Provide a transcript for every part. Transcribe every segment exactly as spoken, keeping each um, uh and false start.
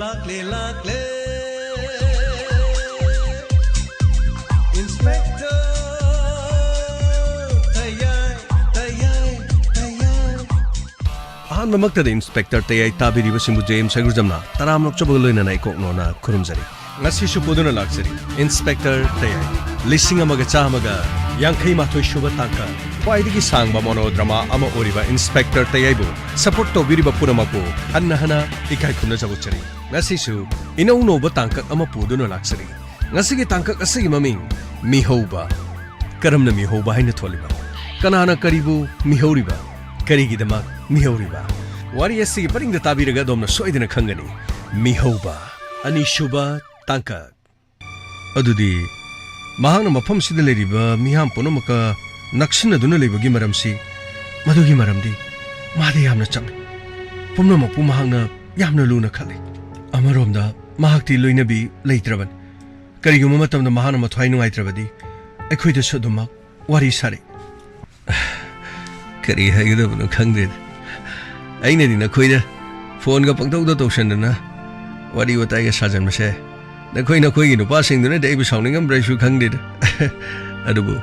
ꯂꯥꯛꯂꯦ, ꯂꯥꯛꯂꯦ꯫ Inspector ꯇꯌꯥꯏ, ꯇꯌꯥꯏ, ꯇꯌꯥꯏ꯫ ꯑꯍꯥꯟꯕꯃꯛꯇꯗ inspector ꯇꯌꯥꯏ ꯇꯥꯕꯤꯔꯤꯕꯁꯤꯡꯕꯨ J M ꯁꯒꯨꯔꯖꯝꯅ ꯇꯔꯥꯝꯅ ꯑꯣꯛꯆꯕꯒ ꯂꯣꯏꯅꯅ ꯏꯀꯣꯛꯅꯣꯅ ꯈꯨꯔꯨꯝꯖꯔꯤ꯫ ꯉꯁꯤꯁꯨ ꯄꯨꯗꯨꯅ ꯂꯥꯛꯆꯔꯤ ꯏꯟꯁꯄꯦꯛꯇꯔ ꯇꯌꯥꯏ꯫ ꯂꯤꯁꯤꯡ ꯑꯃꯒ ꯆꯥꯝꯃꯒ ꯌꯥꯡꯈꯩ ꯃꯥꯊꯣꯏ ꯁꯨꯕ ꯇꯥꯡꯀꯛ, ꯈ꯭ꯋꯥꯏꯗꯒꯤ ꯁꯥꯡꯕ ꯃꯣꯅꯣꯗ꯭ꯔꯃꯥ ꯑꯃ ꯑꯣꯏꯔꯤꯕ ꯏꯟꯁꯄꯦꯛꯇꯔ ꯇꯌꯥꯏꯕꯨ ꯁꯄꯣꯔꯠ ꯇꯧꯕꯤꯔꯤꯕ ꯄꯨꯝꯅꯃꯛꯄꯨ ꯍꯟꯅ ꯍꯟꯅ ꯏꯀꯥꯏ ꯈꯨꯝꯅꯖꯕ ꯎꯠꯆꯔꯤ꯫ ꯉꯁꯤꯁꯨ ꯏꯅꯧ ꯅꯧꯕ ꯇꯥꯡꯀꯛ ꯑꯃ ꯄꯨꯗꯨꯅ ꯂꯥꯛꯆꯔꯤ꯫ ꯉꯁꯤꯒꯤ ꯇꯥꯡꯀꯛ ꯑꯁꯤꯒꯤ ꯃꯃꯤꯡ ꯃꯤꯍꯧꯕ꯫ ꯀꯔꯝꯅ ꯃꯤꯍꯧꯕ ꯍꯥꯏꯅ ꯊꯣꯜꯂꯤꯕ? ꯀꯅꯥꯅ ꯀꯔꯤꯕꯨ ꯃꯤꯍꯧꯔꯤꯕ? ꯀꯔꯤꯒꯤꯗꯃꯛ ꯃꯤꯍꯧꯔꯤꯕ? ꯋꯥꯔꯤ ꯑꯁꯤꯒꯤ ꯄꯔꯤꯡꯗ ꯇꯥꯕꯤꯔꯒ ꯑꯗꯣꯝꯅ ꯁꯣꯏꯗꯅ ꯈꯪꯒꯅꯤ꯫ ꯃꯤꯍꯧꯕ, ꯑꯅꯤꯁꯨꯕ ꯇꯥꯡꯀꯛ꯫ ꯑꯗꯨꯗꯤ ꯃꯍꯥꯛꯅ ꯃꯐꯝꯁꯤꯗ ꯂꯩꯔꯤꯕ ꯃꯤꯌꯥꯝ ꯄꯨꯝꯅꯃꯛꯀ ꯅꯛꯁꯤꯟꯅꯗꯨꯅ ꯂꯩꯕꯒꯤ ꯃꯔꯝꯁꯤ, ꯃꯗꯨꯒꯤ ꯃꯔꯝꯗꯤ ꯃꯥꯗꯤ ꯌꯥꯝꯅ ꯆꯝꯃꯤ꯫ ꯄꯨꯝꯅꯃꯛꯄꯨ ꯃꯍꯥꯛꯅ ꯌꯥꯝꯅ ꯂꯨꯅ ꯈꯜꯂꯤ꯫ ꯑꯃꯔꯣꯝꯗ ꯃꯍꯥꯛꯇꯤ ꯂꯣꯏꯅꯕꯤ ꯂꯩꯇ꯭ꯔꯕꯅꯤ꯫ ꯀꯔꯤꯒꯨꯝꯕ ꯃꯇꯝꯗ ꯃꯍꯥꯛꯅ ꯃꯊ꯭ꯋꯥꯏ ꯅꯨꯡꯉꯥꯏꯇ꯭ꯔꯕꯗꯤ ꯑꯩꯈꯣꯏꯗꯁꯨ ꯑꯗꯨꯃꯛ ꯋꯥꯔꯤ ꯁꯥꯔꯤ꯫ ꯀꯔꯤ ꯍꯥꯏꯒꯗꯕꯅꯣ ꯈꯪꯗꯦꯗ꯫ ꯑꯩꯅꯗꯤ ꯅꯈꯣꯏꯗ ꯐꯣꯟꯒ ꯄꯪꯇꯧꯗ ꯇꯧꯁꯟꯗꯅ ꯋꯥꯔꯤ ꯋꯥꯇꯥꯏꯒ ꯁꯥꯖꯟꯕꯁꯦ, ꯅꯈꯣꯏ ꯅꯈꯣꯏꯒꯤ ꯅꯨꯄꯥꯁꯤꯡꯗꯨꯅꯗꯤ ꯑꯩꯕꯨ ꯁꯥꯎꯅꯤꯡꯉꯝꯕ꯭ꯔꯥ ꯑꯩꯁꯨ ꯈꯪꯗꯦꯗ꯫ ꯑꯗꯨꯕꯨ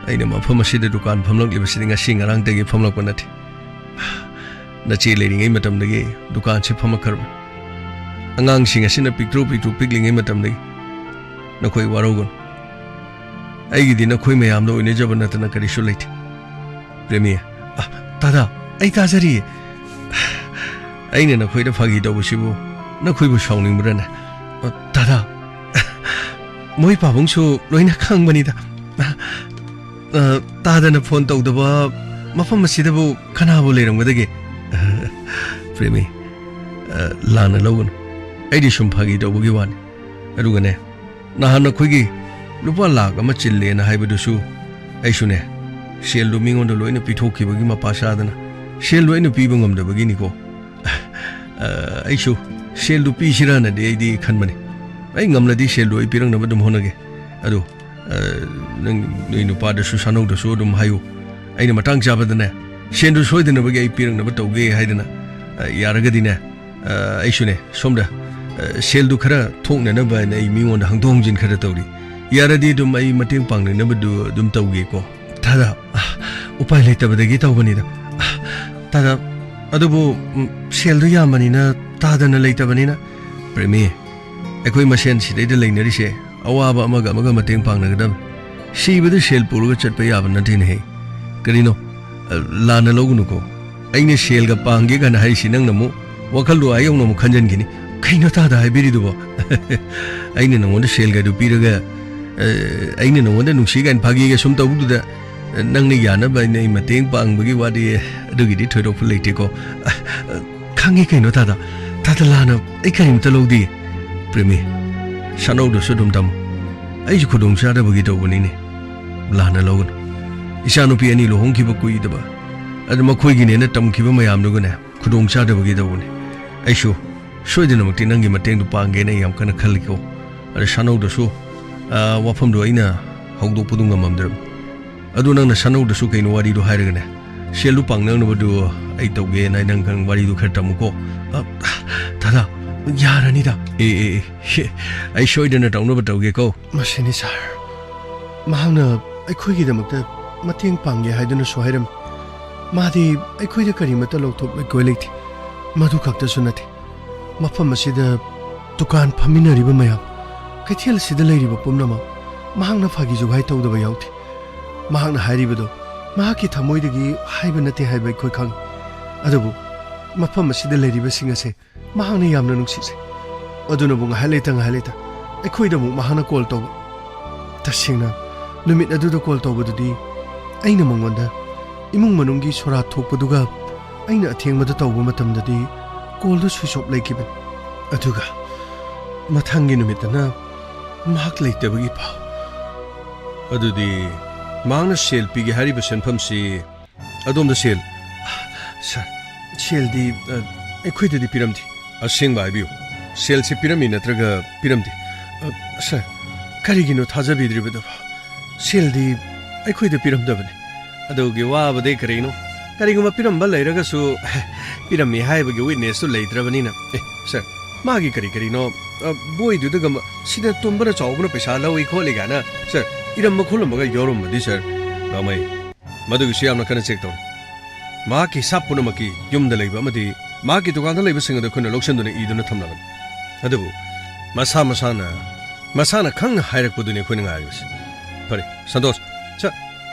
ꯑꯩꯅ ꯃꯐꯝ ꯑꯁꯤꯗ ꯗꯨꯀꯥꯟ ꯐꯝꯂꯛꯂꯤꯕꯁꯤꯗꯤ ꯉꯁꯤ ꯉꯔꯥꯡꯗꯒꯤ ꯐꯝꯂꯛꯄ ꯅꯠꯇꯦ꯫ ꯅꯆꯦ ꯂꯩꯔꯤꯉꯩ ꯃꯇꯝꯗꯒꯤ ꯗꯨꯀꯥꯟꯁꯤ ꯐꯝꯃꯛꯈ꯭ꯔꯕꯅꯤ꯫ ꯑꯉꯥꯡꯁꯤꯡ ꯑꯁꯤꯅ ꯄꯤꯛꯇ꯭ꯔꯨ ꯄꯤꯛꯇ꯭ꯔꯨ ꯄꯤꯛꯂꯤꯉꯩ ꯃꯇꯝꯗꯒꯤ꯫ ꯅꯈꯣꯏ ꯋꯥꯔꯧꯒꯅꯨ꯫ ꯑꯩꯒꯤꯗꯤ ꯅꯈꯣꯏ ꯃꯌꯥꯝꯗ ꯑꯣꯏꯅꯖꯕ ꯅꯠꯇꯅ ꯀꯔꯤꯁꯨ ꯂꯩꯇꯦ꯫ ꯄ꯭ꯔꯦꯃꯤ, ꯑ, ꯇꯥꯗꯥ, ꯑꯩ ꯇꯥꯖꯔꯤꯌꯦ꯫ ꯑꯩꯅ ꯅꯈꯣꯏꯗ ꯐꯥꯒꯤ ꯇꯧꯕꯁꯤꯕꯨ ꯅꯈꯣꯏꯕꯨ ꯁꯥꯎꯅꯤꯡꯕ꯭ꯔꯅꯦ? ꯑ, ꯇꯥꯗꯥ, ꯃꯣꯏ ꯄꯥꯕꯨꯡꯁꯨ ꯂꯣꯏꯅ ꯈꯪꯕꯅꯤꯗ꯫ ꯑ, ꯇꯥꯗꯅ ꯐꯣꯟ ꯇꯧꯗꯕ ꯃꯐꯝ ꯑꯁꯤꯗꯕꯨ ꯀꯅꯥꯕꯨ ꯂꯩꯔꯝꯒꯗꯒꯦ? ꯄ꯭ꯔꯦꯃꯤ, ꯑ, ꯂꯥꯟꯅ ꯂꯧꯒꯅꯨ꯫ ꯑꯩꯗꯤ ꯁꯨꯝ ꯐꯥꯒꯤ ꯇꯧꯕꯒꯤ ꯋꯥꯅꯤ꯫ ꯑꯗꯨꯒꯅꯦ, ꯅꯍꯥꯟ ꯅꯈꯣꯏꯒꯤ ꯂꯨꯄꯥ ꯂꯥꯈ ꯑꯃ ꯆꯤꯜꯂꯦꯅ ꯍꯥꯏꯕꯗꯨꯁꯨ ꯑꯩꯁꯨꯅꯦ, ꯁꯦꯜꯗꯨ ꯃꯤꯉꯣꯟꯗ ꯂꯣꯏꯅ ꯄꯤꯊꯣꯛꯈꯤꯕꯒꯤ ꯃꯄꯥ ꯆꯥꯗꯅ ꯁꯦꯜꯗꯨ ꯑꯩꯅ ꯄꯤꯕ ꯉꯝꯗꯕꯒꯤꯅꯤꯀꯣ꯫ ꯑ, ꯑꯩꯁꯨ ꯁꯦꯜꯗꯨ ꯄꯤꯁꯤꯔꯥꯅꯗꯤ ꯑꯩꯗꯤ ꯈꯟꯕꯅꯤ꯫ ꯑꯩ ꯉꯝꯂꯗꯤ ꯁꯦꯜꯗꯨ ꯑꯩ ꯄꯤꯔꯛꯅꯕ ꯑꯗꯨꯝ ꯍꯣꯠꯅꯒꯦ꯫ ꯑꯗꯨ, ꯑ, ꯅꯪ, ꯅꯣꯏ ꯅꯨꯄꯥꯗꯁꯨ ꯁꯥꯅꯧꯗꯁꯨ ꯑꯗꯨꯝ ꯍꯥꯏꯌꯨ꯫ ꯑꯩꯅ ꯃꯇꯥꯡ ꯆꯥꯕꯗꯅꯦ, ꯁꯦꯜꯗꯨ ꯁꯣꯏꯗꯅꯕꯒꯤ ꯑꯩ ꯄꯤꯔꯛꯅꯕ ꯇꯧꯒꯦ ꯍꯥꯏꯗꯅ, ꯑ, ꯌꯥꯔꯒꯗꯤꯅꯦ, ꯑ, ꯑꯩꯁꯨꯅꯦ, ꯁꯣꯝꯗ, ꯑ, ꯁꯦꯜꯗꯨ ꯈꯔ ꯊꯣꯛꯅꯅꯕ ꯍꯥꯏꯅ ꯑꯩ ꯃꯤꯉꯣꯟꯗ ꯍꯪꯗꯣꯛ ꯍꯪꯖꯤꯟ ꯈꯔ ꯇꯧꯔꯤ꯫ ꯌꯥꯔꯗꯤ ꯑꯗꯨꯝ ꯑꯩ ꯃꯇꯦꯡ ꯄꯥꯡꯅꯅꯕꯗꯨ ꯑꯗꯨꯝ ꯇꯧꯒꯦꯀꯣ꯫ ꯊꯥꯗ, ꯑ, ꯎꯄꯥꯏ ꯂꯩꯇꯕꯗꯒꯤ ꯇꯧꯕꯅꯤꯗ꯫ ꯑ, ꯊꯥꯗ, ꯑꯗꯨꯕꯨ, ꯎꯝ, ꯁꯦꯜꯗꯨ ꯌꯥꯝꯕꯅꯤꯅ ꯇꯥꯗꯅ ꯂꯩꯇꯕꯅꯤꯅ꯫ ꯄ꯭ꯔꯦꯃꯤ, ꯑꯩꯈꯣꯏ ꯃꯁꯦꯟ ꯁꯤꯗꯩꯗ ꯂꯩꯅꯔꯤꯁꯦ ꯑꯋꯥꯕ ꯑꯃꯒ ꯑꯃꯒ ꯃꯇꯦꯡ ꯄꯥꯡꯅꯒꯗꯕ꯫ ꯁꯤꯕꯗ ꯁꯦꯜ ꯄꯨꯔꯒ ꯆꯠꯄ ꯌꯥꯕ ꯅꯠꯇꯦꯅꯦꯍꯦ꯫ ꯀꯔꯤꯅꯣ? ꯑ, ꯂꯥꯟꯅ ꯂꯧꯒꯅꯨꯀꯣ꯫ ꯑꯩꯅ ꯁꯦꯜꯒ ꯄꯥꯡꯒꯦ ꯀꯥꯏꯅ ꯍꯥꯏꯔꯤꯁꯤ ꯅꯪꯅ ꯑꯃꯨꯛ ꯋꯥꯈꯜꯗꯣ ꯑꯥ ꯌꯧꯅ ꯑꯃꯨꯛ ꯈꯟꯖꯟꯈꯤꯅꯤ꯫ ꯀꯩꯅꯣ ꯇꯥꯗ ꯍꯥꯏꯕꯤꯔꯤꯗꯨꯕꯣ? ꯑꯩꯅ ꯅꯉꯣꯟꯗ ꯁꯦꯜꯒꯗꯨ ꯄꯤꯔꯒ, ꯑ, ꯑꯩꯅ ꯅꯉꯣꯟꯗ ꯅꯨꯡꯁꯤ ꯀꯥꯏꯅ ꯐꯥꯒꯤꯒ ꯁꯨꯝ ꯇꯧꯕꯗꯨꯗ, ꯑ, ꯅꯪꯅ ꯌꯥꯅꯕ ꯑꯩꯅ ꯑꯩ ꯃꯇꯦꯡ ꯄꯥꯡꯕꯒꯤ ꯋꯥꯗꯤ ꯑꯗꯨꯒꯤꯗꯤ ꯊꯣꯏꯗꯣꯛꯄ ꯂꯩꯇꯦꯀꯣ꯫ ꯑ, ꯑ, ꯈꯪꯉꯦ ꯀꯩꯅꯣ ꯇꯥꯗ꯫ ꯇꯥꯗ ꯂꯥꯟꯅ ꯑꯩ ꯀꯔꯤꯝꯇ ꯂꯧꯗꯦ꯫ ꯄ꯭ꯔꯦꯃꯤ, ꯁꯥꯟꯅꯧꯗꯁꯨ ꯑꯗꯨꯝ ꯇꯝꯃꯨ꯫ ꯑꯩꯁꯨ ꯈꯨꯗꯣꯡ ꯆꯥꯗꯕꯒꯤ ꯇꯧꯕꯅꯤꯅꯦ꯫ ꯂꯥꯟꯅ ꯂꯧꯒꯅꯨ꯫ ꯏꯆꯥꯅꯨꯄꯤ ꯑꯅꯤ ꯂꯨꯍꯣꯡꯈꯤꯕ ꯀꯨꯏꯗꯕ, ꯑꯗꯨ ꯃꯈꯣꯏꯒꯤꯅꯦꯅ ꯇꯝꯈꯤꯕ ꯃꯌꯥꯝꯗꯨꯒꯅꯦ, ꯈꯨꯗꯣꯡ ꯆꯥꯗꯕꯒꯤ ꯇꯧꯕꯅꯤ꯫ ꯑꯩꯁꯨ ꯁꯣꯏꯗꯅꯃꯛꯇꯤ ꯅꯪꯒꯤ ꯃꯇꯦꯡꯗꯨ ꯄꯥꯡꯒꯦꯅ ꯑꯩ ꯌꯥꯝ ꯀꯟꯅ ꯈꯜꯂꯤꯀꯣ꯫ ꯑꯗ ꯁꯥꯟꯅꯧꯗꯁꯨ, ꯑ, ꯋꯥꯐꯝꯗꯣ ꯑꯩꯅ ꯍꯧꯗꯣꯛꯄꯗꯨ ꯉꯝꯃꯝꯗ꯭ꯔꯕꯅꯤ꯫ ꯑꯗꯨ ꯅꯪꯅ ꯁꯥꯟꯅꯧꯗꯁꯨ ꯀꯩꯅꯣ ꯋꯥꯔꯤꯗꯣ ꯍꯥꯏꯔꯒꯅꯦ, ꯁꯦꯜꯗꯨ ꯄꯥꯡꯅꯅꯕꯗꯨ ꯑꯩ ꯇꯧꯒꯦꯅ ꯅꯪ ꯈꯪ ꯋꯥꯔꯤꯗꯨ ꯈꯔ ꯇꯝꯃꯨꯀꯣ꯫ ꯑ, ꯊꯥꯗ, ꯌꯥꯔꯅꯤꯗ꯫ ꯑꯦ, ꯑꯦ, ꯑꯦ, ꯑꯩ ꯁꯣꯏꯗꯅ ꯇꯧꯅꯕ ꯇꯧꯒꯦꯀꯣ꯫ ꯃꯁꯤꯅꯤ ꯁꯥꯔ꯫ ꯃꯍꯥꯛꯅ ꯑꯩꯈꯣꯏꯒꯤꯗꯃꯛꯇ ꯃꯇꯦꯡ ꯄꯥꯡꯒꯦ ꯍꯥꯏꯗꯨꯅꯁꯨ ꯍꯥꯏꯔꯝꯃꯤ꯫ ꯃꯥꯗꯤ ꯑꯩꯈꯣꯏꯗ ꯀꯔꯤꯃꯠꯇ ꯂꯧꯊꯣꯛ ꯂꯩꯀꯣꯏ ꯂꯩꯇꯦ꯫ ꯃꯗꯨ ꯈꯛꯇꯁꯨ ꯅꯠꯇꯦ, ꯃꯐꯝ ꯑꯁꯤꯗ ꯗꯨꯀꯥꯟ ꯐꯝꯃꯤꯟꯅꯔꯤꯕ ꯃꯌꯥꯝ, ꯀꯩꯊꯦꯜ ꯑꯁꯤꯗ ꯂꯩꯔꯤꯕ ꯄꯨꯝꯅꯃꯛ, ꯃꯍꯥꯛꯅ ꯐꯥꯒꯤ ꯖꯨꯒꯥꯏ ꯇꯧꯗꯕ ꯌꯥꯎꯗꯦ꯫ ꯃꯍꯥꯛꯅ ꯍꯥꯏꯔꯤꯕꯗꯣ ꯃꯍꯥꯛꯀꯤ ꯊꯃꯣꯏꯗꯒꯤ ꯍꯥꯏꯕ ꯅꯠꯇꯦ ꯍꯥꯏꯕ ꯑꯩꯈꯣꯏ ꯈꯪꯏ꯫ ꯑꯗꯨꯕꯨ ꯃꯐꯝ ꯑꯁꯤꯗ ꯂꯩꯔꯤꯕꯁꯤꯡ ꯑꯁꯦ ꯃꯍꯥꯛꯅ ꯌꯥꯝꯅ ꯅꯨꯡꯁꯤꯖꯩ꯫ ꯑꯗꯨꯅꯕꯨ ꯉꯥꯏꯍꯥꯛ ꯂꯩꯇ ꯉꯥꯏꯍꯥꯛ ꯂꯩꯇ ꯑꯩꯈꯣꯏꯗ ꯑꯃꯨꯛ ꯃꯍꯥꯛꯅ ꯀꯣꯜ ꯇꯧꯕ꯫ ꯇꯁꯦꯡꯅ, ꯅꯨꯃꯤꯠ ꯑꯗꯨꯗ ꯀꯣꯜ ꯇꯧꯕꯗꯨꯗꯤ ꯑꯩꯅ ꯃꯉꯣꯟꯗ ꯏꯃꯨꯡ ꯃꯅꯨꯡꯒꯤ ꯁꯣꯔꯥꯠ ꯊꯣꯛꯄꯗꯨꯒ ꯑꯩꯅ ꯑꯊꯦꯡꯕꯗ ꯇꯧꯕ ꯃꯇꯝꯗꯗꯤ ꯀꯣꯜꯗꯨ ꯁ꯭ꯋꯤꯆ ꯑꯣꯐ ꯂꯩꯈꯤꯕꯅꯤ꯫ ꯑꯗꯨꯒ ꯃꯊꯪꯒꯤ ꯅꯨꯃꯤꯠꯇꯅ ꯃꯍꯥꯛ ꯂꯩꯇꯕꯒꯤ ꯄꯥꯎ꯫ ꯑꯗꯨꯗꯤ ꯃꯍꯥꯛꯅ ꯁꯦꯜ ꯄꯤꯒꯦ ꯍꯥꯏꯔꯤꯕ ꯁꯦꯟꯐꯝꯁꯤ ꯑꯗꯣꯝꯗ ꯁꯦꯜ? ꯁꯥꯔ, ꯁꯦꯜꯗꯤ, ꯑ, ꯑꯩꯈꯣꯏꯗꯗꯤ ꯄꯤꯔꯝꯗꯦ꯫ ꯑꯁꯦꯡꯕ ꯍꯥꯏꯕꯤꯌꯨ, ꯁꯦꯜꯁꯤ ꯄꯤꯔꯝꯃꯤ ꯅꯠꯇ꯭ꯔꯒ ꯄꯤꯔꯝꯗꯦ? ꯑ, ꯁꯥꯔ, ꯀꯔꯤꯒꯤꯅꯣ ꯊꯥꯖꯕꯤꯗ꯭ꯔꯤꯕꯗꯨꯕꯣ? ꯁꯦꯜꯗꯤ ꯑꯩꯈꯣꯏꯗ ꯄꯤꯔꯝꯗꯕꯅꯤ꯫ ꯑꯗꯨꯒꯤ ꯋꯥꯕꯗꯤ ꯀꯔꯤꯅꯣ? ꯀꯔꯤꯒꯨꯝꯕ ꯄꯤꯔꯝꯕ ꯂꯩꯔꯒꯁꯨ, ꯄꯤꯔꯝꯃꯤ ꯍꯥꯏꯕꯒꯤ witnessꯇꯨ ꯂꯩꯇ꯭ꯔꯕꯅꯤꯅ꯫ ꯑꯦ, ꯁꯥꯔ, ꯃꯥꯒꯤ ꯀꯔꯤ ꯀꯔꯤꯅꯣ, ꯑ, ꯕꯣꯏꯗꯨꯗꯒ ꯃ-, ꯁꯤꯅ ꯇꯨꯝꯕꯅ ꯆꯥꯎꯕꯅ ꯄꯩꯁꯥ ꯂꯧꯏ ꯈꯣꯠꯂꯤ ꯀꯥꯏꯅ, ꯁꯥꯔ, ꯏꯔꯝꯕ ꯈꯣꯠꯂꯝꯕꯒ ꯌꯥꯎꯔꯝꯕꯗꯤ, ꯁꯥꯔ꯫ ꯒꯥꯡꯃꯩ, ꯃꯗꯨꯒꯤꯁꯨ ꯌꯥꯝꯅ ꯀꯟꯅ check ꯇꯧꯔꯦ꯫ ꯃꯍꯥꯛꯀꯤ ꯍꯤꯁꯥꯞ ꯄꯨꯝꯅꯃꯛꯀꯤ ꯌꯨꯝꯗ ꯂꯩꯕ ꯑꯃꯗꯤ ꯃꯍꯥꯛꯀꯤ ꯗꯨꯀꯥꯟꯗ ꯂꯩꯕꯁꯤꯡ ꯑꯗꯨ ꯑꯩꯈꯣꯏꯅ ꯂꯧꯁꯤꯟꯗꯨꯅ ꯏꯗꯨꯅ ꯊꯝꯂꯕꯅꯤ꯫ ꯑꯗꯨꯕꯨ ꯃꯁꯥ ꯃꯁꯥꯅ, ꯃꯁꯥꯅ ꯈꯪꯅ ꯍꯥꯏꯔꯛꯄꯗꯨꯅꯤ ꯑꯩꯈꯣꯏꯅ ꯉꯥꯏꯔꯤꯕꯁꯤ꯫ ꯐꯔꯦ, ꯁꯟꯇꯣꯁ, ꯁꯥꯔ,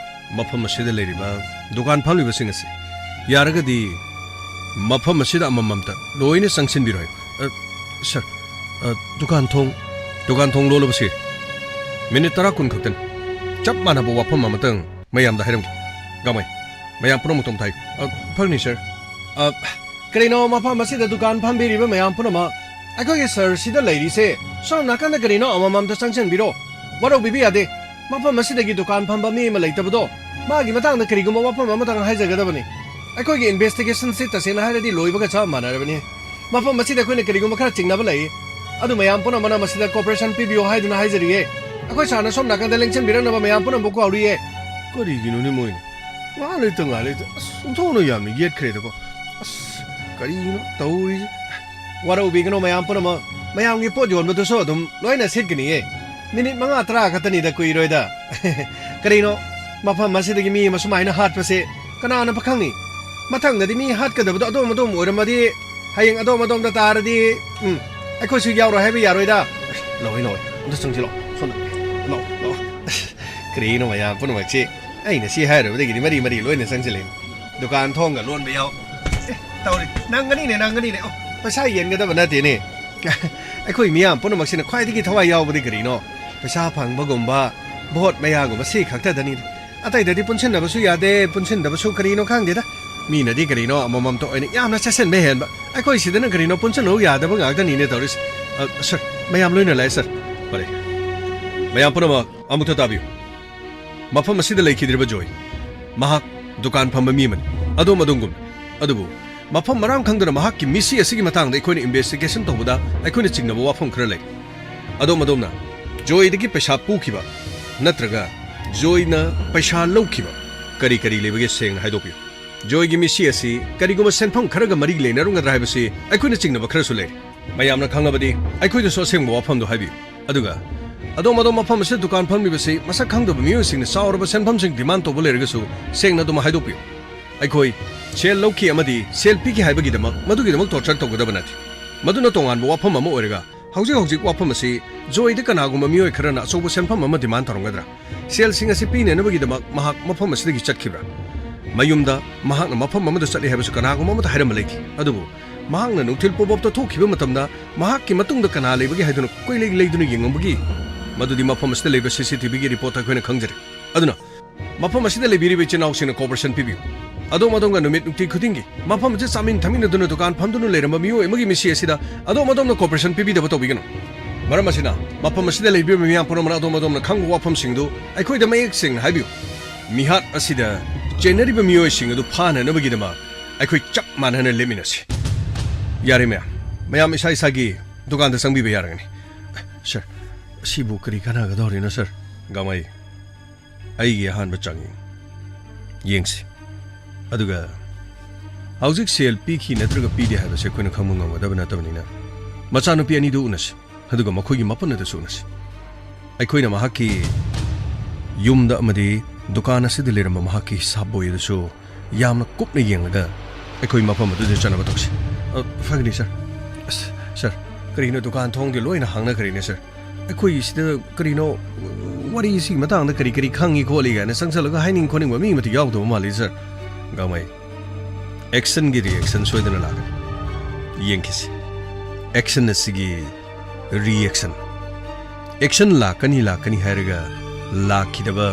ꯃꯐꯝ ꯑꯁꯤꯗ ꯂꯩꯔꯤꯕ ꯗꯨꯀꯥꯟ ꯐꯝꯂꯤꯕꯁꯤꯡ ꯑꯁꯤ ꯌꯥꯔꯒꯗꯤ ꯃꯐꯝ ꯑꯁꯤꯗ ꯑꯃꯃꯝꯇ ꯂꯣꯏꯅ ꯆꯪꯁꯤꯟꯕꯤꯔꯣ ꯍꯥꯏꯌꯨ꯫ ꯑ, ꯁꯥꯔ, ꯑ, ꯗꯨꯀꯥꯟ ꯊꯣꯡ, ꯗꯨꯀꯥꯟ ꯊꯣꯡ ꯂꯣꯜꯂꯕꯁꯤ ꯃꯤꯅꯤꯠ ꯇꯔꯥ ꯀꯨꯟ ꯈꯛꯇꯅꯤ꯫ ꯆꯞ ꯃꯥꯟꯅꯕ ꯋꯥꯐꯝ ꯑꯃꯇꯪ ꯃꯌꯥꯝꯗ ꯍꯥꯏꯔꯝꯒꯦ꯫ ꯒꯥꯡꯃꯩ, ꯃꯌꯥꯝ ꯄꯨꯝꯅꯃꯛꯇꯣ ꯑꯃꯨꯛꯇ ꯍꯥꯏꯌꯨ꯫ ꯑ, ꯐꯒꯅꯤ, ꯁꯥꯔ꯫ ꯑ, ꯀꯔꯤꯅꯣ ꯃꯐꯝ ꯑꯁꯤꯗ ꯗꯨꯀꯥꯟ ꯐꯝꯕꯤꯔꯤꯕ ꯃꯌꯥꯝ ꯄꯨꯝꯅꯃꯛ? ꯑꯩꯈꯣꯏꯒꯤ ꯁꯥꯔ ꯁꯤꯗ ꯂꯩꯔꯤꯁꯦ, ꯁꯣꯝ ꯅꯥꯀꯟꯗ ꯀꯔꯤꯅꯣ ꯑꯃꯃꯝꯇ ꯆꯪꯁꯤꯟꯕꯤꯔꯣ꯫ ꯋꯥꯔꯧꯕꯤꯕ ꯌꯥꯗꯦ꯫ ꯃꯐꯝ ꯑꯁꯤꯗꯒꯤ ꯗꯨꯀꯥꯟ ꯐꯝꯕ ꯃꯤ ꯑꯃ ꯂꯩꯇꯕꯗꯣ, ꯃꯥꯒꯤ ꯃꯇꯥꯡꯗ ꯀꯔꯤꯒꯨꯝꯕ ꯋꯥꯐꯝ ꯑꯃꯇꯪ ꯍꯥꯏꯖꯒꯗꯕꯅꯤ꯫ ꯑꯩꯈꯣꯏꯒꯤ investigationꯁꯤ ꯇꯁꯦꯡꯅ ꯍꯥꯏꯔꯗꯤ ꯂꯣꯏꯕꯒ ꯆꯞ ꯃꯥꯟꯅꯔꯕꯅꯤ꯫ ꯃꯐꯝ ꯑꯁꯤꯗ ꯑꯩꯈꯣꯏꯅ ꯀꯔꯤꯒꯨꯝꯕ ꯈꯔ ꯆꯤꯡꯅꯕ ꯂꯩ꯫ ꯑꯗꯨ ꯃꯌꯥꯝ ꯄꯨꯝꯅꯃꯛꯅ ꯃꯁꯤꯗ cooperation ꯄꯤꯕꯤꯌꯨ ꯍꯥꯏꯗꯨꯅ ꯍꯥꯏꯖꯔꯤꯌꯦ꯫ ꯑꯩꯈꯣꯏ ꯁꯥꯔꯅ ꯁꯣꯝ ꯅꯥꯀꯟꯗ ꯂꯦꯡꯁꯤꯟꯕꯤꯔꯛꯅꯕ ꯃꯌꯥꯝ ꯄꯨꯝꯅꯃꯛꯄꯨ ꯀꯥꯎꯔꯤꯌꯦ꯫ ꯀꯔꯤꯒꯤꯅꯣꯅꯦ ꯃꯣꯏꯅ ꯉꯥꯏꯍꯥꯛ ꯂꯩꯇ ꯉꯥꯏꯍꯥꯛ ꯂꯩꯇ? ꯑꯁ, ꯑꯣꯟꯊꯣꯛꯅ ꯌꯥꯝꯅ ꯌꯦꯠꯈ꯭ꯔꯦꯗꯀꯣ꯫ ꯑꯁ, ꯀꯔꯤꯅꯣ ꯇꯧꯔꯤꯁꯦ? ꯋꯥꯔꯧꯕꯤꯒꯅꯨ ꯃꯌꯥꯝ ꯄꯨꯝꯅꯃꯛ꯫ ꯃꯌꯥꯝꯒꯤ ꯄꯣꯠ ꯌꯣꯟꯕꯗꯨꯁꯨ ꯑꯗꯨꯝ ꯂꯣꯏꯅ ꯁꯤꯠꯀꯅꯤꯌꯦ꯫ ꯃꯤꯅꯤꯠ ꯃꯉꯥ ꯇꯔꯥ ꯈꯛꯇꯅꯤꯗ, ꯀꯨꯏꯔꯣꯏꯗ꯫ ꯀꯔꯤꯅꯣ, ꯃꯐꯝ ꯑꯁꯤꯗꯒꯤ ꯃꯤ ꯑꯃ ꯁꯨꯃꯥꯏꯅ ꯍꯥꯠꯄꯁꯦ ꯀꯅꯥꯅ ꯈꯪꯅꯤ? ꯃꯊꯪꯗꯗꯤ ꯃꯤ ꯍꯥꯠꯀꯗꯕꯗꯣ ꯑꯗꯣꯝ ꯑꯗꯣꯝ ꯑꯣꯏꯔꯝꯃꯗꯤ, ꯍꯌꯦꯡ ꯑꯗꯣꯝ ꯑꯗꯣꯝꯗ ꯇꯥꯔꯗꯤ, ꯎꯝ, ꯑꯩꯈꯣꯏꯁꯨ ꯌꯥꯎꯔꯣꯏ ꯍꯥꯏꯕ ꯌꯥꯔꯣꯏꯗ꯫ ꯂꯥꯛꯑꯣ, ꯂꯥꯛꯑꯣ, ꯑꯝꯇ ꯆꯪꯁꯤꯜꯂꯛꯑꯣ, ꯁꯣꯝꯗ꯫ ꯂꯥꯛꯑꯣ, ꯂꯥꯛꯑꯣ꯫ ꯑꯁ, ꯀꯔꯤꯅꯣ ꯃꯌꯥꯝ ꯄꯨꯝꯅꯃꯛꯁꯤ? ꯑꯩꯅ ꯁꯤ ꯍꯥꯏꯔꯨꯕꯗꯒꯤꯗꯤ ꯃꯔꯤ ꯃꯔꯤ ꯂꯣꯏꯅ ꯆꯪꯁꯤꯜꯂꯛꯏ꯫ ꯗꯨꯀꯥꯟ ꯊꯣꯡꯒ ꯂꯣꯟꯕ ꯌꯥꯎ꯫ ꯑꯦ, ꯇꯧꯔꯤ꯫ ꯅꯪꯒꯅꯤꯅꯦ, ꯅꯪꯒꯅꯤꯅꯦ꯫ ꯑꯣ, ꯄꯩꯁꯥ ꯌꯦꯟꯒꯗꯕ ꯅꯠꯇꯦꯅꯦ꯫ ꯑꯩꯈꯣꯏ ꯃꯤꯌꯥꯝ ꯄꯨꯝꯅꯃꯛꯁꯤꯅ ꯈ꯭ꯋꯥꯏꯗꯒꯤ ꯊꯋꯥꯏ ꯌꯥꯎꯕꯗꯤ ꯀꯔꯤꯅꯣ? ꯄꯩꯁꯥ ꯐꯪꯕꯒꯨꯝꯕ, ꯚꯣꯠ ꯃꯌꯥꯒꯨꯝꯕ, ꯁꯤ ꯈꯛꯇꯗꯅꯤ꯫ ꯑꯇꯩꯗꯗꯤ ꯄꯨꯟꯁꯤꯟꯅꯕꯁꯨ ꯌꯥꯗꯦ, ꯄꯨꯟꯁꯤꯟꯗꯕꯁꯨ ꯀꯔꯤꯅꯣ ꯈꯪꯗꯦꯗ꯫ ꯃꯤꯅꯗꯤ ꯀꯔꯤꯅꯣ ꯑꯃꯃꯝꯇ ꯑꯣꯏꯅ ꯌꯥꯝꯅ ꯆꯦꯠꯁꯤꯟꯕ ꯍꯦꯟꯕ꯫ ꯑꯩꯈꯣꯏ ꯁꯤꯗꯅ ꯀꯔꯤꯅꯣ ꯄꯨꯟꯁꯤꯟꯅꯧ ꯌꯥꯗꯕ ꯉꯥꯛꯇꯅꯤꯅꯦ ꯇꯧꯔꯤꯁꯦ꯫ ꯑ, ꯁꯥꯔ, ꯃꯌꯥꯝ ꯂꯣꯏꯅ ꯂꯥꯛꯑꯦ, ꯁꯥꯔ꯫ ꯐꯔꯦ꯫ ꯃꯌꯥꯝ ꯄꯨꯝꯅꯃꯛ ꯑꯃꯨꯛꯇ ꯇꯥꯕꯤꯌꯨ꯫ ꯃꯐꯝ ꯑꯁꯤꯗ ꯂꯩꯈꯤꯗ꯭ꯔꯤꯕ ꯖꯣꯏ, ꯃꯍꯥꯛ ꯗꯨꯀꯥꯟ ꯐꯝꯕ ꯃꯤ ꯑꯃꯅꯤ, ꯑꯗꯣꯝ ꯑꯗꯣꯝꯒꯨꯝ꯫ ꯑꯗꯨꯕꯨ ꯃꯐꯝ ꯃꯔꯥꯡ ꯈꯪꯗꯅ ꯃꯍꯥꯛꯀꯤ ꯃꯤꯁꯤ ꯑꯁꯤꯒꯤ ꯃꯇꯥꯡꯗ ꯑꯩꯈꯣꯏꯅ investigation ꯇꯧꯕꯗ ꯑꯩꯈꯣꯏꯅ ꯆꯤꯡꯅꯕ ꯋꯥꯐꯝ ꯈꯔ ꯂꯩ꯫ ꯑꯗꯣꯝ ꯑꯗꯣꯝꯅ ꯖꯣꯏꯗꯒꯤ ꯄꯩꯁꯥ ꯄꯨꯈꯤꯕ ꯅꯠꯇ꯭ꯔꯒ ꯖꯣꯏꯅ ꯄꯩꯁꯥ ꯂꯧꯈꯤꯕ ꯀꯔꯤ ꯀꯔꯤ ꯂꯩꯕꯒꯦ, ꯁꯦꯡꯅ ꯍꯥꯏꯗꯣꯛꯄꯤꯌꯨ꯫ ꯖꯣꯏꯒꯤ ꯃꯤꯁꯤ ꯑꯁꯤ ꯀꯔꯤꯒꯨꯝꯕ ꯁꯦꯟꯐꯝ ꯈꯔꯒ ꯃꯔꯤ ꯂꯩꯅꯔꯝꯒꯗ꯭ꯔꯥ ꯍꯥꯏꯕꯁꯤ ꯑꯩꯈꯣꯏꯅ ꯆꯤꯡꯅꯕ ꯈꯔꯁꯨ ꯂꯩꯔꯤ꯫ ꯃꯌꯥꯝꯅ ꯈꯪꯂꯕꯗꯤ ꯑꯩꯈꯣꯏꯗꯁꯨ ꯑꯁꯦꯡꯕ ꯋꯥꯐꯝꯗꯨ ꯍꯥꯏꯕꯤꯌꯨ꯫ ꯑꯗꯨꯒ ꯑꯗꯣꯝ ꯑꯗꯣꯝ ꯃꯐꯝ ꯑꯁꯤꯗ ꯗꯨꯀꯥꯟ ꯐꯝꯂꯤꯕꯁꯤ ꯃꯁꯛ ꯈꯪꯗꯕ ꯃꯤꯑꯣꯏꯁꯤꯡꯅ ꯆꯥꯎꯔꯕ ꯁꯦꯟꯐꯝꯁꯤꯡ ꯗꯤꯃꯥꯟ ꯇꯧꯕ ꯂꯩꯔꯒꯁꯨ ꯁꯦꯡꯅ ꯑꯗꯨꯝ ꯍꯥꯏꯗꯣꯛꯄꯤꯌꯨ꯫ ꯑꯩꯈꯣꯏ ꯁꯦꯜ ꯂꯧꯈꯤ ꯑꯃꯗꯤ ꯁꯦꯜ ꯄꯤꯈꯤ ꯍꯥꯏꯕꯒꯤꯗꯃꯛ ꯃꯗꯨꯒꯤꯗꯃꯛ ꯇꯣꯔꯆꯔ ꯇꯧꯒꯗꯕ ꯅꯠꯇꯦ꯫ ꯃꯗꯨꯅ ꯇꯣꯉꯥꯟꯕ ꯋꯥꯐꯝ ꯑꯃ ꯑꯣꯏꯔꯒ ꯍꯧꯖꯤꯛ ꯍꯧꯖꯤꯛ ꯋꯥꯐꯝ ꯑꯁꯤ ꯖꯣꯏꯗ ꯀꯅꯥꯒꯨꯝꯕ ꯃꯤꯑꯣꯏ ꯈꯔꯅ ꯑꯆꯧꯕ ꯁꯦꯟꯐꯝ ꯑꯃ ꯗꯤꯃꯥꯟ ꯇꯧꯔꯝꯒꯗ꯭ꯔꯥ? ꯁꯦꯜꯁꯤꯡ ꯑꯁꯤ ꯄꯤꯅꯅꯕꯒꯤꯗꯃꯛ ꯃꯍꯥꯛ ꯃꯐꯝ ꯑꯁꯤꯗꯒꯤ ꯆꯠꯈꯤꯕ꯭ꯔꯥ? ꯃꯌꯨꯝꯗ ꯃꯍꯥꯛꯅ ꯃꯐꯝ ꯑꯃꯗ ꯆꯠꯂꯤ ꯍꯥꯏꯕꯁꯨ ꯀꯅꯥꯒꯨꯝꯕ ꯑꯃꯠꯇ ꯍꯥꯏꯔꯝꯕ ꯂꯩꯇꯦ꯫ ꯑꯗꯨꯕꯨ ꯃꯍꯥꯛꯅ ꯅꯨꯡꯊꯤꯜ ꯄꯨꯡ ꯇꯔꯨꯛꯇ ꯊꯣꯛꯈꯤꯕ ꯃꯇꯝꯗ ꯃꯍꯥꯛꯀꯤ ꯃꯇꯨꯡꯗ ꯀꯅꯥ ꯂꯩꯕꯒꯦ ꯍꯥꯏꯗꯨꯅ ꯀꯣꯏꯂꯩ ꯂꯩꯗꯨꯅ ꯌꯦꯡꯉꯝꯕꯒꯤ ꯃꯗꯨꯗꯤ ꯃꯐꯝ ꯑꯁꯤꯗ ꯂꯩꯕ ꯁꯤ ꯁꯤ ꯇꯤ ꯚꯤꯒꯤ ꯔꯤꯄꯣꯔꯠꯇ ꯑꯩꯈꯣꯏꯅ ꯈꯪꯖꯔꯦ꯫ ꯑꯗꯨꯅ ꯃꯐꯝ ꯑꯁꯤꯗ ꯂꯩꯕꯤꯔꯤꯕ ꯏꯆꯤꯟ ꯏꯅꯥꯎꯁꯤꯡꯅ ꯀꯣꯑꯣꯄꯔꯦꯁꯟ ꯄꯤꯕꯤꯌꯨ꯫ ꯑꯗꯣꯝ ꯑꯗꯣꯝꯒ ꯅꯨꯃꯤꯠ ꯅꯨꯡꯇꯤ ꯈꯨꯗꯤꯡꯒꯤ ꯃꯐꯝ ꯑꯁꯤꯗ ꯆꯥꯃꯤꯟ ꯊꯛꯃꯤꯟꯅꯗꯨꯅ ꯗꯨꯀꯥꯟ ꯐꯝꯗꯨꯅ ꯂꯩꯔꯝꯕ ꯃꯤꯑꯣꯏ ꯑꯃꯒꯤ ꯃꯤꯁꯤ ꯑꯁꯤꯗ ꯑꯗꯣꯝ ꯑꯗꯣꯝꯅ ꯀꯣꯑꯣꯄꯔꯦꯁꯟ ꯄꯤꯕꯤꯗꯕ ꯇꯧꯕꯤꯒꯅꯨ꯫ ꯃꯔꯝ ꯑꯁꯤꯅ, ꯃꯐꯝ ꯑꯁꯤꯗ ꯂꯩꯕꯤꯔꯤꯕ ꯃꯤꯌꯥꯝ ꯄꯨꯝꯅꯃꯛꯅ ꯑꯗꯣꯝ ꯑꯗꯣꯝꯅ ꯈꯪꯕ ꯋꯥꯐꯝꯁꯤꯡꯗꯨ ꯑꯩꯈꯣꯏꯗ ꯃꯌꯦꯛ ꯁꯦꯡꯅ ꯍꯥꯏꯕꯤꯌꯨ꯫ ꯃꯤꯍꯥꯠ ꯑꯁꯤꯗ ꯆꯦꯟꯅꯔꯤꯕ ꯃꯤꯑꯣꯏꯁꯤꯡ ꯑꯗꯨ ꯐꯥꯅꯅꯕꯒꯤꯗꯃꯛ ꯑꯩꯈꯣꯏ ꯆꯞ ꯃꯥꯟꯅꯅ ꯂꯦꯞꯃꯤꯟꯅꯁꯤ꯫ ꯌꯥꯔꯦ ꯃꯌꯥꯝ, ꯃꯌꯥꯝ ꯏꯁꯥ ꯏꯁꯥꯒꯤ ꯗꯨꯀꯥꯟꯗ ꯆꯪꯕꯤꯕ ꯌꯥꯔꯒꯅꯤ꯫ ꯁꯥꯔ, ꯑꯁꯤꯕꯨ ꯀꯔꯤ ꯀꯥꯟꯅꯒꯗꯧꯔꯤꯅꯣ, ꯁꯥꯔ? ꯒꯥꯃꯩ, ꯑꯩꯒꯤ ꯑꯍꯥꯟꯕ ꯆꯥꯡꯌꯦꯡ ꯌꯦꯡꯁꯤ꯫ ꯑꯗꯨꯒ ꯍꯧꯖꯤꯛ ꯁꯦꯜ ꯄꯤꯈꯤ ꯅꯠꯇ꯭ꯔꯒ ꯄꯤꯗꯦ ꯍꯥꯏꯕꯁꯦ ꯑꯩꯈꯣꯏꯅ ꯈꯪꯕ ꯉꯝꯒꯗꯕ ꯅꯠꯇꯕꯅꯤꯅ, ꯃꯆꯥꯅꯨꯄꯤ ꯑꯅꯤꯗꯨ ꯎꯅꯁꯤ, ꯑꯗꯨꯒ ꯃꯈꯣꯏꯒꯤ ꯃꯄꯨꯟ ꯑꯗꯨꯁꯨ ꯎꯅꯁꯤ꯫ ꯑꯩꯈꯣꯏꯅ ꯃꯍꯥꯛꯀꯤ ꯌꯨꯝꯗ ꯑꯃꯗꯤ ꯗꯨꯀꯥꯟ ꯑꯁꯤꯗ ꯂꯩꯔꯝꯕ ꯃꯍꯥꯛꯀꯤ ꯍꯤꯁꯥꯞ ꯕꯣꯏ ꯑꯗꯨꯁꯨ ꯌꯥꯝꯅ ꯀꯨꯞꯅ ꯌꯦꯡꯂꯒ ꯑꯩꯈꯣꯏ ꯃꯐꯝ ꯑꯗꯨꯗ ꯆꯠꯅꯕ ꯇꯧꯁꯤ꯫ ꯑ, ꯐꯒꯅꯤ, ꯁꯥꯔ꯫ ꯑꯁ, ꯁꯥꯔ, ꯀꯔꯤꯅꯣ, ꯗꯨꯀꯥꯟ ꯊꯣꯡꯗꯤ ꯂꯣꯏꯅ ꯍꯥꯡꯅꯈ꯭ꯔꯦꯅꯦ, ꯁꯥꯔ? ꯑꯩꯈꯣꯏꯒꯤꯁꯤꯗ ꯀꯔꯤꯅꯣ, ꯋꯥꯔꯤꯁꯤꯒꯤ ꯃꯇꯥꯡꯗ ꯀꯔꯤ ꯀꯔꯤ ꯈꯪꯉꯤ ꯈꯣꯠꯂꯤ ꯀꯥꯏꯅ ꯆꯪꯁꯜꯂꯒ ꯍꯥꯏꯅꯤꯡ ꯈꯣꯠꯅꯤꯡꯕ ꯃꯤ ꯑꯃꯠꯇ ꯌꯥꯎꯗꯕ ꯃꯥꯜꯂꯤ, ꯁꯥꯔ꯫ ꯒꯥꯃꯩ, ꯑꯦꯛꯁꯟꯒꯤ ꯔꯤꯑꯦꯛꯁꯟ ꯁꯣꯏꯗꯅ ꯂꯥꯛꯀꯅꯤ꯫ ꯌꯦꯡꯈꯤꯁꯤ꯫ ꯑꯦꯛꯁꯟ ꯑꯁꯤꯒꯤ ꯔꯤꯑꯦꯛꯁꯟ꯫ ꯑꯦꯛꯁꯟ ꯂꯥꯛꯀꯅꯤ, ꯂꯥꯛꯀꯅꯤ ꯍꯥꯏꯔꯒ ꯂꯥꯛꯈꯤꯗꯕ,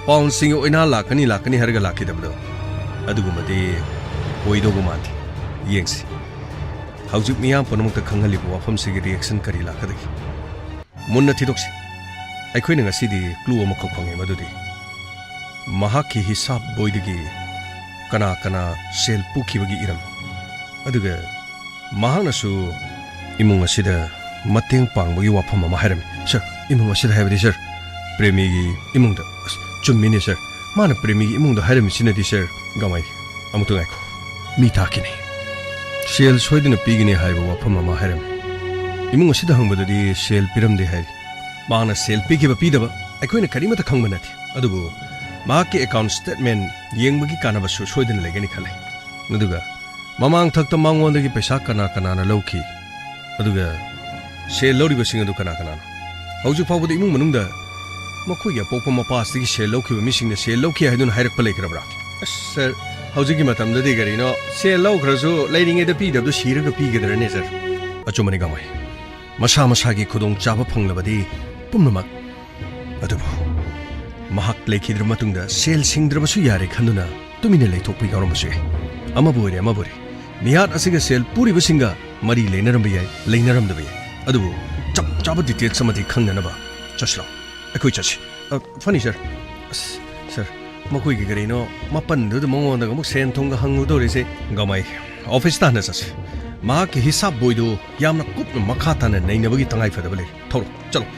ꯄꯥꯎꯟꯁꯤꯡꯒꯤ ꯑꯣꯏꯅ ꯂꯥꯛꯀꯅꯤ, ꯂꯥꯛꯀꯅꯤ ꯍꯥꯏꯔꯒ ꯂꯥꯛꯈꯤꯗꯕꯗꯣ, ꯑꯗꯨꯒꯨꯝꯕꯗꯤ ꯑꯣꯏꯗꯧꯕ ꯃꯥꯟꯗꯦ꯫ ꯌꯦꯡꯁꯤ, ꯍꯧꯖꯤꯛ ꯃꯤꯌꯥꯝ ꯄꯨꯝꯅꯃꯛꯇ ꯈꯪꯍꯜꯂꯤꯕ ꯋꯥꯐꯝꯁꯤꯒꯤ ꯔꯤꯑꯦꯛꯁꯟ ꯀꯔꯤ ꯂꯥꯛꯀꯗꯒꯦ? ꯃꯨꯟꯅ ꯊꯤꯗꯣꯛꯁꯤ꯫ ꯑꯩꯈꯣꯏꯅ ꯉꯁꯤꯗꯤ ꯀ꯭ꯂꯨ ꯑꯃꯈꯛ ꯐꯪꯉꯦ, ꯃꯗꯨꯗꯤ ꯃꯍꯥꯛꯀꯤ ꯍꯤꯁꯥꯞ ꯕꯣꯏꯗꯒꯤ ꯀꯅꯥ ꯀꯅꯥ ꯁꯦꯜ ꯄꯨꯈꯤꯕꯒꯤ ꯏꯔꯝ, ꯑꯗꯨꯒ ꯃꯍꯥꯛꯅꯁꯨ ꯏꯃꯨꯡ ꯑꯁꯤꯗ ꯃꯇꯦꯡ ꯄꯥꯡꯕꯒꯤ ꯋꯥꯐꯝ ꯑꯃ ꯍꯥꯏꯔꯝꯃꯤ꯫ ꯁꯥꯔ, ꯏꯃꯨꯡ ꯑꯁꯤꯗ ꯍꯥꯏꯕꯗꯤ, ꯁꯥꯔ, ꯄ꯭ꯔꯦꯃꯤꯒꯤ ꯏꯃꯨꯡꯗ꯫ ꯑꯁ, ꯆꯨꯝꯃꯤꯅꯦ, ꯁꯥꯔ꯫ ꯃꯥꯅ ꯄ꯭ꯔꯦꯃꯤꯒꯤ ꯏꯃꯨꯡꯗ ꯍꯥꯏꯔꯝꯃꯤꯁꯤꯅꯗꯤ, ꯁꯥꯔ, ꯒꯥꯃꯩ꯫ ꯑꯃꯨꯛꯇ ꯉꯥꯏꯈꯣ꯫ ꯃꯤ ꯊꯥꯈꯤꯅꯤ꯫ ꯁꯦꯜ ꯁꯣꯏꯗꯅ ꯄꯤꯒꯅꯤ ꯍꯥꯏꯕ ꯋꯥꯐꯝ ꯑꯃ ꯍꯥꯏꯔꯝꯃꯤ꯫ ꯏꯃꯨꯡ ꯑꯁꯤꯗ ꯍꯪꯕꯗꯗꯤ ꯁꯦꯜ ꯄꯤꯔꯝꯗꯦ ꯍꯥꯏꯔꯤ꯫ ꯃꯍꯥꯛꯅ ꯁꯦꯜ ꯄꯤꯈꯤꯕ ꯄꯤꯗꯕ ꯑꯩꯈꯣꯏꯅ ꯀꯔꯤꯃꯠꯇ ꯈꯪꯕ ꯅꯠꯇꯦ꯫ ꯑꯗꯨꯕꯨ ꯃꯍꯥꯛꯀꯤ account statement ꯌꯦꯡꯕꯒꯤ ꯀꯥꯟꯅꯕꯁꯨ ꯁꯣꯏꯗꯅ ꯂꯩꯒꯅꯤ ꯈꯜꯂꯤ꯫ ꯑꯗꯨꯒ ꯃꯃꯥꯡ ꯊꯛꯇ ꯃꯉꯣꯟꯗꯒꯤ ꯄꯩꯁꯥ ꯀꯅꯥ ꯀꯅꯥꯅ ꯂꯧꯈꯤ? ꯑꯗꯨꯒ ꯁꯦꯜ ꯂꯧꯔꯤꯕꯁꯤꯡ ꯑꯗꯨ ꯀꯅꯥ ꯀꯅꯥꯅꯣ? ꯍꯧꯖꯤꯛ ꯐꯥꯎꯕꯗ ꯏꯃꯨꯡ ꯃꯅꯨꯡꯗ ꯃꯈꯣꯏꯒꯤ ꯑꯄꯣꯛꯄ ꯃꯄꯥ ꯑꯁꯤꯗꯒꯤ ꯁꯦꯜ ꯂꯧꯈꯤꯕ ꯃꯤꯁꯤꯡꯅ ꯁꯦꯜ ꯂꯧꯈꯤ ꯍꯥꯏꯗꯨꯅ ꯍꯥꯏꯔꯛꯄ ꯂꯩꯈ꯭ꯔꯕ꯭ꯔꯥ? ꯑꯁ, ꯁꯥꯔ, ꯍꯧꯖꯤꯛꯀꯤ ꯃꯇꯝꯗꯗꯤ ꯀꯔꯤꯅꯣ, ꯁꯦꯜ ꯂꯧꯈ꯭ꯔꯁꯨ ꯂꯩꯔꯤꯉꯩꯗ ꯄꯤꯗꯕꯗꯨ ꯁꯤꯔꯒ ꯄꯤꯒꯗ꯭ꯔꯅꯦ, ꯁꯥꯔ? ꯑꯆꯨꯝꯕꯅꯤ, ꯒꯃꯥꯏ꯫ ꯃꯁꯥ ꯃꯁꯥꯒꯤ ꯈꯨꯗꯣꯡꯆꯥꯕ ꯐꯪꯂꯕꯗꯤ ꯄꯨꯝꯅꯃꯛ꯫ ꯑꯗꯨꯕꯨ ꯃꯍꯥꯛ ꯂꯩꯈꯤꯗ꯭ꯔꯕ ꯃꯇꯨꯡꯗ ꯁꯦꯜ ꯁꯤꯡꯗ꯭ꯔꯕꯁꯨ ꯌꯥꯔꯦ ꯈꯟꯗꯨꯅ ꯇꯨꯃꯤꯟꯅ ꯂꯩꯊꯣꯛꯄ ꯌꯥꯎꯔꯝꯕꯁꯨ ꯌꯥꯏ꯫ ꯑꯃꯕꯨ ꯑꯣꯏꯔꯦ, ꯑꯃꯕꯨ ꯑꯣꯏꯔꯦ, ꯃꯤꯍꯥꯠ ꯑꯁꯤꯒ ꯁꯦꯜ ꯄꯨꯔꯤꯕꯁꯤꯡꯒ ꯃꯔꯤ ꯂꯩꯅꯔꯝꯕ ꯌꯥꯏ, ꯂꯩꯅꯔꯝꯗꯕ ꯌꯥꯏ꯫ ꯑꯗꯨꯕꯨ ꯆꯞ ꯆꯥꯕ details ꯑꯃꯗꯤ ꯈꯪꯅꯅꯕ ꯆꯠꯁꯤꯔꯣ? ꯑꯩꯈꯣꯏ ꯆꯠꯁꯤ꯫ ꯑ, ꯐꯅꯤ, ꯁꯥꯔ꯫ ꯑꯁ, ꯁꯥꯔ, ꯃꯈꯣꯏꯒꯤ ꯀꯔꯤꯅꯣ ꯃꯥꯄꯟꯗꯨꯗ ꯃꯉꯣꯟꯗꯒ ꯑꯃꯨꯛ ꯁꯦꯟ ꯊꯨꯝꯒ ꯍꯪꯉꯨꯗꯧꯔꯤꯁꯦ꯫ ꯒꯃꯥꯏ, ꯑꯣꯐꯤꯁꯇ ꯍꯥꯟꯅ ꯆꯠꯁꯤ꯫ ꯃꯍꯥꯛꯀꯤ ꯍꯤꯁꯥꯞ ꯕꯣꯏꯗꯨ ꯌꯥꯝꯅ ꯀꯨꯞꯅ ꯃꯈꯥ ꯇꯥꯅ ꯅꯩꯅꯕꯒꯤ ꯇꯉꯥꯏ ꯐꯗꯕ ꯂꯩꯔꯦ꯫ ꯊꯧꯔꯣ, ꯆꯠꯂꯣ꯫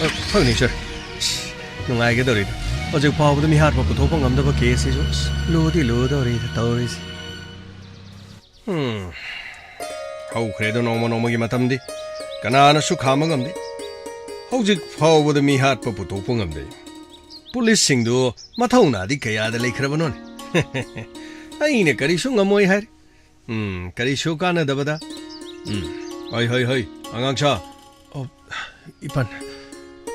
ꯑ, ꯐꯒꯅꯤ, ꯁꯥꯔ꯫ ꯑꯁ, ꯅꯨꯡꯉꯥꯏꯒꯗꯧꯔꯤꯗ꯫ ꯍꯧꯖꯤꯛ ꯐꯥꯎꯕꯗ ꯃꯤꯍꯥꯠꯄ ꯄꯨꯊꯣꯛꯄ ꯉꯝꯗꯕ ꯀꯦꯁꯁꯤꯁꯨ, ꯑꯁ, ꯂꯨꯗꯤ ꯂꯨꯗꯧꯔꯤꯗ ꯇꯧꯔꯤꯁꯦ꯫ ꯍꯝ꯫ ꯍꯧꯈ꯭ꯔꯦꯗꯣ ꯅꯣꯡꯃ ꯅꯣꯡꯃꯒꯤ ꯃꯇꯝꯗꯤ꯫ ꯀꯅꯥꯅꯁꯨ ꯈꯥꯝꯕ ꯉꯝꯗꯦ꯫ ꯍꯧꯖꯤꯛ ꯐꯥꯎꯕꯗ ꯃꯤꯍꯥꯠꯄ ꯄꯨꯊꯣꯛꯄ ꯉꯝꯗꯦ꯫ ꯄꯨꯂꯤꯁꯁꯤꯡꯗꯨ ꯃꯊꯧꯅꯥꯗꯤ ꯀꯌꯥꯗ ꯂꯩꯈ꯭ꯔꯕꯅꯣꯅꯦ? ꯑꯩꯅ ꯀꯔꯤꯁꯨ ꯉꯝꯃꯣꯏ ꯍꯥꯏꯔꯦ꯫ ꯎꯝ, ꯀꯔꯤꯁꯨ ꯀꯥꯟꯅꯗꯕꯗ꯫ ꯎꯝ, ꯍꯣꯏ, ꯍꯣꯏ, ꯍꯣꯏ, ꯑꯉꯥꯡꯁꯥ꯫ ꯑꯣ, ꯏꯄꯟ,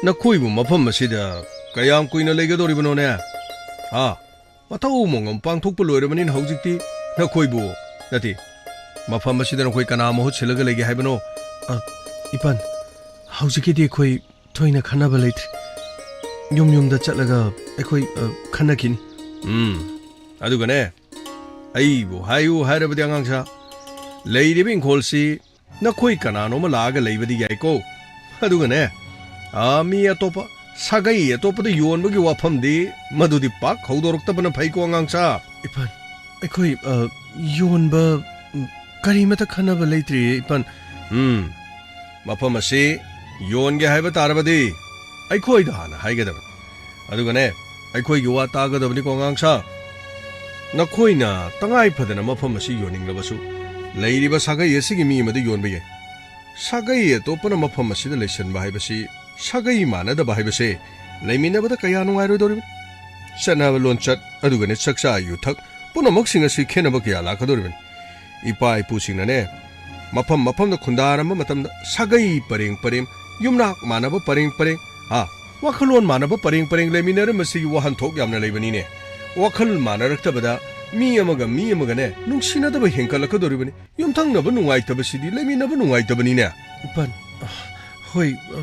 ꯅꯈꯣꯏꯕꯨ ꯃꯐꯝ ꯑꯁꯤꯗ ꯀꯌꯥꯝ ꯀꯨꯏꯅ ꯂꯩꯒꯗꯧꯔꯤꯕꯅꯣꯅꯦ? ꯍꯥ? ꯃꯊꯧ ꯃꯉꯝ ꯄꯥꯡꯊꯣꯛꯄ ꯂꯣꯏꯔꯕꯅꯤꯅ ꯍꯧꯖꯤꯛꯇꯤ ꯅꯈꯣꯏꯕꯨ, ꯅꯠꯇꯦ, ꯃꯐꯝ ꯑꯁꯤꯗ ꯅꯈꯣꯏ ꯀꯅꯥ ꯃꯍꯨꯠ ꯁꯤꯜꯂꯒ ꯂꯩꯒꯦ ꯍꯥꯏꯕꯅꯣ? ꯑ, ꯏꯄꯟ, ꯍꯧꯖꯤꯛꯀꯤꯗꯤ ꯑꯩꯈꯣꯏ ꯊꯣꯏꯅ ꯈꯟꯅꯕ ꯂꯩꯇ꯭ꯔꯤ꯫ ꯌꯨꯝ ꯌꯨꯝꯗ ꯆꯠꯂꯒ ꯑꯩꯈꯣꯏ, ꯑ, ꯈꯟꯅꯈꯤꯅꯤ꯫ ꯎꯝ, ꯑꯗꯨꯒꯅꯦ, ꯑꯩꯕꯨ ꯍꯥꯏꯌꯨ ꯍꯥꯏꯔꯕꯗꯤ, ꯑꯉꯥꯡꯁꯥ, ꯂꯩꯔꯤꯕ ꯏꯪꯈꯣꯜꯁꯤ ꯅꯈꯣꯏ ꯀꯅꯥꯅꯣꯝꯃ ꯂꯥꯛꯑꯒ ꯂꯩꯕꯗꯤ ꯌꯥꯏꯀꯣ꯫ ꯑꯗꯨꯒꯅꯦ, ꯑꯥ, ꯃꯤ ꯑꯇꯣꯞꯄ, ꯁꯥꯒꯩ ꯑꯇꯣꯞꯄꯗ ꯌꯣꯟꯕꯒꯤ ꯋꯥꯐꯝꯗꯤ ꯃꯗꯨꯗꯤ ꯄꯥꯛ ꯍꯧꯗꯣꯔꯛꯇꯕꯅ ꯐꯩꯀꯣ, ꯑꯉꯥꯡꯁꯥ꯫ ꯏꯄꯟ, ꯑꯩꯈꯣꯏ, ꯑ, ꯌꯣꯟꯕ, ꯎꯝ, ꯀꯔꯤꯃꯠꯇ ꯈꯟꯅꯕ ꯂꯩꯇ꯭ꯔꯤꯌꯦ, ꯏꯄꯟ꯫ ꯎꯝ, ꯃꯐꯝ ꯑꯁꯤ ꯌꯣꯟꯒꯦ ꯍꯥꯏꯕ ꯇꯥꯔꯕꯗꯤ ꯑꯩꯈꯣꯏꯗ ꯍꯥꯟꯅ ꯍꯥꯏꯒꯗꯕꯅꯤ꯫ ꯑꯗꯨꯒꯅꯦ, ꯑꯩꯈꯣꯏꯒꯤ ꯋꯥ ꯇꯥꯒꯗꯕꯅꯤꯀꯣ, ꯑꯉꯥꯡꯁꯥ꯫ ꯅꯈꯣꯏꯅ ꯇꯉꯥꯏ ꯐꯗꯅ ꯃꯐꯝ ꯑꯁꯤ ꯌꯣꯟꯅꯤꯡꯂꯕꯁꯨ, ꯂꯩꯔꯤꯕ ꯁꯥꯒꯩ ꯑꯁꯤꯒꯤ ꯃꯤ ꯑꯃꯗ ꯌꯣꯟꯕ ꯌꯥꯏ꯫ ꯁꯥꯒꯩ ꯑꯇꯣꯞꯄꯅ ꯃꯐꯝ ꯑꯁꯤꯗ ꯂꯩꯁꯟꯕ ꯍꯥꯏꯕꯁꯤ, ꯁꯥꯒꯩ ꯃꯥꯟꯅꯗꯕ ꯍꯥꯏꯕꯁꯦ ꯂꯩꯃꯤꯟꯅꯕꯗ ꯀꯌꯥ ꯅꯨꯡꯉꯥꯏꯔꯣꯏꯗꯧꯔꯤꯕꯅꯤ꯫ ꯆꯠꯅꯕ ꯂꯣꯟꯆꯠ, ꯑꯗꯨꯒꯅꯦ ꯆꯥꯛꯆꯥ ꯌꯨꯊꯛ ꯄꯨꯝꯅꯃꯛꯁꯤꯡ ꯑꯁꯤ ꯈꯦꯠꯅꯕ ꯀꯌꯥ ꯂꯥꯛꯀꯗꯧꯔꯤꯕꯅꯤ꯫ ꯏꯄꯥ ꯏꯄꯨꯁꯤꯡꯅꯅꯦ, ꯃꯐꯝ ꯃꯐꯝꯗ ꯈꯨꯟꯗꯥꯔꯝꯕ ꯃꯇꯝꯗ ꯁꯥꯒꯩ ꯄꯔꯦꯡ ꯄꯔꯦꯡ, ꯌꯨꯝꯅꯥꯛ ꯃꯥꯟꯅꯕ ꯄꯔꯦꯡ ꯄꯔꯦꯡ, ꯑꯥ, ꯋꯥꯈꯜꯂꯣꯟ ꯃꯥꯟꯅꯕ ꯄꯔꯦꯡ ꯄꯔꯦꯡ ꯂꯩꯃꯤꯟꯅꯔꯝꯕꯁꯤꯒꯤ ꯋꯥꯍꯟꯊꯣꯛ ꯌꯥꯝꯅ ꯂꯩꯕꯅꯤꯅꯦ꯫ ꯋꯥꯈꯜ ꯃꯥꯟꯅꯔꯛꯇꯕꯗ ꯃꯤ ꯑꯃꯒ ꯃꯤ ꯑꯃꯒꯅꯦ ꯅꯨꯡꯁꯤꯅꯗꯕ ꯍꯦꯟꯀꯠꯂꯛꯀꯗꯧꯔꯤꯕꯅꯤ꯫ ꯌꯨꯝꯊꯪꯅꯕ ꯅꯨꯡꯉꯥꯏꯇꯕꯁꯤꯗꯤ ꯂꯩꯃꯤꯟꯅꯕ ꯅꯨꯡꯉꯥꯏꯇꯕꯅꯤꯅꯦ꯫ ꯏꯄꯟ, ꯑ, ꯍꯣꯏ, ꯑ,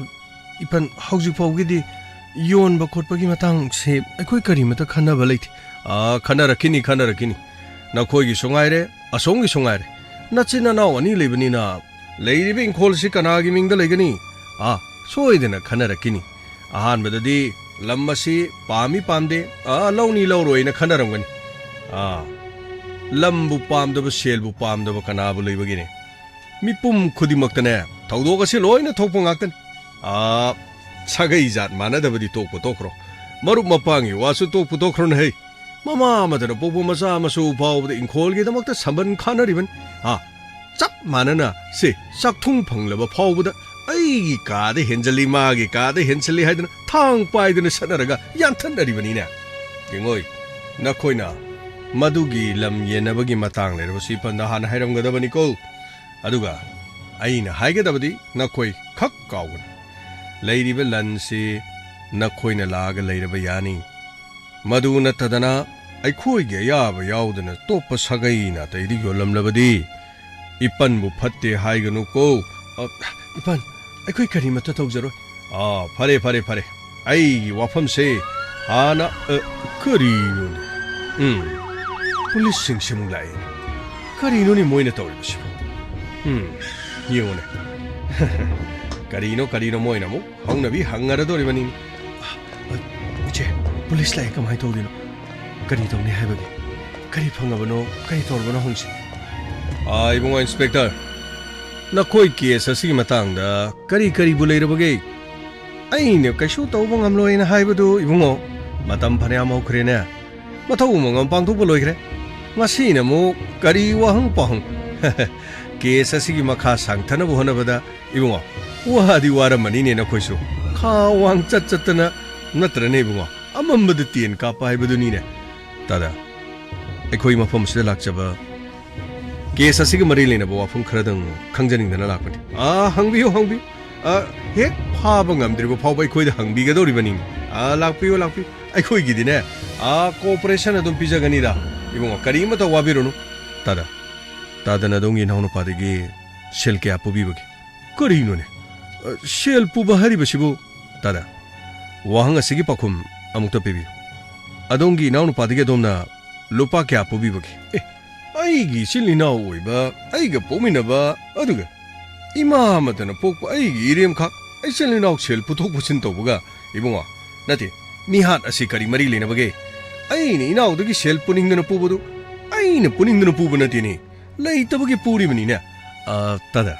ꯏꯄꯟ, ꯍꯧꯖꯤꯛ ꯐꯥꯎꯒꯤꯗꯤ ꯌꯣꯟꯕ ꯈꯣꯠꯄꯒꯤ ꯃꯇꯥꯡꯁꯦ ꯑꯩꯈꯣꯏ ꯀꯔꯤꯃꯇ ꯈꯟꯅꯕ ꯂꯩꯇꯦ꯫ ꯑ, ꯈꯟꯅꯔꯛꯈꯤꯅꯤ, ꯈꯟꯅꯔꯛꯈꯤꯅꯤ꯫ ꯅꯈꯣꯏꯒꯤꯁꯨ ꯉꯥꯏꯔꯦ, ꯑꯁꯣꯝꯒꯤꯁꯨ ꯉꯥꯏꯔꯦ꯫ ꯅꯆꯤꯟ ꯅꯅꯥꯎ ꯑꯅꯤ ꯂꯩꯕꯅꯤꯅ ꯂꯩꯔꯤꯕ ꯏꯪꯈꯣꯜꯁꯤ ꯀꯅꯥꯒꯤ ꯃꯤꯡꯗ ꯂꯩꯒꯅꯤ? ꯑ, ꯁꯣꯏꯗꯅ ꯈꯟꯅꯔꯛꯈꯤꯅꯤ꯫ ꯑꯍꯥꯟꯕꯗꯗꯤ ꯂꯝ ꯑꯁꯤ ꯄꯥꯝꯃꯤ ꯄꯥꯝꯗꯦ, ꯑ, ꯂꯧꯅꯤ ꯂꯧꯔꯣꯏꯅ ꯈꯟꯅꯔꯝꯒꯅꯤ꯫ ꯑ, ꯂꯝꯕꯨ ꯄꯥꯝꯗꯕ, ꯁꯦꯜꯕꯨ ꯄꯥꯝꯗꯕ ꯀꯅꯥꯕꯨ ꯂꯩꯕꯒꯦꯅꯦ? ꯃꯤꯄꯨꯝ ꯈꯨꯗꯤꯡꯃꯛꯇꯅꯦ, ꯊꯧꯗꯣꯛ ꯑꯁꯤ ꯂꯣꯏꯅ ꯊꯣꯛꯄ ꯉꯥꯛꯇꯅꯤ꯫ ꯑ, ꯁꯥꯒꯩ ꯖꯥꯠ ꯃꯥꯟꯅꯗꯕꯗꯤ ꯇꯣꯛꯄꯨ ꯇꯣꯛꯈ꯭ꯔꯣ, ꯃꯔꯨꯞ ꯃꯄꯥꯡꯒꯤ ꯋꯥꯁꯨ ꯇꯣꯛꯄꯨ ꯇꯣꯛꯈ꯭ꯔꯣꯅꯦ ꯍꯩ꯫ ꯃꯃꯥ ꯑꯃꯗꯅ ꯄꯣꯛꯄ ꯃꯆꯥ ꯃꯁꯨ ꯐꯥꯎꯕꯗ ꯏꯪꯈꯣꯜꯒꯤꯗꯃꯛꯇ ꯁꯝꯕꯟ ꯈꯥꯅꯔꯤꯕꯅꯤ꯫ ꯑ, ꯆꯞ ꯃꯥꯟꯅꯅ ꯁꯦ, ꯆꯥꯛꯊꯨꯡ ꯐꯪꯂꯕ ꯐꯥꯎꯕꯗ ꯑꯩꯒꯤ ꯀꯥꯗ ꯍꯦꯟꯖꯜꯂꯤ, ꯃꯥꯒꯤ ꯀꯥꯗ ꯍꯦꯟꯖꯜꯂꯤ ꯍꯥꯏꯗꯨꯅ ꯊꯥꯡ ꯄꯥꯏꯗꯨꯅ ꯁꯠꯅꯔꯒ ꯌꯥꯟꯊꯠꯅꯔꯤꯕꯅꯤꯅꯦ꯫ ꯌꯦꯡꯉꯣꯏ, ꯅꯈꯣꯏꯅ ꯃꯗꯨꯒꯤ ꯂꯝ ꯌꯦꯟꯅꯕꯒꯤ ꯃꯇꯥꯡ ꯂꯩꯔꯕꯁꯤ ꯏꯄꯟꯗ ꯍꯥꯟꯅ ꯍꯥꯏꯔꯝꯒꯗꯕꯅꯤꯀꯣ꯫ ꯑꯗꯨꯒ ꯑꯩꯅ ꯍꯥꯏꯒꯗꯕꯗꯤ ꯅꯈꯣꯏ ꯈꯛ ꯀꯥꯎꯒꯅꯨ꯫ ꯂꯩꯔꯤꯕ ꯂꯟꯁꯤ ꯅꯈꯣꯏꯅ ꯂꯥꯛꯑꯒ ꯂꯩꯔꯕ ꯌꯥꯅꯤ꯫ ꯃꯗꯨ ꯅꯠꯇꯗꯅ ꯑꯩꯈꯣꯏꯒꯤ ꯑꯌꯥꯕ ꯌꯥꯎꯗꯅ ꯑꯇꯣꯞꯄ ꯁꯥꯒꯩ ꯅꯥꯇꯩꯗ ꯌꯣꯜꯂꯝꯂꯕꯗꯤ ꯏꯄꯟꯕꯨ ꯐꯠꯇꯦ ꯍꯥꯏꯒꯅꯨꯀꯣ꯫ ꯑ, ꯏꯄꯟ, ꯑꯩꯈꯣꯏ ꯀꯔꯤꯃꯠꯇ ꯇꯧꯖꯔꯣꯏ꯫ ꯑꯥ, ꯐꯔꯦ, ꯐꯔꯦ, ꯐꯔꯦ꯫ ꯑꯩꯒꯤ ꯋꯥꯐꯝꯁꯦ ꯍꯥꯟꯅ, ꯑ, ꯀꯔꯤꯅꯣꯅꯦ? ꯎꯝ, ꯄꯨꯂꯤꯁꯁꯤꯡꯁꯤ ꯑꯃꯨꯛ ꯂꯥꯛꯑꯦ꯫ ꯀꯔꯤꯅꯣꯅꯦ ꯃꯣꯏꯅ ꯇꯧꯔꯤꯕꯁꯤꯕꯨ? ꯎꯝ, ꯌꯦꯡꯉꯨꯅꯦ꯫ ꯀꯔꯤꯅꯣ, ꯀꯔꯤꯅꯣ ꯃꯣꯏꯅ ꯑꯃꯨꯛ ꯍꯧꯅꯕꯤ ꯍꯪꯅꯔꯗꯧꯔꯤꯕꯅꯤꯅꯦ꯫ ꯑ, ꯏꯆꯦ, ꯄꯨꯂꯤꯁ ꯂꯥꯛꯑꯦ, ꯀꯃꯥꯏꯅ ꯇꯧꯗꯣꯏꯅꯣ? ꯀꯔꯤ ꯇꯧꯅꯤ ꯍꯥꯏꯕꯒꯦ? ꯀꯔꯤ ꯐꯪꯉꯕꯅꯣ, ꯀꯔꯤ ꯇꯧꯔꯕꯅꯣ ꯍꯪꯁꯤ꯫ ꯑꯥ, ꯏꯕꯨꯡꯉꯣ ꯏꯟꯁꯄꯦꯛꯇꯔ, ꯅꯈꯣꯏ ꯀꯦꯁ ꯑꯁꯤꯒꯤ ꯃꯇꯥꯡꯗ ꯀꯔꯤ ꯀꯔꯤꯕꯨ ꯂꯩꯔꯕꯒꯦ? ꯑꯩꯅ ꯀꯩꯁꯨ ꯇꯧꯕ ꯉꯝꯂꯣꯏꯅ ꯍꯥꯏꯕꯗꯨ, ꯏꯕꯨꯡꯉꯣ, ꯃꯇꯝ ꯐꯅꯌꯥꯝ ꯍꯧꯈ꯭ꯔꯦꯅꯦ꯫ ꯃꯊꯧ ꯃꯉꯝ ꯄꯥꯡꯊꯣꯛꯄ ꯂꯣꯏꯈ꯭ꯔꯦ꯫ ꯉꯁꯤꯅ ꯑꯃꯨꯛ ꯀꯔꯤ ꯋꯥꯍꯪ ꯄꯥꯎꯍꯪ? ꯀꯦꯁ ꯑꯁꯤꯒꯤ ꯃꯈꯥ ꯁꯥꯡꯊꯅꯕ ꯍꯣꯠꯅꯕꯗ, ꯏꯕꯨꯡꯉꯣ, ꯋꯥꯗꯤ ꯋꯥꯔꯝꯃꯅꯤꯅꯦ ꯅꯈꯣꯏꯁꯨ꯫ ꯈꯥ ꯋꯥꯡ ꯆꯠ ꯆꯠꯇꯅ, ꯅꯠꯇ꯭ꯔꯅꯦ ꯏꯕꯨꯡꯉꯣ? ꯑꯃꯝꯕꯗ ꯇꯦꯟ ꯀꯥꯞꯄ ꯍꯥꯏꯕꯗꯨꯅꯤꯅꯦ꯫ ꯇꯥꯗ, ꯑꯩꯈꯣꯏ ꯃꯐꯝ ꯑꯁꯤꯗ ꯂꯥꯛꯆꯕ ꯀꯦꯁ ꯑꯁꯤꯒ ꯃꯔꯤ ꯂꯩꯅꯕ ꯋꯥꯐꯝ ꯈꯔꯗꯪ ꯈꯪꯖꯅꯤꯡꯗꯅ ꯂꯥꯛꯄꯅꯤ꯫ ꯑꯥ, ꯍꯪꯕꯤꯌꯨ, ꯍꯪꯕꯤꯌꯨ꯫ ꯑꯥ, ꯍꯦꯛ ꯐꯥꯕ ꯉꯝꯗ꯭ꯔꯤꯕ ꯐꯥꯎꯕ ꯑꯩꯈꯣꯏꯗ ꯍꯪꯕꯤꯒꯗꯧꯔꯤꯕꯅꯤ꯫ ꯑꯥ, ꯂꯥꯛꯄꯤꯌꯨ, ꯂꯥꯛꯄꯤꯌꯨ꯫ ꯑꯩꯈꯣꯏꯒꯤꯗꯤꯅꯦ, ꯑꯥ, ꯀꯣꯑꯣꯄꯔꯦꯁꯟ ꯑꯗꯨꯝ ꯄꯤꯖꯒꯅꯤꯗ꯫ ꯏꯕꯨꯡꯉꯣ, ꯀꯔꯤꯃꯇ ꯋꯥꯕꯤꯔꯨꯅꯨ꯫ ꯇꯥꯗ, ꯇꯥꯗꯅ ꯑꯗꯣꯝꯒꯤ ꯏꯅꯥꯎꯅꯨꯄꯥꯗꯒꯤ ꯁꯦꯜ ꯀꯌꯥ ꯄꯨꯕꯤꯕꯒꯦ? ꯀꯔꯤꯅꯣꯅꯦ? ꯑ, ꯁꯦꯜ ꯄꯨꯕ ꯍꯥꯏꯔꯤꯕꯁꯤꯕꯨ? ꯇꯥꯗ, ꯋꯥꯍꯪ ꯑꯁꯤꯒꯤ ꯄꯥꯎꯈꯨꯝ ꯑꯃꯨꯛꯇ ꯄꯤꯕꯤꯌꯨ꯫ ꯑꯗꯣꯝꯒꯤ ꯏꯅꯥꯎꯅꯨꯄꯥꯗꯒꯤ ꯑꯗꯣꯝꯅ ꯂꯨꯄꯥ ꯀꯌꯥ ꯄꯨꯕꯤꯕꯒꯦ? ꯑꯦ, ꯑꯩꯒꯤ ꯏꯆꯤꯜ ꯏꯅꯥꯎ ꯑꯣꯏꯕ, ꯑꯩꯒ ꯄꯣꯛꯃꯤꯟꯅꯕ, ꯑꯗꯨꯒ ꯏꯃꯥ ꯑꯃꯇꯅ ꯄꯣꯛꯄ ꯑꯩꯒꯤ ꯏꯔꯦꯝꯈꯥꯛ, ꯏꯆꯤꯜ ꯏꯅꯥꯎ ꯁꯦꯜ ꯄꯨꯊꯣꯛ ꯄꯨꯁꯤꯟ ꯇꯧꯕꯒ, ꯏꯕꯨꯡꯉꯣ, ꯅꯠꯇꯦ, ꯃꯤꯍꯥꯠ ꯑꯁꯤ ꯀꯔꯤ ꯃꯔꯤ ꯂꯩꯅꯕꯒꯦ? ꯑꯩꯅ ꯏꯅꯥꯎꯗꯒꯤ ꯁꯦꯜ ꯄꯨꯅꯤꯡꯗꯅ ꯄꯨꯕꯗꯨ ꯑꯩꯅ ꯄꯨꯅꯤꯡꯗꯅ ꯄꯨꯕ ꯅꯠꯇꯦꯅꯦ, ꯂꯩꯇꯕꯒꯤ ꯄꯨꯔꯤꯕꯅꯤꯅꯦ꯫ ꯑ, ꯇꯥꯗ,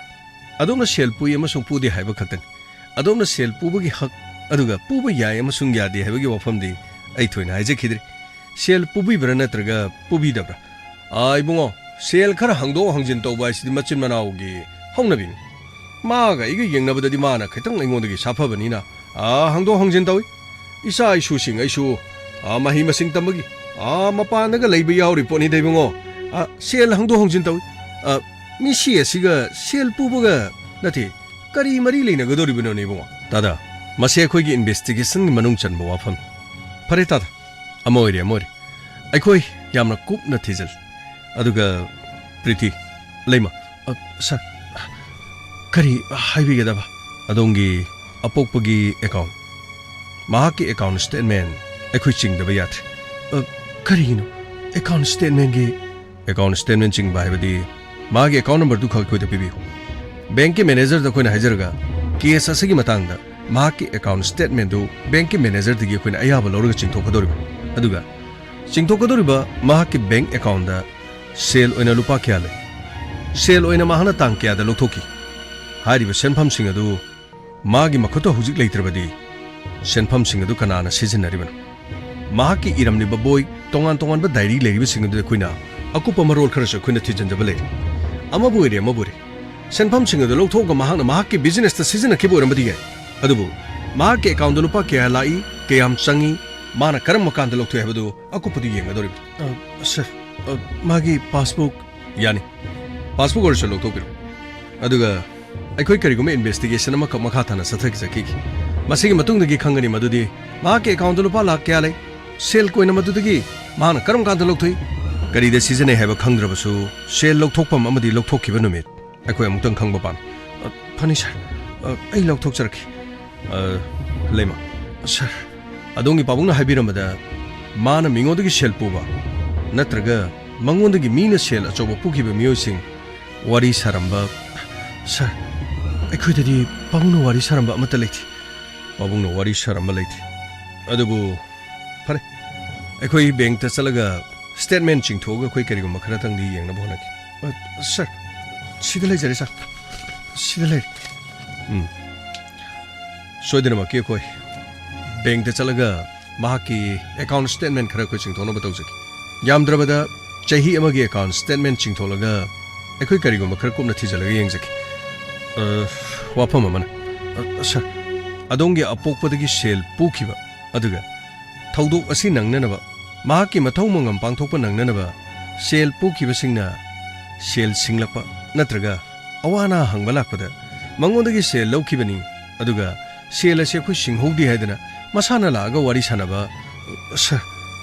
ꯑꯗꯣꯝꯅ ꯁꯦꯜ ꯄꯨꯏ ꯑꯃꯁꯨꯡ ꯄꯨꯗꯦ ꯍꯥꯏꯕ ꯈꯛꯇꯅꯤ꯫ ꯑꯗꯣꯝꯅ ꯁꯦꯜ ꯄꯨꯕꯒꯤ ꯍꯛ, ꯑꯗꯨꯒ ꯄꯨꯕ ꯌꯥꯏ ꯑꯃꯁꯨꯡ ꯌꯥꯗꯦ ꯍꯥꯏꯕꯒꯤ ꯋꯥꯐꯝꯗꯤ ꯑꯩ ꯊꯣꯏꯅ ꯍꯥꯏꯖꯈꯤꯗ꯭ꯔꯤ꯫ ꯁꯦꯜ ꯄꯨꯕꯤꯕ꯭ꯔꯥ ꯅꯠꯇ꯭ꯔꯒ ꯄꯨꯕꯤꯗꯕ꯭ꯔꯥ? ꯑꯥ, ꯏꯕꯨꯡꯉꯣ, ꯁꯦꯜ ꯈꯔ ꯍꯪꯗꯣꯛ ꯍꯪꯖꯤꯟ ꯇꯧꯕ ꯍꯥꯏꯁꯤꯗꯤ ꯃꯆꯤꯟ ꯃꯅꯥꯎꯒꯤ ꯍꯧꯅꯕꯤꯅꯤ꯫ ꯃꯥꯒ ꯑꯩꯒ ꯌꯦꯡꯅꯕꯗꯗꯤ ꯃꯥꯅ ꯈꯤꯇꯪ ꯑꯩꯉꯣꯟꯗꯒꯤ ꯁꯥꯐꯕꯅꯤꯅ, ꯑꯥ, ꯍꯪꯗꯣꯛ ꯍꯪꯖꯤꯟ ꯇꯧꯏ꯫ ꯏꯆꯥ ꯏꯁꯨꯁꯤꯡ ꯑꯩꯁꯨ, ꯑꯥ, ꯃꯍꯩ ꯃꯁꯤꯡ ꯇꯝꯕꯒꯤ, ꯑꯥ, ꯃꯄꯥꯟꯗꯒ ꯂꯩꯕ ꯌꯥꯎꯔꯤ ꯄꯣꯠꯅꯤꯗ, ꯏꯕꯨꯡꯉꯣ꯫ ꯑꯥ, ꯁꯦꯜ ꯍꯪꯗꯣꯛ ꯍꯪꯖꯤꯟ ꯇꯧꯏ꯫ ꯑꯥ, ꯃꯤꯁꯤ ꯑꯁꯤꯒ ꯁꯦꯜ ꯄꯨꯕꯒ ꯅꯠꯇꯦ, ꯀꯔꯤ ꯃꯔꯤ ꯂꯩꯅꯒꯗꯧꯔꯤꯕꯅꯣꯅꯦ, ꯏꯕꯨꯡꯉꯣ? ꯇꯥꯗ, ꯃꯁꯤ ꯑꯩꯈꯣꯏꯒꯤ ꯏꯟꯚꯦꯁꯇꯤꯒꯦꯁꯟꯒꯤ ꯃꯅꯨꯡ ꯆꯟꯕ ꯋꯥꯐꯝꯅꯤ꯫ ꯐꯔꯦ ꯇꯥꯗ, ꯑꯃ ꯑꯣꯏꯔꯦ, ꯑꯃ ꯑꯣꯏꯔꯦ꯫ ꯑꯩꯈꯣꯏ ꯌꯥꯝꯅ ꯀꯨꯞꯅ ꯊꯤꯖꯤꯜꯂꯤ꯫ ꯑꯗꯨꯒ, ꯄ꯭ꯔꯤꯇꯤ, ꯂꯩꯃ, ꯑ, ꯁꯥꯔ, ꯀꯔꯤ ꯍꯥꯏꯕꯤꯒꯗꯕ? ꯑꯗꯣꯝꯒꯤ ꯑꯄꯣꯛꯄꯒꯤ ꯑꯦꯀꯥꯎꯟ, ꯃꯍꯥꯛꯀꯤ ꯑꯦꯀꯥꯎꯟ ꯁ꯭ꯇꯦꯠꯃꯦꯟ ꯑꯩꯈꯣꯏ ꯆꯤꯡꯗꯕ ꯌꯥꯗ꯭ꯔꯦ꯫ ꯑ, ꯀꯔꯤꯒꯤꯅꯣ? ꯑꯦꯀꯥꯎꯟ ꯁ꯭ꯇꯦꯠꯃꯦꯟꯒꯤ ꯑꯦꯀꯥꯎꯟ ꯁ꯭ꯇꯦꯠꯃꯦꯟ ꯆꯤꯡꯕ ꯍꯥꯏꯕꯗꯤ ꯃꯥꯒꯤ ꯑꯦꯀꯥꯎꯟ ꯅꯝꯕꯔꯗꯨ ꯈꯛ ꯑꯩꯈꯣꯏꯗ ꯄꯤꯕꯤꯌꯨ꯫ ꯕꯦꯡꯛꯀꯤ ꯃꯦꯅꯦꯖꯔꯗ ꯑꯩꯈꯣꯏꯅ ꯍꯥꯏꯖꯔꯒ ꯀꯦꯁ ꯑꯁꯤꯒꯤ ꯃꯇꯥꯡꯗ ꯃꯍꯥꯛꯀꯤ ꯑꯦꯀꯥꯎꯟ ꯁ꯭ꯇꯦꯠꯃꯦꯟꯗꯨ ꯕꯦꯡꯛꯀꯤ ꯃꯦꯅꯦꯖꯔꯗꯒꯤ ꯑꯩꯈꯣꯏꯅ ꯑꯌꯥꯕ ꯂꯧꯔꯒ ꯆꯤꯡꯊꯣꯛꯀꯗꯧꯔꯤꯕꯅꯤ꯫ ꯑꯗꯨꯒ ꯆꯤꯡꯊꯣꯛꯀꯗꯧꯔꯤꯕ ꯃꯍꯥꯛꯀꯤ ꯕꯦꯡꯛ ꯑꯦꯀꯥꯎꯟꯗ ꯁꯦꯜ ꯑꯣꯏꯅ ꯂꯨꯄꯥ ꯀꯌꯥ ꯂꯩ? ꯁꯦꯜ ꯑꯣꯏꯅ ꯃꯍꯥꯛꯅ ꯇꯥꯡ ꯀꯌꯥꯗ ꯂꯧꯊꯣꯛꯈꯤ? ꯍꯥꯏꯔꯤꯕ ꯁꯦꯟꯐꯝꯁꯤꯡ ꯑꯗꯨ ꯃꯥꯒꯤ ꯃꯈꯨꯠꯇ ꯍꯧꯖꯤꯛ ꯂꯩꯇ꯭ꯔꯕꯗꯤ ꯁꯦꯟꯐꯝꯁꯤꯡ ꯑꯗꯨ ꯀꯅꯥꯅ ꯁꯤꯖꯤꯟꯅꯔꯤꯕꯅꯣ? ꯃꯍꯥꯛꯀꯤ ꯏꯔꯝꯂꯤꯕ ꯕꯣꯏ, ꯇꯣꯉꯥꯟ ꯇꯣꯉꯥꯟꯕ ꯗꯥꯏꯔꯤ ꯂꯩꯔꯤꯕꯁꯤꯡ ꯑꯗꯨꯗ ꯑꯩꯈꯣꯏꯅ ꯑꯀꯨꯞꯄ ꯃꯔꯣꯜ ꯈꯔꯁꯨ ꯑꯩꯈꯣꯏꯅ ꯊꯤꯖꯤꯟꯖꯕ ꯂꯩꯔꯦ꯫ ꯑꯃꯕꯨ ꯑꯣꯏꯔꯦ, ꯑꯃꯕꯨ ꯑꯣꯏꯔꯦ, ꯁꯦꯟꯐꯝꯁꯤꯡ ꯑꯗꯨ ꯂꯧꯊꯣꯛꯑꯒ ꯃꯍꯥꯛꯅ ꯃꯍꯥꯛꯀꯤ ꯕꯤꯖꯤꯅꯦꯁꯇ ꯁꯤꯖꯤꯟꯅꯈꯤꯕ ꯑꯣꯏꯔꯝꯕꯗꯤ ꯌꯥꯏ꯫ ꯑꯗꯨꯕꯨ ꯃꯍꯥꯛꯀꯤ ꯑꯦꯀꯥꯎꯟꯗ ꯂꯨꯄꯥ ꯀꯌꯥ ꯂꯥꯛꯏ, ꯀꯌꯥꯝ ꯆꯪꯏ, ꯃꯥꯅ ꯀꯔꯝꯕ ꯀꯥꯟꯗ ꯂꯧꯊꯣꯛꯏ ꯍꯥꯏꯕꯗꯨ ꯑꯀꯨꯞꯄꯗꯨ ꯌꯦꯡꯒꯗꯧꯔꯤꯕꯅꯤ꯫ ꯑ, ꯁꯥꯔ, ꯑ, ꯃꯥꯒꯤ ꯄꯥꯁꯕꯨꯛ꯫ ꯌꯥꯅꯤ, ꯄꯥꯁꯕꯨꯛ ꯑꯣꯏꯔꯁꯨ ꯂꯧꯊꯣꯛꯄꯤꯔꯣ꯫ ꯑꯗꯨꯒ ꯑꯩꯈꯣꯏ ꯀꯔꯤꯒꯨꯝꯕ ꯏꯟꯚꯦꯁꯇꯤꯒꯦꯁꯟ ꯑꯃꯈꯛ ꯃꯈꯥ ꯇꯥꯅ ꯆꯠꯊꯈꯤꯖꯈꯤꯒꯦ꯫ ꯃꯁꯤꯒꯤ ꯃꯇꯨꯡꯗꯒꯤ ꯈꯪꯒꯅꯤ ꯃꯗꯨꯗꯤ ꯃꯍꯥꯛꯀꯤ ꯑꯦꯀꯥꯎꯟꯗ ꯂꯨꯄꯥ ꯂꯥꯈ ꯀꯌꯥ ꯂꯩ, ꯁꯦꯜ ꯀꯣꯏꯅ ꯃꯗꯨꯗꯒꯤ ꯃꯍꯥꯛꯅ ꯀꯔꯝ ꯀꯥꯟꯗ ꯂꯧꯊꯣꯛꯏ, ꯀꯔꯤꯗ ꯁꯤꯖꯤꯟꯅꯩ ꯍꯥꯏꯕ ꯈꯪꯗ꯭ꯔꯕꯁꯨ, ꯁꯦꯜ ꯂꯧꯊꯣꯛꯐꯝ ꯑꯃꯗꯤ ꯂꯧꯊꯣꯛꯈꯤꯕ ꯅꯨꯃꯤꯠ ꯑꯩꯈꯣꯏ ꯑꯃꯨꯛꯇꯪ ꯈꯪꯕ ꯄꯥꯝꯃꯤ꯫ ꯑ, ꯐꯅꯤ ꯁꯥꯔ꯫ ꯑ, ꯑꯩ ꯂꯧꯊꯣꯛꯆꯔꯛꯀꯦ꯫ ꯑ, ꯂꯩꯃ, ꯁꯥꯔ, ꯑꯗꯣꯝꯒꯤ ꯄꯥꯕꯨꯡꯅ ꯍꯥꯏꯕꯤꯔꯝꯕꯗ ꯃꯥꯅ ꯃꯤꯉꯣꯟꯗꯒꯤ ꯁꯦꯜ ꯄꯨꯕ ꯅꯠꯇ꯭ꯔꯒ ꯃꯉꯣꯟꯗꯒꯤ ꯃꯤꯅ ꯁꯦꯜ ꯑꯆꯧꯕ ꯄꯨꯈꯤꯕ ꯃꯤꯑꯣꯏꯁꯤꯡ ꯋꯥꯔꯤ ꯁꯥꯔꯝꯕ, ꯁꯥꯔ, ꯑꯩꯈꯣꯏꯗꯗꯤ ꯄꯥꯕꯨꯡꯅ ꯋꯥꯔꯤ ꯁꯥꯔꯝꯕ ꯑꯃꯠꯇ ꯂꯩꯇꯦ꯫ ꯄꯥꯕꯨꯡꯅ ꯋꯥꯔꯤ ꯁꯥꯔꯝꯕ ꯂꯩꯇꯦ꯫ ꯑꯗꯨꯕꯨ ꯐꯔꯦ, ꯑꯩꯈꯣꯏ ꯕꯦꯡꯛꯇ ꯆꯠꯂꯒ ꯁ꯭ꯇꯦꯠꯃꯦꯟꯠ ꯆꯤꯡꯊꯣꯛꯑꯒ ꯑꯩꯈꯣꯏ ꯀꯔꯤꯒꯨꯝꯕ ꯈꯔꯇꯪꯗꯤ ꯌꯦꯡꯅꯕ ꯍꯣꯠꯅꯒꯦ꯫ ꯑ, ꯁꯥꯔ, ꯁꯤꯗ ꯂꯩꯖꯔꯦ, ꯁꯥꯔ꯫ ꯁꯤꯗ ꯂꯩꯔꯦ꯫ ꯎꯝ꯫ ꯁꯣꯏꯗꯅꯃꯛꯀꯤ ꯑꯩꯈꯣꯏ ꯕꯦꯡꯛꯇ ꯆꯠꯂꯒ ꯃꯍꯥꯛꯀꯤ ꯑꯦꯀꯥꯎꯟꯠ ꯁ꯭ꯇꯦꯠꯃꯦꯟꯠ ꯈꯔ ꯑꯩꯈꯣꯏ ꯆꯤꯡꯊꯣꯛꯅꯕ ꯇꯧꯖꯒꯦ꯫ ꯌꯥꯝꯗ꯭ꯔꯕꯗ ꯆꯍꯤ ꯑꯃꯒꯤ ꯑꯦꯀꯥꯎꯟꯠ ꯁ꯭ꯇꯦꯠꯃꯦꯟꯠ ꯆꯤꯡꯊꯣꯛꯂꯒ ꯑꯩꯈꯣꯏ ꯀꯔꯤꯒꯨꯝꯕ ꯈꯔ ꯀꯨꯞꯅ ꯊꯤꯖꯤꯜꯂꯒ ꯌꯦꯡꯖꯒꯦ꯫ ꯑ, ꯋꯥꯐꯝ ꯑꯃꯅ, ꯑ, ꯁꯥꯔ, ꯑꯗꯣꯝꯒꯤ ꯑꯄꯣꯛꯄꯗꯒꯤ ꯁꯦꯜ ꯄꯨꯈꯤꯕ, ꯑꯗꯨꯒ ꯊꯧꯗꯣꯛ ꯑꯁꯤ ꯅꯪꯅꯅꯕ, ꯃꯍꯥꯛꯀꯤ ꯃꯊꯧ ꯃꯉꯝ ꯄꯥꯡꯊꯣꯛꯄ ꯅꯪꯅꯅꯕ ꯁꯦꯜ ꯄꯨꯈꯤꯕꯁꯤꯡꯅ ꯁꯦꯜ ꯁꯤꯡꯂꯛꯄ ꯅꯠꯇ꯭ꯔꯒ ꯑꯋꯥ ꯑꯅꯥ ꯍꯪꯕ ꯂꯥꯛꯄꯗ ꯃꯉꯣꯟꯗꯒꯤ ꯁꯦꯜ ꯂꯧꯈꯤꯕꯅꯤ, ꯑꯗꯨꯒ ꯁꯦꯜ ꯑꯁꯤ ꯑꯩꯈꯣꯏ ꯁꯤꯡꯍꯧꯗꯦ ꯍꯥꯏꯗꯅ ꯃꯁꯥꯅ ꯂꯥꯛꯑꯒ ꯋꯥꯔꯤ ꯁꯥꯟꯅꯕ, ꯁꯥꯔ,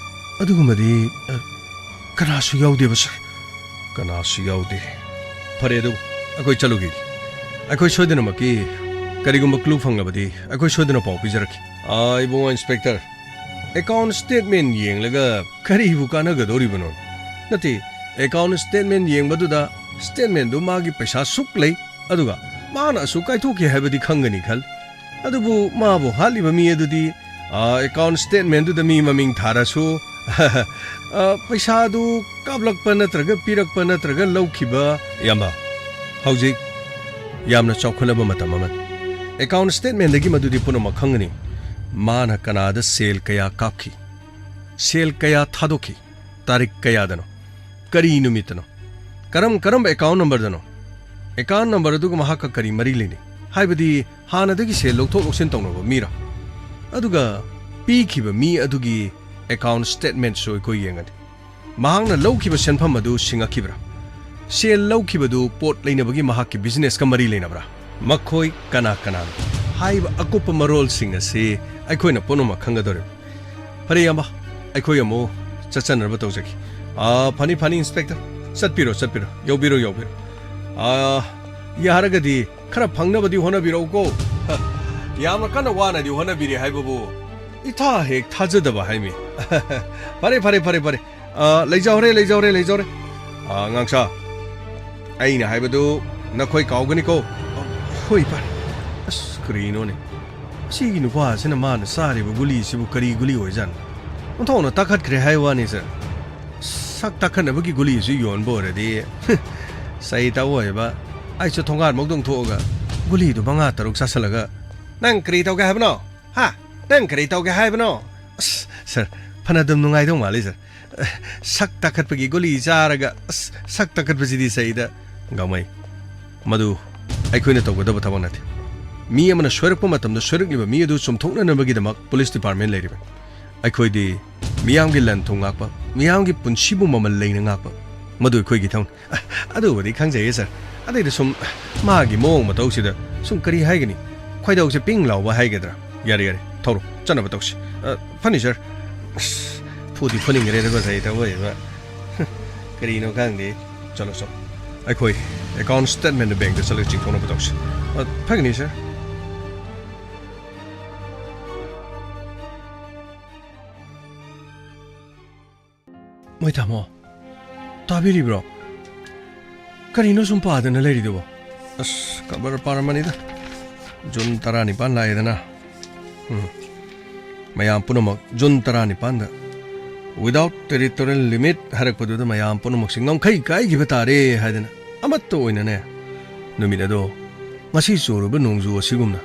ꯑꯗꯨꯒꯨꯝꯕꯗꯤ, ꯑ, ꯀꯅꯥꯁꯨ ꯌꯥꯎꯗꯦꯕ, ꯁꯥꯔ꯫ ꯀꯅꯥꯁꯨ ꯌꯥꯎꯗꯦ꯫ ꯐꯔꯦ, ꯑꯗꯨ ꯑꯩꯈꯣꯏ ꯆꯠꯂꯨꯈꯤꯒꯦ꯫ ꯑꯩꯈꯣꯏ ꯁꯣꯏꯗꯅꯃꯛꯀꯤ ꯀꯔꯤꯒꯨꯝꯕ ꯀ꯭ꯂꯨ ꯐꯪꯂꯕꯗꯤ ꯑꯩꯈꯣꯏ ꯁꯣꯏꯗꯅ ꯄꯥꯎ ꯄꯤꯖꯔꯛꯈꯤ꯫ ꯑꯥ, ꯏꯕꯨꯡꯉꯣ ꯏꯟꯁꯄꯦꯛꯇꯔ, ꯑꯦꯀꯥꯎꯟꯠ ꯁ꯭ꯇꯦꯠꯃꯦꯟꯠ ꯌꯦꯡꯂꯒ ꯀꯔꯤꯕꯨ ꯀꯥꯟꯅꯒꯗꯧꯔꯤꯕꯅꯣ? ꯅꯠꯇꯦ, ꯑꯦꯀꯥꯎꯟꯠ ꯁ꯭ꯇꯦꯠꯃꯦꯟꯠ ꯌꯦꯡꯕꯗꯨꯗ ꯁ꯭ꯇꯦꯠꯃꯦꯟꯠꯗꯨ ꯃꯥꯒꯤ ꯄꯩꯁꯥ ꯁꯨꯛ ꯂꯩ, ꯑꯗꯨꯒ ꯃꯥꯅ ꯑꯁꯨꯛ ꯀꯥꯏꯊꯣꯛꯈꯤ ꯍꯥꯏꯕꯗꯤ ꯈꯪꯒꯅꯤ ꯈꯜ꯫ ꯑꯗꯨꯕꯨ ꯃꯥꯕꯨ ꯍꯥꯠꯂꯤꯕ ꯃꯤ ꯑꯗꯨꯗꯤ, ꯑ, ꯑꯦꯀꯥꯎꯟꯠ ꯁ꯭ꯇꯦꯠꯃꯦꯟꯠꯗꯨꯗ ꯃꯤ ꯃꯃꯤꯡ ꯊꯥꯔꯁꯨ, ꯑ, ꯄꯩꯁꯥꯗꯨ ꯀꯥꯞꯂꯛꯄ ꯅꯠꯇ꯭ꯔꯒ ꯄꯤꯔꯛꯄ ꯅꯠꯇ꯭ꯔꯒ ꯂꯧꯈꯤꯕ, ꯏꯌꯥꯝꯕ, ꯍꯧꯖꯤꯛ ꯌꯥꯝꯅ ꯆꯥꯎꯈꯠꯂꯕ ꯃꯇꯝ ꯑꯃꯅꯤ꯫ ꯑꯦꯀꯥꯎꯟꯠ ꯁ꯭ꯇꯦꯠꯃꯦꯟꯠꯗꯒꯤ ꯃꯗꯨꯗꯤ ꯄꯨꯝꯅꯃꯛ ꯈꯪꯒꯅꯤ꯫ ꯃꯥꯅ ꯀꯅꯥꯗ ꯁꯦꯜ ꯀꯌꯥ ꯀꯥꯞꯈꯤ꯫ ꯁꯦꯜ ꯀꯌꯥ ꯊꯥꯗꯣꯛꯈꯤ? ꯇꯥꯔꯤꯛ ꯀꯌꯥꯗꯅꯣ? ꯀꯔꯤ ꯅꯨꯃꯤꯠꯇꯅꯣ? ꯀꯔꯝ ꯀꯔꯝꯕ ꯑꯦꯀꯥꯎꯟ ꯅꯝꯕꯔꯗꯅꯣ? ꯑꯦꯀꯥꯎꯟ ꯅꯝꯕꯔ ꯑꯗꯨꯒ ꯃꯍꯥꯛꯀ ꯀꯔꯤ ꯃꯔꯤ ꯂꯩꯅꯩ? ꯍꯥꯏꯕꯗꯤ ꯍꯥꯟꯅꯗꯒꯤ ꯁꯦꯜ ꯂꯧꯊꯣꯛ ꯂꯧꯁꯤꯟ ꯇꯧꯅꯕ ꯃꯤꯔꯥ? ꯑꯗꯨꯒ ꯄꯤꯈꯤꯕ ꯃꯤ ꯑꯗꯨꯒꯤ ꯑꯦꯀꯥꯎꯟ ꯁ꯭ꯇꯦꯠꯃꯦꯟꯠꯁꯨ ꯑꯩꯈꯣꯏ ꯌꯦꯡꯒꯅꯤ꯫ ꯃꯍꯥꯛꯅ ꯂꯧꯈꯤꯕ ꯁꯦꯟꯐꯝ ꯑꯗꯨ ꯁꯤꯡꯉꯛꯈꯤꯕ꯭ꯔꯥ? ꯁꯦꯜ ꯂꯧꯈꯤꯕꯗꯨ ꯄꯣꯠ ꯂꯩꯅꯕꯒꯤ ꯃꯍꯥꯛꯀꯤ ꯕꯤꯖꯤꯅꯦꯁꯀ ꯃꯔꯤ ꯂꯩꯅꯕ꯭ꯔꯥ? ꯃꯈꯣꯏ ꯀꯅꯥ ꯀꯅꯥꯅꯣ? ꯍꯥꯏꯔꯤꯕ ꯑꯀꯨꯞꯄ ꯃꯔꯣꯜꯁꯤꯡ ꯑꯁꯤ ꯑꯩꯈꯣꯏꯅ ꯄꯨꯝꯅꯃꯛ ꯈꯪꯒꯗꯧꯔꯤꯕꯅꯤ꯫ ꯐꯔꯦ ꯏꯌꯥꯝꯕ, ꯑꯩꯈꯣꯏ ꯑꯃꯨꯛ ꯆꯠꯆꯅꯕ ꯇꯧꯖꯒꯦ꯫ ꯑꯥ, ꯐꯅꯤ, ꯐꯅꯤ, ꯏꯟꯁꯄꯦꯛꯇꯔ꯫ ꯆꯠꯄꯤꯔꯣ, ꯆꯠꯄꯤꯔꯣ꯫ ꯌꯧꯕꯤꯔꯣ, ꯌꯧꯕꯤꯔꯣ꯫ ꯑꯥ, ꯌꯥꯔꯒꯗꯤ ꯈꯔ ꯐꯪꯅꯕꯗꯤ ꯍꯣꯠꯅꯕꯤꯔꯛꯎꯀꯣ꯫ ꯌꯥꯝꯅ ꯀꯟꯅ ꯋꯥꯅꯗꯤ ꯍꯣꯠꯅꯕꯤꯔꯦ ꯍꯥꯏꯕꯕꯨ ꯏꯊꯥ ꯍꯦꯛ ꯊꯥꯖꯗꯕ ꯍꯥꯏꯃꯤ꯫ ꯐꯔꯦ, ꯐꯔꯦ, ꯐꯔꯦ, ꯐꯔꯦ꯫ ꯑꯥ, ꯂꯩꯖꯍꯧꯔꯦ, ꯂꯩꯖꯍꯧꯔꯦ, ꯂꯩꯖꯍꯧꯔꯦ꯫ ꯑꯥ, ꯉꯥꯡꯁꯥ, ꯑꯩꯅ ꯍꯥꯏꯕꯗꯨ ꯅꯈꯣꯏ ꯀꯥꯎꯒꯅꯤꯀꯣ꯫ ꯍꯣꯏ, ꯐꯔꯦ꯫ ꯑꯁ, ꯀꯔꯤꯅꯣꯅꯦ? ꯑꯁꯤꯒꯤ ꯅꯨꯄꯥꯁꯤꯅ ꯃꯥꯅ ꯆꯥꯔꯤꯕ ꯒꯨꯂꯤꯁꯤꯕꯨ ꯀꯔꯤ ꯒꯨꯂꯤ ꯑꯣꯏꯖꯥꯠꯅꯣ? ꯑꯣꯟꯊꯣꯛꯅ ꯇꯥꯈꯠꯈ꯭ꯔꯦ ꯍꯥꯏ ꯋꯥꯅꯤ, ꯁꯥꯔ꯫ ꯁꯛ ꯇꯥꯈꯠꯅꯕꯒꯤ ꯒꯨꯂꯤꯁꯨ ꯌꯣꯟꯕ ꯑꯣꯏꯔꯗꯤ, ꯆꯩ ꯇꯧ ꯑꯣꯏꯕ꯫ ꯑꯩꯁꯨ ꯊꯣꯡꯒꯥꯟꯃꯨꯛꯇꯪ ꯊꯣꯛꯑꯒ ꯒꯨꯂꯤꯗꯨ ꯃꯉꯥ ꯇꯔꯨꯛ ꯆꯥꯁꯤꯜꯂꯒ, "ꯅꯪ ꯀꯔꯤ ꯇꯧꯒꯦ ꯍꯥꯏꯕꯅꯣ? ꯍꯥ? ꯅꯪ ꯀꯔꯤ ꯇꯧꯒꯦ ꯍꯥꯏꯕꯅꯣ?" ꯑꯁ, ꯁꯥꯔ, ꯐꯅ ꯑꯗꯨꯝ ꯅꯨꯡꯉꯥꯏꯗꯧ ꯃꯥꯜꯂꯤ, ꯁꯥꯔ꯫ ꯁꯛ ꯇꯥꯈꯠꯄꯒꯤ ꯒꯨꯂꯤ ꯆꯥꯔꯒ, ꯑꯁ, ꯁꯛ ꯇꯥꯈꯠꯄꯁꯤꯗꯤ ꯁꯩꯗ ꯒꯥꯡꯃꯩ꯫ ꯃꯗꯨ ꯑꯩꯈꯣꯏꯅ ꯇꯧꯒꯗꯕ ꯊꯕꯛ ꯅꯠꯇꯦ꯫ ꯃꯤ ꯑꯃꯅ ꯁꯣꯏꯔꯛꯄ ꯃꯇꯝꯗ ꯁꯣꯏꯔꯛꯂꯤꯕ ꯃꯤ ꯑꯗꯨ ꯆꯨꯝꯊꯣꯛꯅꯅꯕꯒꯤꯗꯃꯛ ꯄꯨꯂꯤꯁ ꯗꯤꯄꯥꯔꯠꯃꯦꯟ ꯂꯩꯔꯤꯕꯅꯤ꯫ ꯑꯩꯈꯣꯏꯗꯤ ꯃꯤꯌꯥꯝꯒꯤ ꯂꯟ ꯊꯨꯝ ꯉꯥꯛꯄ, ꯃꯤꯌꯥꯝꯒꯤ ꯄꯨꯟꯁꯤꯕꯨ ꯃꯃꯜ ꯂꯩꯅ ꯉꯥꯛꯄ, ꯃꯗꯨ ꯑꯩꯈꯣꯏꯒꯤ ꯏꯊꯧꯅꯤ꯫ ꯑꯗꯨꯕꯨꯗꯤ ꯈꯪꯖꯩꯌꯦ, ꯁꯥꯔ꯫ ꯑꯗꯩꯗ ꯁꯨꯝ ꯃꯥꯒꯤ ꯃꯑꯣꯡ ꯃꯇꯧꯁꯤꯗ ꯁꯨꯝ ꯀꯔꯤ ꯍꯥꯏꯒꯅꯤ? ꯈꯣꯏꯗꯧꯁꯦ ꯄꯤꯡ ꯂꯥꯎꯕ ꯍꯥꯏꯒꯗ꯭ꯔꯥ? ꯌꯥꯔꯦ, ꯌꯥꯔꯦ, ꯊꯧꯔꯣ, ꯆꯠꯅꯕ ꯇꯧꯁꯤ꯫ ꯑ, ꯐꯅꯤ, ꯁꯥꯔ꯫ ꯑꯁ, ꯐꯨꯗꯤ ꯐꯨꯅꯤꯡꯈ꯭ꯔꯦꯗꯀꯣ, ꯁꯥꯔ, ꯊꯧꯕ ꯍꯩꯕ꯫ ꯀꯔꯤꯅꯣ ꯈꯪꯗꯦ꯫ ꯆꯠꯂꯣ, ꯆꯠꯂꯣ꯫ ꯑꯩꯈꯣꯏ ꯑꯦꯀꯥꯎꯟ ꯁ꯭ꯇꯦꯠꯃꯦꯟꯗꯨ ꯕꯦꯡꯗ ꯆꯠꯂꯒ ꯆꯤꯡꯊꯣꯛꯅꯕ ꯇꯧꯁꯤ꯫ ꯑ, ꯐꯒꯅꯤ, ꯁꯥꯔ꯫ ꯃꯣꯏ ꯇꯥꯃꯣ, ꯇꯥꯕꯤꯔꯤꯕ꯭ꯔꯣ? ꯀꯔꯤꯅꯣ ꯁꯨꯝ ꯄꯥꯗꯅ ꯂꯩꯔꯤꯗꯨꯕꯣ? ꯑꯁ, ꯈꯕꯔ ꯄꯥꯔꯝꯕꯅꯤꯗ꯫ ꯖꯨꯟ ꯇꯔꯥꯅꯤꯄꯥꯟ ꯂꯥꯛꯑꯦꯗꯅ꯫ ꯎꯝ꯫ ꯃꯌꯥꯝ ꯄꯨꯝꯅꯃꯛ ꯖꯨꯟ ꯇꯔꯥꯅꯤꯄꯥꯟꯗ without territorial limit ꯍꯥꯏꯔꯛꯄꯗꯨꯗ ꯃꯌꯥꯝ ꯄꯨꯝꯅꯃꯛꯁꯦ ꯉꯝꯈꯩ ꯀꯥꯏꯈꯤꯕ ꯇꯥꯔꯦ ꯍꯥꯏꯗꯅ ꯑꯃꯠꯇ ꯑꯣꯏꯅꯅꯦ, ꯅꯨꯃꯤꯠ ꯑꯗꯣ ꯉꯁꯤ ꯆꯨꯔꯨꯕ ꯅꯣꯡꯖꯨ ꯑꯁꯤꯒꯨꯝꯅ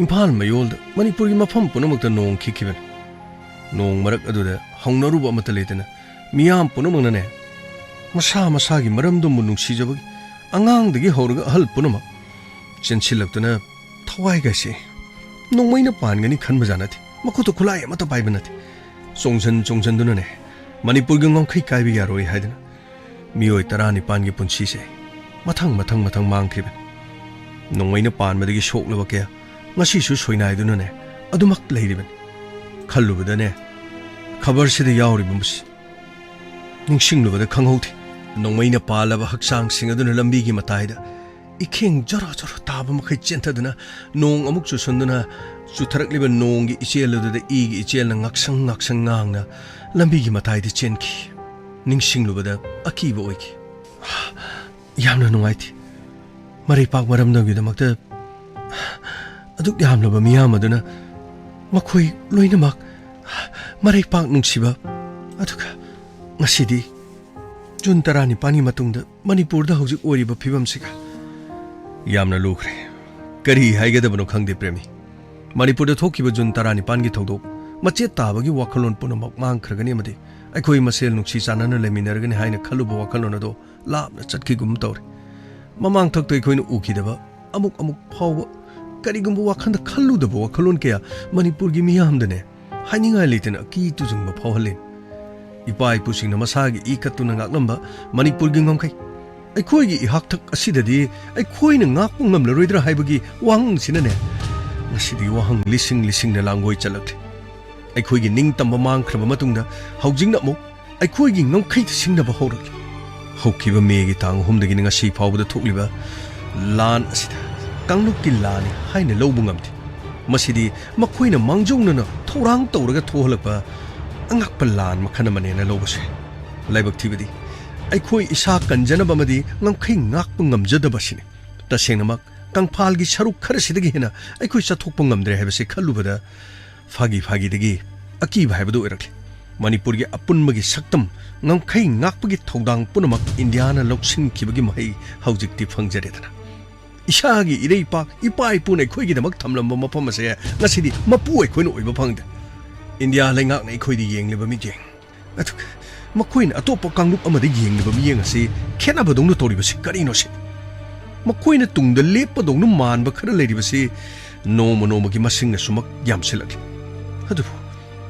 ꯏꯝꯐꯥꯜ ꯃꯌꯣꯜꯗ ꯃꯅꯤꯄꯨꯔꯒꯤ ꯃꯐꯝ ꯄꯨꯝꯅꯃꯛꯇ ꯅꯣꯡ ꯈꯤꯛꯈꯤꯕꯅꯤ꯫ ꯅꯣꯡ ꯃꯔꯛ ꯑꯗꯨꯗ ꯍꯧꯅꯔꯨꯕ ꯑꯃꯠꯇ ꯂꯩꯇꯅ, ꯃꯤꯌꯥꯝ ꯄꯨꯝꯅꯃꯛꯅꯅꯦ, ꯃꯁꯥ ꯃꯁꯥꯒꯤ ꯃꯔꯝꯗꯨꯃ ꯅꯨꯡꯁꯤꯖꯕꯒꯤ, ꯑꯉꯥꯡꯗꯒꯤ ꯍꯧꯔꯒ ꯑꯍꯜ ꯄꯨꯝꯅꯃꯛ ꯆꯦꯟꯁꯤꯜꯂꯛꯇꯨꯅ ꯊꯋꯥꯏꯒꯁꯦ ꯅꯣꯡꯃꯩꯅ ꯄꯥꯟꯒꯅꯤ ꯈꯟꯕꯖꯥꯠ ꯅꯠꯇꯦ꯫ ꯃꯈꯨꯠꯇ ꯈꯨꯠꯂꯥꯏ ꯑꯃꯠꯇ ꯄꯥꯏꯕ ꯅꯠꯇꯦ꯫ ꯆꯣꯡꯁꯤꯟ ꯆꯣꯡꯁꯤꯟꯗꯨꯅꯅꯦ, ꯃꯅꯤꯄꯨꯔꯒꯤ ꯉꯝꯈꯩ ꯀꯥꯏꯕ ꯌꯥꯔꯣꯏ ꯍꯥꯏꯗꯅ ꯃꯤꯑꯣꯏ ꯇꯔꯥꯅꯤꯄꯥꯟꯒꯤ ꯄꯨꯟꯁꯤꯁꯦ ꯃꯊꯪ ꯃꯊꯪ ꯃꯊꯪ ꯃꯥꯡꯈ꯭ꯔꯤꯕꯅꯤ꯫ ꯅꯣꯡꯃꯩꯅ ꯄꯥꯟꯕꯗꯒꯤ ꯁꯣꯛꯂꯕ ꯀꯌꯥ ꯉꯁꯤꯁꯨ ꯁꯣꯏꯅꯥꯏꯗꯨꯅꯅꯦ ꯑꯗꯨꯃꯛ ꯂꯩꯔꯤꯕꯅꯤ꯫ ꯈꯜꯂꯨꯕꯗꯅꯦ, ꯈꯕꯔꯁꯤꯗ ꯌꯥꯎꯔꯤꯕ ꯃꯁꯤ ꯅꯤꯡꯁꯤꯡꯂꯨꯕꯗ ꯈꯪꯍꯧꯗꯦ꯫ ꯅꯣꯡꯃꯩꯅ ꯄꯥꯜꯂꯕ ꯍꯛꯆꯥꯡꯁꯤꯡ ꯑꯗꯨꯅ ꯂꯝꯕꯤꯒꯤ ꯃꯇꯥꯏꯗ ꯏꯈꯦꯡ ꯖꯣꯔꯣ ꯖꯣꯔꯣ ꯇꯥꯕ ꯃꯈꯩ ꯆꯦꯟꯊꯗꯨꯅ ꯅꯣꯡ ꯑꯃꯨꯛ ꯆꯨꯁꯟꯗꯨꯅ ꯆꯨꯊꯔꯛꯂꯤꯕ ꯅꯣꯡꯒꯤ ꯏꯆꯦꯜ ꯑꯗꯨꯗ ꯏꯒꯤ ꯏꯆꯦꯜꯅ ꯉꯥꯛꯁꯪ ꯉꯥꯛꯁꯪ ꯉꯥꯡꯅ ꯂꯝꯕꯤꯒꯤ ꯃꯇꯥꯏꯗ ꯆꯦꯟꯈꯤ꯫ ꯅꯤꯡꯁꯤꯡꯂꯨꯕꯗ ꯑꯀꯤꯕ ꯑꯣꯏꯈꯤ꯫ ꯌꯥꯝꯅ ꯅꯨꯡꯉꯥꯏꯇꯦ꯫ ꯃꯔꯩꯄꯥꯛ ꯃꯔꯝꯗꯝꯒꯤꯗꯃꯛꯇ ꯑꯗꯨꯛ ꯌꯥꯝꯂꯕ ꯃꯤꯌꯥꯝ ꯑꯗꯨꯅ ꯃꯈꯣꯏ ꯂꯣꯏꯅꯃꯛ ꯃꯔꯩꯄꯥꯛ ꯅꯨꯡꯁꯤꯕ, ꯑꯗꯨꯒ ꯉꯁꯤꯗꯤ ꯖꯨꯟ ꯇꯔꯥꯅꯤꯄꯥꯟꯒꯤ ꯃꯇꯨꯡꯗ ꯃꯅꯤꯄꯨꯔꯗ ꯍꯧꯖꯤꯛ ꯑꯣꯏꯔꯤꯕ ꯐꯤꯕꯝꯁꯤꯒ ꯌꯥꯝꯅ ꯂꯨꯈ꯭ꯔꯦ꯫ ꯀꯔꯤ ꯍꯥꯏꯒꯗꯕꯅꯣ ꯈꯪꯗꯦ ꯄ꯭ꯔꯦꯃꯤ꯫ ꯃꯅꯤꯄꯨꯔꯗ ꯊꯣꯛꯈꯤꯕ ꯖꯨꯟ ꯇꯔꯥꯅꯤꯄꯥꯟꯒꯤ ꯊꯧꯗꯣꯛ ꯃꯆꯦꯠ ꯇꯥꯕꯒꯤ ꯋꯥꯈꯜꯂꯣꯟ ꯄꯨꯝꯅꯃꯛ ꯃꯥꯡꯈ꯭ꯔꯒꯅꯤ ꯑꯃꯗꯤ ꯑꯩꯈꯣꯏ ꯃꯁꯦꯜ ꯅꯨꯡꯁꯤ ꯆꯥꯟꯅꯅ ꯂꯩꯃꯤꯟꯅꯔꯒꯅꯤ ꯍꯥꯏꯅ ꯈꯜꯂꯨꯕ ꯋꯥꯈꯜꯂꯣꯟ ꯑꯗꯣ ꯂꯥꯞꯅ ꯆꯠꯈꯤꯒꯨꯝ ꯇꯧꯔꯦ꯫ ꯃꯃꯥꯡꯊꯛꯇ ꯑꯩꯈꯣꯏꯅ ꯎꯈꯤꯗꯕ, ꯑꯃꯨꯛ ꯑꯃꯨꯛ ꯐꯥꯎꯕ ꯀꯔꯤꯒꯨꯝꯕ ꯋꯥꯈꯜꯗ ꯈꯜꯂꯨꯗꯕ ꯋꯥꯈꯜꯂꯣꯟ ꯀꯌꯥ ꯃꯅꯤꯄꯨꯔꯒꯤ ꯃꯤꯌꯥꯝꯗꯅꯦ ꯍꯥꯏꯅꯤꯡꯉꯥꯏ ꯂꯩꯇꯅ ꯑꯀꯤ ꯇꯨꯖꯨꯡꯕ ꯐꯥꯎꯍꯜꯂꯤ꯫ ꯏꯄꯥ ꯏꯄꯨꯁꯤꯡꯅ ꯃꯁꯥꯒꯤ ꯏ ꯀꯠꯇꯨꯅ ꯉꯥꯛꯂꯝꯕ ꯃꯅꯤꯄꯨꯔꯒꯤ ꯉꯝꯈꯩ, ꯑꯩꯈꯣꯏꯒꯤ ꯏꯍꯥꯛꯊꯛ ꯑꯁꯤꯗꯗꯤ ꯑꯩꯈꯣꯏꯅ ꯉꯥꯛꯄ ꯉꯝꯂꯔꯣꯏꯗ꯭ꯔꯥ ꯍꯥꯏꯕꯒꯤ ꯋꯥꯍꯪꯁꯤꯅꯅꯦ ꯉꯁꯤꯗꯤ ꯋꯥꯍꯪ ꯂꯤꯁꯤꯡ ꯂꯤꯁꯤꯡꯅ ꯂꯥꯡꯒꯣꯏ ꯆꯠꯂꯛꯂꯤ꯫ ꯑꯩꯈꯣꯏꯒꯤ ꯅꯤꯡꯇꯝꯕ ꯃꯥꯡꯈ꯭ꯔꯕ ꯃꯇꯨꯡꯗ ꯍꯧꯖꯤꯛꯅ ꯑꯃꯨꯛ ꯑꯩꯈꯣꯏꯒꯤ ꯉꯝꯈꯩꯗ ꯁꯤꯡꯅꯕ ꯍꯧꯔꯛꯂꯤ꯫ ꯍꯧꯈꯤꯕ ꯃꯦꯒꯤ ꯇꯥꯡ ꯑꯍꯨꯝꯗꯒꯤꯅ ꯉꯁꯤ ꯐꯥꯎꯕꯗ ꯊꯣꯛꯂꯤꯕ ꯂꯥꯟ ꯑꯁꯤꯗ ꯀꯥꯡꯂꯨꯞꯀꯤ ꯂꯥꯟꯅꯤ ꯍꯥꯏꯅ ꯂꯧꯕ ꯉꯝꯗꯦ꯫ ꯃꯁꯤꯗꯤ ꯃꯈꯣꯏꯅ ꯃꯥꯡꯖꯧꯅꯅ ꯊꯧꯔꯥꯡ ꯇꯧꯔꯒ ꯊꯣꯛꯍꯜꯂꯛꯄ ꯑꯉꯛꯄ ꯂꯥꯟ ꯃꯈꯜ ꯑꯃꯅꯦꯅ ꯂꯧꯕꯁꯨ ꯌꯥꯏ꯫ ꯂꯥꯏꯕꯛ ꯊꯤꯕꯗꯤ ꯑꯩꯈꯣꯏ ꯏꯁꯥ ꯀꯟꯖꯅꯕ ꯑꯃꯗꯤ ꯉꯝꯈꯩ ꯉꯥꯛꯄ ꯉꯝꯖꯗꯕ ꯑꯁꯤꯅꯤ꯫ ꯇꯁꯦꯡꯅꯃꯛ ꯀꯪꯐꯥꯜꯒꯤ ꯁꯔꯨꯛ ꯈꯔꯁꯤꯗꯒꯤ ꯍꯦꯟꯅ ꯑꯩꯈꯣꯏ ꯆꯠꯊꯣꯛꯄ ꯉꯝꯗ꯭ꯔꯦ ꯍꯥꯏꯕꯁꯤ ꯈꯜꯂꯨꯕꯗ ꯐꯥꯒꯤ ꯐꯥꯒꯤꯗꯒꯤ ꯑꯀꯤꯕ ꯍꯥꯏꯕꯗꯨ ꯑꯣꯏꯔꯛꯂꯤ꯫ ꯃꯅꯤꯄꯨꯔꯒꯤ ꯑꯄꯨꯟꯕꯒꯤ ꯁꯛꯇꯝ ꯉꯝꯈꯩ ꯉꯥꯛꯄꯒꯤ ꯊꯧꯗꯥꯡ ꯄꯨꯝꯅꯃꯛ ꯏꯟꯗꯤꯌꯥꯅ ꯂꯧꯁꯤꯟꯈꯤꯕꯒꯤ ꯃꯍꯩ ꯍꯧꯖꯤꯛꯇꯤ ꯐꯪꯖꯔꯦꯗꯅ꯫ ꯏꯁꯥꯒꯤ ꯏꯔꯩꯄꯥꯛ, ꯏꯄꯥ ꯏꯄꯨꯅ ꯑꯩꯈꯣꯏꯒꯤꯗꯃꯛ ꯊꯝꯂꯝꯕ ꯃꯐꯝ ꯑꯁꯦ ꯉꯁꯤꯗꯤ ꯃꯄꯨ ꯑꯩꯈꯣꯏꯅ ꯑꯣꯏꯕ ꯐꯪꯗꯦ꯫ ꯏꯟꯗꯤꯌꯥ ꯂꯩꯉꯥꯛꯅ ꯑꯩꯈꯣꯏꯗ ꯌꯦꯡꯂꯤꯕ ꯃꯤꯠꯌꯦꯡ, ꯑꯗꯨꯒ ꯃꯈꯣꯏꯅ ꯑꯇꯣꯞꯄ ꯀꯥꯡꯂꯨꯞ ꯑꯃꯗ ꯌꯦꯡꯂꯤꯕ ꯃꯤꯠꯌꯦꯡ ꯑꯁꯤ ꯈꯦꯠꯅꯕꯗꯧꯅ ꯇꯧꯔꯤꯕꯁꯤ ꯀꯔꯤꯅꯣ ꯁꯤꯅꯤ꯫ ꯃꯈꯣꯏꯅ ꯇꯨꯡꯗ ꯂꯦꯞꯄꯗꯧꯅ ꯃꯥꯟꯕ ꯈꯔ ꯂꯩꯔꯤꯕꯁꯤ ꯅꯣꯡꯃ ꯅꯣꯡꯃꯒꯤ ꯃꯁꯤꯡꯅ ꯁꯨꯃꯛ ꯌꯥꯝꯁꯤꯜꯂꯛꯂꯤ꯫ ꯑꯗꯨꯕꯨ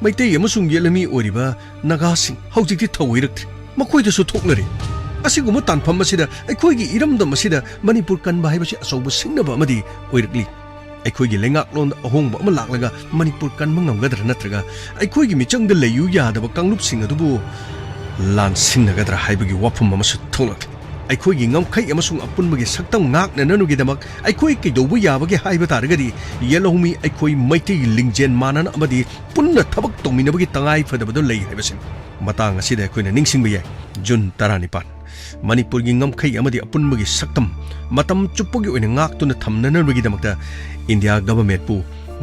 ꯃꯩꯇꯩ ꯑꯃꯁꯨꯡ ꯌꯦꯠꯂꯝꯃꯤ ꯑꯣꯏꯔꯤꯕ ꯅꯥꯒꯥꯁꯤꯡ ꯍꯧꯖꯤꯛꯇꯤ ꯊꯧꯑꯣꯏꯔꯛꯇ꯭ꯔꯦ꯫ ꯃꯈꯣꯏꯗꯁꯨ ꯊꯣꯛꯅꯔꯦ꯫ ꯑꯁꯤꯒꯨꯝꯕ ꯇꯥꯟꯐꯝ ꯑꯁꯤꯗ ꯑꯩꯈꯣꯏꯒꯤ ꯏꯔꯝꯗꯝ ꯑꯁꯤꯗ ꯃꯅꯤꯄꯨꯔ ꯀꯟꯕ ꯍꯥꯏꯕꯁꯤ ꯑꯆꯧꯕ ꯁꯤꯡꯅꯕ ꯑꯃꯗꯤ ꯑꯣꯏꯔꯛꯂꯤ꯫ ꯑꯩꯈꯣꯏꯒꯤ ꯂꯩꯉꯥꯛꯂꯣꯟꯗ ꯑꯍꯣꯡꯕ ꯑꯃ ꯂꯥꯛꯂꯒ ꯃꯅꯤꯄꯨꯔ ꯀꯟꯕ ꯉꯝꯒꯗ꯭ꯔꯥ, ꯅꯠꯇ꯭ꯔꯒ ꯑꯩꯈꯣꯏꯒꯤ ꯃꯤꯆꯪꯗ ꯂꯩꯌꯨ ꯌꯥꯗꯕ ꯀꯥꯡꯂꯨꯞꯁꯤꯡ ꯑꯗꯨꯕꯨ ꯂꯥꯟꯁꯤꯟꯅꯒꯗ꯭ꯔꯥ ꯍꯥꯏꯕꯒꯤ ꯋꯥꯐꯝ ꯑꯃꯁꯨ ꯊꯣꯛꯂꯛꯂꯤ꯫ ꯑꯩꯈꯣꯏꯒꯤ ꯉꯝꯈꯩ ꯑꯃꯁꯨꯡ ꯑꯄꯨꯟꯕꯒꯤ ꯁꯛꯇꯝ ꯉꯥꯛꯅꯅꯕꯒꯤꯗꯃꯛ ꯑꯩꯈꯣꯏ ꯀꯩꯗꯧꯕ ꯌꯥꯕꯒꯦ ꯍꯥꯏꯕ ꯇꯥꯔꯒꯗꯤ, ꯌꯦꯜꯍꯧꯃꯤ ꯑꯩꯈꯣꯏ ꯃꯩꯇꯩ ꯂꯤꯡꯖꯦꯜ ꯃꯥꯟꯅꯅ ꯑꯃꯗꯤ ꯄꯨꯟꯅ ꯊꯕꯛ ꯇꯧꯃꯤꯟꯅꯕꯒꯤ ꯇꯉꯥꯏ ꯐꯗꯕꯗꯨ ꯂꯩ ꯍꯥꯏꯕꯁꯤꯅꯤ꯫ ꯃꯇꯥꯡ ꯑꯁꯤꯗ ꯑꯩꯈꯣꯏꯅ ꯅꯤꯡꯁꯤꯡꯕ ꯌꯥꯏ, ꯖꯨꯟ ꯇꯔꯥꯅꯤꯄꯥꯟ, ꯃꯅꯤꯄꯨꯔꯒꯤ ꯉꯝꯈꯩ ꯑꯃꯗꯤ ꯑꯄꯨꯟꯕꯒꯤ ꯁꯛꯇꯝ ꯃꯇꯝ ꯆꯨꯞꯄꯒꯤ ꯑꯣꯏꯅ ꯉꯥꯛꯇꯨꯅ ꯊꯝꯅꯅꯕꯒꯤꯗꯃꯛꯇ ꯏꯟꯗꯤꯌꯥ ꯒꯚꯔꯟꯃꯦꯟꯠꯄꯨ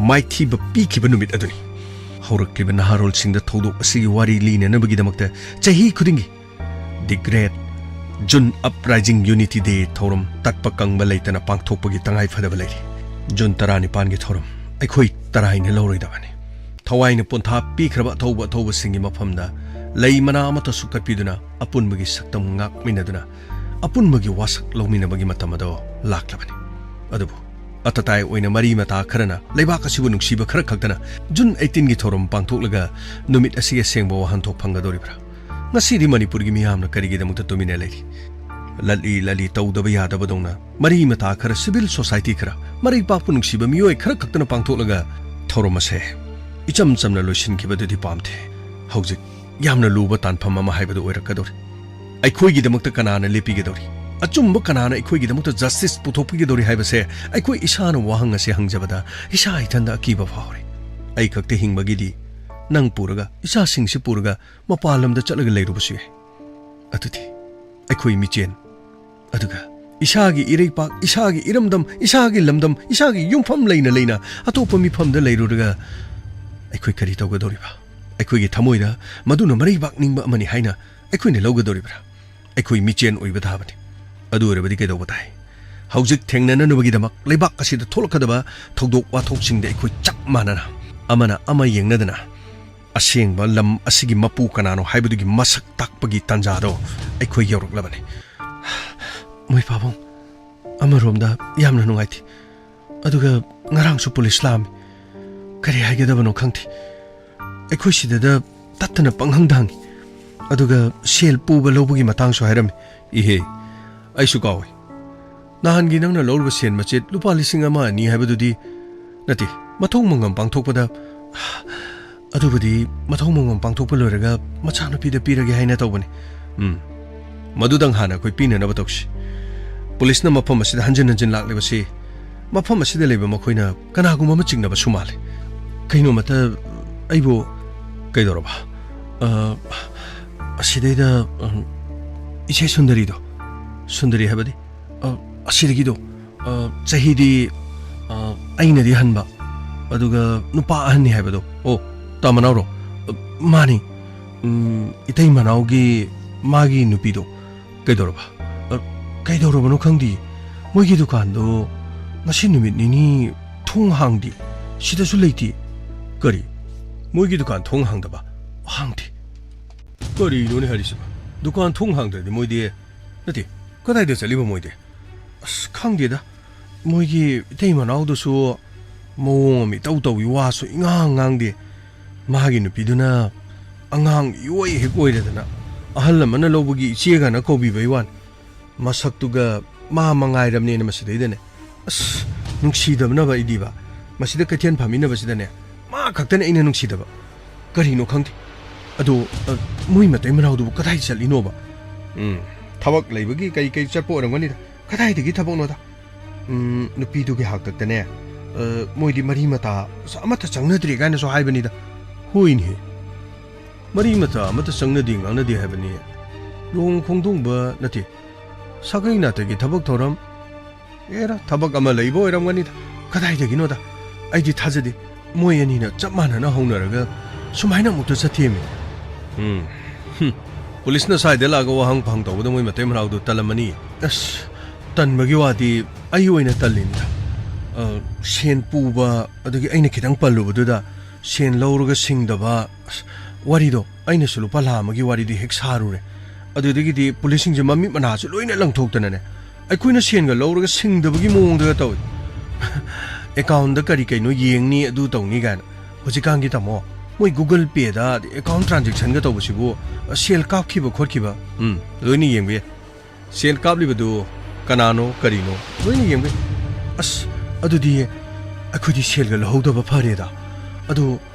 ꯃꯥꯏꯊꯤꯕ ꯄꯤꯈꯤꯕ ꯅꯨꯃꯤꯠ ꯑꯗꯨꯅꯤ꯫ ꯍꯧꯔꯛꯂꯤꯕ ꯅꯍꯥꯔꯣꯜꯁꯤꯡꯗ ꯊꯧꯗꯣꯛ ꯑꯁꯤꯒꯤ ꯋꯥꯔꯤ ꯂꯤꯅꯅꯕꯒꯤꯗꯃꯛꯇ ꯆꯍꯤ ꯈꯨꯗꯤꯡꯒꯤ The Great June Uprising Unity Day ꯊꯧꯔꯝ ꯇꯠꯄ ꯀꯪꯕ ꯂꯩꯇꯅ ꯄꯥꯡꯊꯣꯛꯄꯒꯤ ꯇꯉꯥꯏ ꯐꯗꯕ ꯂꯩꯔꯤ꯫ ꯖꯨꯟ ꯇꯔꯥꯅꯤꯄꯥꯟꯒꯤ ꯊꯧꯔꯝ ꯑꯩꯈꯣꯏ ꯇꯔꯥꯏꯅ ꯂꯧꯔꯣꯏꯗꯕꯅꯤ꯫ ꯊꯋꯥꯏꯅ ꯄꯣꯟꯊꯥ ꯄꯤꯈ꯭ꯔꯕ ꯑꯊꯧꯕ ꯑꯊꯧꯕꯁꯤꯡꯒꯤ ꯃꯐꯝꯗ ꯂꯩ ꯃꯅꯥ ꯑꯃꯠꯇꯁꯨ ꯀꯠꯄꯤꯗꯨꯅ ꯑꯄꯨꯟꯕꯒꯤ ꯁꯛꯇꯝ ꯉꯥꯛꯃꯤꯟꯅꯗꯨꯅ ꯑꯄꯨꯟꯕꯒꯤ ꯋꯥꯁꯛ ꯂꯧꯃꯤꯟꯅꯕꯒꯤ ꯃꯇꯝ ꯑꯗꯣ ꯂꯥꯛꯂꯕꯅꯤ꯫ ꯑꯗꯨꯕꯨ ꯑꯇꯇꯥꯏ ꯑꯣꯏꯅ ꯃꯔꯤ ꯃꯇꯥ ꯈꯔꯅ ꯂꯩꯕꯥꯛ ꯑꯁꯤꯕꯨ ꯅꯨꯡꯁꯤꯕ ꯈꯔ ꯈꯛꯇꯅ ꯖꯨꯟ eighteenꯒꯤ ꯊꯧꯔꯝ ꯄꯥꯡꯊꯣꯛꯂꯒ ꯅꯨꯃꯤꯠ ꯑꯁꯤꯒꯤ ꯑꯁꯦꯡꯕ ꯋꯥꯍꯟꯊꯣꯛ ꯐꯪꯒꯗꯧꯔꯤꯕ꯭ꯔꯥ? ꯉꯁꯤꯗꯤ ꯃꯅꯤꯄꯨꯔꯒꯤ ꯃꯤꯌꯥꯝꯅ ꯀꯔꯤꯒꯤꯗꯃꯛꯇ ꯇꯨꯃꯤꯟꯅ ꯂꯩꯔꯤ? ꯂꯠꯂꯤ ꯂꯠꯂꯤ ꯇꯧꯗꯕ ꯌꯥꯗꯕꯗꯧꯅ ꯃꯔꯤ ꯃꯇꯥ ꯈꯔ, civil society ꯈꯔ, ꯃꯔꯩ ꯄꯥꯛꯄ ꯅꯨꯡꯁꯤꯕ ꯃꯤꯑꯣꯏ ꯈꯔ ꯈꯛꯇꯅ ꯄꯥꯡꯊꯣꯛꯂꯒ ꯊꯧꯔꯝ ꯑꯁꯦ ꯏꯆꯝ ꯆꯝꯅ ꯂꯣꯏꯁꯤꯟꯈꯤꯕꯗꯨꯗꯤ ꯄꯥꯝꯗꯦ꯫ ꯍꯧꯖꯤꯛ ꯌꯥꯝꯅ ꯂꯨꯕ ꯇꯥꯟꯐꯝ ꯑꯃ ꯍꯥꯏꯕꯗꯨ ꯑꯣꯏꯔꯛꯀꯗꯧꯔꯤ꯫ ꯑꯩꯈꯣꯏꯒꯤꯗꯃꯛꯇ ꯀꯅꯥꯅ ꯂꯦꯞꯄꯤꯒꯗꯧꯔꯤ? ꯑꯆꯨꯝꯕ ꯀꯅꯥꯅ ꯑꯩꯈꯣꯏꯒꯤꯗꯃꯛꯇ justice ꯄꯨꯊꯣꯛꯄꯤꯒꯗꯧꯔꯤ ꯍꯥꯏꯕꯁꯦ ꯑꯩꯈꯣꯏ ꯏꯁꯥꯅ ꯋꯥꯍꯪ ꯑꯁꯦ ꯍꯪꯖꯕꯗ ꯏꯁꯥ ꯏꯊꯟꯗ ꯑꯀꯤꯕ ꯐꯥꯎꯔꯦ꯫ ꯑꯩ ꯈꯛꯇ ꯍꯤꯡꯕꯒꯤꯗꯤ ꯅꯪ ꯄꯨꯔꯒ, ꯏꯆꯥꯁꯤꯡꯁꯤ ꯄꯨꯔꯒ ꯃꯄꯥꯟ ꯂꯝꯗ ꯆꯠꯂꯒ ꯂꯩꯔꯨꯕꯁꯨ ꯌꯥꯏ꯫ ꯑꯗꯨꯗꯤ ꯑꯩꯈꯣꯏ ꯃꯤꯆꯦꯟ, ꯑꯗꯨꯒ ꯏꯁꯥꯒꯤ ꯏꯔꯩꯄꯥꯛ, ꯏꯁꯥꯒꯤ ꯏꯔꯝꯗꯝ, ꯏꯁꯥꯒꯤ ꯂꯝꯗꯝ, ꯏꯁꯥꯒꯤ ꯌꯨꯝꯐꯝ ꯂꯩꯅ ꯂꯩꯅ ꯑꯇꯣꯞꯄ ꯃꯤꯐꯝꯗ ꯂꯩꯔꯨꯔꯒ ꯑꯩꯈꯣꯏ ꯀꯔꯤ ꯇꯧꯒꯗꯧꯔꯤꯕ? ꯑꯩꯈꯣꯏꯒꯤ ꯊꯃꯣꯏꯗ ꯃꯗꯨꯅ ꯃꯔꯩꯕꯥꯛ ꯅꯤꯡꯕ ꯑꯃꯅꯤ ꯍꯥꯏꯅ ꯑꯩꯈꯣꯏꯅ ꯂꯧꯒꯗꯧꯔꯤꯕ꯭ꯔꯥ? ꯑꯩꯈꯣꯏ ꯃꯤꯆꯦꯟ ꯑꯣꯏꯕ ꯇꯥꯕꯅꯤ꯫ ꯑꯗꯨ ꯑꯣꯏꯔꯕꯗꯤ ꯀꯩꯗꯧꯕ ꯇꯥꯏ? ꯍꯧꯖꯤꯛ ꯊꯦꯡꯅꯅꯅꯕꯒꯤꯗꯃꯛ ꯂꯩꯕꯥꯛ ꯑꯁꯤꯗ ꯊꯣꯛꯂꯛꯀꯗꯕ ꯊꯧꯗꯣꯛ ꯋꯥꯊꯣꯛꯁꯤꯡꯗ ꯑꯩꯈꯣꯏ ꯆꯞ ꯃꯥꯟꯅꯅ, ꯑꯃꯅ ꯑꯃ ꯌꯦꯡꯅꯗꯅ, ꯑꯁꯦꯡꯕ ꯂꯝ ꯑꯁꯤꯒꯤ ꯃꯄꯨ ꯀꯅꯥꯅꯣ ꯍꯥꯏꯕꯗꯨꯒꯤ ꯃꯁꯛ ꯇꯥꯛꯄꯒꯤ ꯇꯥꯟꯖꯥꯗꯣ ꯑꯩꯈꯣꯏ ꯌꯧꯔꯛꯂꯕꯅꯤ꯫ ꯃꯣꯏ ꯄꯥꯕꯨꯡ, ꯑꯃꯔꯣꯝꯗ ꯌꯥꯝꯅ ꯅꯨꯡꯉꯥꯏꯇꯦ, ꯑꯗꯨꯒ ꯉꯔꯥꯡꯁꯨ ꯄꯨꯂꯤꯁ ꯂꯥꯛꯑꯝꯃꯤ꯫ ꯀꯔꯤ ꯍꯥꯏꯒꯗꯕꯅꯣ ꯈꯪꯗꯦ꯫ ꯑꯩꯈꯣꯏ ꯁꯤꯗꯗ ꯇꯠꯇꯅ ꯄꯪꯍꯪꯗ ꯍꯪꯉꯤ, ꯑꯗꯨꯒ ꯁꯦꯜ ꯄꯨꯕ ꯂꯧꯕꯒꯤ ꯃꯇꯥꯡꯁꯨ ꯍꯥꯏꯔꯝꯃꯤ꯫ ꯏꯍꯦ, ꯑꯩꯁꯨ ꯀꯥꯎꯏ꯫ ꯅꯍꯥꯟꯒꯤ ꯅꯪꯅ ꯂꯧꯔꯨꯕ ꯁꯦꯟ ꯃꯆꯦꯠ ꯂꯨꯄꯥ ꯂꯤꯁꯤꯡ ꯑꯃ ꯑꯅꯤ ꯍꯥꯏꯕꯗꯨꯗꯤ, ꯅꯠꯇꯦ, ꯃꯊꯧ ꯃꯉꯝ ꯄꯥꯡꯊꯣꯛꯄꯗ, ꯑꯗꯨꯕꯨꯗꯤ ꯃꯊꯧ ꯃꯉꯝ ꯄꯥꯡꯊꯣꯛꯄ ꯂꯣꯏꯔꯒ ꯃꯆꯥꯅꯨꯄꯤꯗ ꯄꯤꯔꯒꯦ ꯍꯥꯏꯅ ꯇꯧꯕꯅꯤ꯫ ꯎꯝ, ꯃꯗꯨꯗꯪ ꯍꯥꯟꯅ ꯑꯩꯈꯣꯏ ꯄꯤꯅꯅꯕ ꯇꯧꯁꯤ꯫ ꯄꯨꯂꯤꯁꯅ ꯃꯐꯝ ꯑꯁꯤꯗ ꯍꯟꯖꯤꯟ ꯍꯟꯖꯤꯟ ꯂꯥꯛꯂꯤꯕꯁꯤ ꯃꯐꯝ ꯑꯁꯤꯗ ꯂꯩꯕ ꯃꯈꯣꯏꯅ ꯀꯅꯥꯒꯨꯝꯕ ꯑꯃ ꯆꯤꯡꯅꯕꯁꯨ ꯃꯥꯜꯂꯤ꯫ ꯀꯩꯅꯣꯃꯇ ꯑꯩꯕꯨ ꯀꯩꯗꯧꯔꯕ? ꯑ, ꯑꯁꯤꯗꯩꯗ, ꯎꯝ, ꯏꯆꯦ ꯁꯨꯟꯗꯔꯤꯗꯣ, ꯁꯨꯟꯗꯔꯤ ꯍꯥꯏꯕꯗꯤ, ꯑ, ꯑꯁꯤꯗꯒꯤꯗꯣ, ꯑ, ꯆꯍꯤꯗꯤ, ꯑ, ꯑꯩꯅꯗꯤ ꯍꯟꯕ, ꯑꯗꯨꯒ ꯅꯨꯄꯥ ꯑꯍꯟꯅꯤ ꯍꯥꯏꯕꯗꯣ꯫ ꯑꯣ, ꯇꯥ ꯃꯅꯥꯎꯔꯣ? ꯑ, ꯃꯥꯅꯤ꯫ ꯎꯝ, ꯏꯇꯩ ꯃꯅꯥꯎꯒꯤ ꯃꯥꯒꯤ ꯅꯨꯄꯤꯗꯣ꯫ ꯀꯩꯗꯧꯔꯕ? ꯑ, ꯀꯩꯗꯧꯔꯕꯅꯣ ꯈꯪꯗꯦ꯫ ꯃꯣꯏꯒꯤ ꯗꯨꯀꯥꯟꯗꯣ ꯉꯁꯤ ꯅꯨꯃꯤꯠ ꯅꯤꯅꯤ ꯊꯣꯡ ꯍꯥꯡꯗꯦ꯫ ꯁꯤꯗꯁꯨ ꯂꯩꯇꯦ꯫ ꯀꯔꯤ? ꯃꯣꯏꯒꯤ ꯗꯨꯀꯥꯟ ꯊꯣꯡ ꯍꯥꯡꯗꯕ? ꯍꯥꯡꯗꯦ꯫ ꯀꯔꯤꯅꯣꯅꯦ ꯍꯥꯏꯔꯤꯁꯤꯕꯣ? ꯗꯨꯀꯥꯟ ꯊꯣꯡ ꯍꯥꯡꯗ꯭ꯔꯗꯤ ꯃꯣꯏꯗꯤ, ꯅꯠꯇꯦ, ꯀꯗꯥꯏꯗ ꯆꯠꯂꯤꯕ ꯃꯣꯏꯗꯤ? ꯑꯁ, ꯈꯪꯗꯦꯗ꯫ ꯃꯣꯏꯒꯤ ꯏꯇꯩ ꯃꯅꯥꯎꯗꯨꯁꯨ ꯃꯑꯣꯡ ꯑꯃ ꯏꯇꯧ ꯇꯧꯏ, ꯋꯥꯁꯨ ꯏꯉꯥꯡ ꯉꯥꯡꯗꯦ꯫ ꯃꯥꯒꯤ ꯅꯨꯄꯤꯗꯨꯅ ꯑꯉꯥꯡ ꯏꯑꯣꯏ ꯍꯦꯛ ꯑꯣꯏꯔꯗꯅ, ꯑꯍꯜ ꯑꯃꯅ ꯂꯧꯕꯒꯤ ꯏꯆꯦꯒꯅ ꯀꯧꯕꯤꯕꯩ ꯋꯥꯅꯤ꯫ ꯃꯁꯛꯇꯨꯒ ꯃꯥ ꯃꯉꯥꯏꯔꯝꯅꯦꯅ ꯃꯁꯤꯗꯩꯗꯅꯦ꯫ ꯑꯁ, ꯅꯨꯡꯁꯤꯗꯕꯅꯕ ꯑꯩꯗꯤꯕ꯫ ꯃꯁꯤꯗ ꯀꯩꯊꯦꯜ ꯐꯝꯃꯤꯟꯅꯕꯁꯤꯗꯅꯦ, ꯃꯥ ꯈꯛꯇꯅꯦ ꯑꯩꯅ ꯅꯨꯡꯁꯤꯗꯕ꯫ ꯀꯔꯤꯅꯣ ꯈꯪꯗꯦ꯫ ꯑꯗꯣ, ꯑ, ꯃꯣꯏ ꯃꯇꯩ ꯃꯅꯥꯎꯗꯨꯕꯨ ꯀꯗꯥꯏ ꯆꯠꯂꯤꯅꯣꯕ? ꯎꯝ, ꯊꯕꯛ ꯂꯩꯕꯒꯤ ꯀꯩ ꯀꯩ ꯆꯠꯄ ꯑꯣꯏꯔꯝꯒꯅꯤꯗ꯫ ꯀꯗꯥꯏꯗꯒꯤ ꯊꯕꯛꯅꯣꯗ? ꯎꯝ, ꯅꯨꯄꯤꯗꯨꯒꯤ ꯍꯥꯛꯇꯛꯇꯅꯦ, ꯑ, ꯃꯣꯏꯗꯤ ꯃꯔꯤ ꯃꯇꯥ ꯑꯃꯠꯇ ꯆꯪꯅꯗ꯭ꯔꯦ ꯀꯥꯏꯅꯁꯨ ꯍꯥꯏꯕꯅꯤꯗ꯫ ꯍꯣꯏꯅꯦꯍꯦ꯫ ꯃꯔꯤ ꯃꯇꯥ ꯑꯃꯠꯇ ꯆꯪꯅꯗꯦ ꯉꯥꯡꯅꯗꯦ ꯍꯥꯏꯕꯅꯤ꯫ ꯂꯨꯍꯣꯡ ꯈꯣꯡꯗꯣꯡꯕ ꯅꯠꯇꯦ, ꯁꯥꯒꯩ ꯅꯥꯇꯩꯒꯤ ꯊꯕꯛ ꯊꯧꯔꯝ꯫ ꯑꯦꯔꯥ, ꯊꯕꯛ ꯑꯃ ꯂꯩꯕ ꯑꯣꯏꯔꯝꯒꯅꯤꯗ꯫ ꯀꯗꯥꯏꯗꯒꯤꯅꯣꯗ? ꯑꯩꯗꯤ ꯊꯥꯖꯗꯦ꯫ ꯃꯣꯏ ꯑꯅꯤꯅ ꯆꯞ ꯃꯥꯟꯅꯅ ꯍꯧꯅꯔꯒ ꯁꯨꯃꯥꯏꯅ ꯑꯃꯨꯛꯇ ꯆꯠꯊꯦꯝꯃꯤ꯫ ꯎꯝ꯫ ꯍꯨꯝ꯫ ꯄꯨꯂꯤꯁꯅ ꯁ꯭ꯋꯥꯏꯗ ꯂꯥꯛꯑꯒ ꯋꯥꯍꯪ ꯐꯍꯪ ꯇꯧꯕꯗ ꯃꯣꯏ ꯃꯇꯩ ꯃꯅꯥꯎꯗꯨ ꯇꯜꯂꯝꯃꯅꯤ꯫ ꯑꯁ, ꯇꯟꯕꯒꯤ ꯋꯥꯗꯤ ꯑꯩ ꯑꯣꯏꯅ ꯇꯜꯂꯤꯅꯤꯗ꯫ ꯑ, ꯁꯦꯟ ꯄꯨꯕ, ꯑꯗꯒꯤ ꯑꯩꯅ ꯈꯤꯇꯪ ꯄꯜꯂꯨꯕꯗꯨꯗ ꯁꯦꯟ ꯂꯧꯔꯒ ꯁꯤꯡꯗꯕ, ꯑꯁ, ꯋꯥꯔꯤꯗꯣ, ꯑꯩꯅꯁꯨ ꯂꯨꯄꯥ ꯂꯥꯈ ꯑꯃꯒꯤ ꯋꯥꯔꯤꯗꯤ ꯍꯦꯛ ꯁꯥꯔꯨꯔꯦ꯫ ꯑꯗꯨꯗꯒꯤꯗꯤ ꯄꯨꯂꯤꯁꯁꯤꯡꯁꯦ ꯃꯃꯤꯠ ꯃꯅꯥꯁꯨ ꯂꯣꯏꯅ ꯂꯪꯊꯣꯛꯇꯅꯅꯦ, ꯑꯩꯈꯣꯏꯅ ꯁꯦꯟꯒ ꯂꯧꯔꯒ ꯁꯤꯡꯗꯕꯒꯤ ꯃꯑꯣꯡꯗꯒ ꯇꯧꯏ꯫ ꯑꯦꯀꯥꯎꯟꯗ ꯀꯔꯤ ꯀꯩꯅꯣ ꯌꯦꯡꯅꯤ, ꯑꯗꯨ ꯇꯧꯅꯤ ꯀꯥꯏꯅ꯫ ꯍꯧꯖꯤꯛꯀꯥꯟꯒꯤ ꯇꯥꯃꯣ, ꯃꯣꯏ Google Payꯗ ꯑꯦꯀꯥꯎꯟ ꯇ꯭ꯔꯥꯟꯖꯦꯛꯁꯟꯒ ꯇꯧꯕꯁꯤꯕꯨ, ꯑ, ꯁꯦꯜ ꯀꯥꯞꯈꯤꯕ ꯈꯣꯠꯈꯤꯕ, ꯎꯝ, ꯂꯣꯏꯅ ꯌꯦꯡꯕ ꯌꯥꯏ꯫ ꯁꯦꯜ ꯀꯥꯞꯂꯤꯕꯗꯨ ꯀꯅꯥꯅꯣ ꯀꯔꯤꯅꯣ ꯂꯣꯏꯅ ꯌꯦꯡꯕ ꯌꯥꯏ꯫ ꯑꯁ, ꯑꯗꯨꯗꯤ ꯑꯩꯈꯣꯏꯗꯤ ꯁꯦꯜꯒ ꯂꯧꯍꯧꯗꯕ ꯐꯔꯦꯗ꯫ ꯑꯗꯨ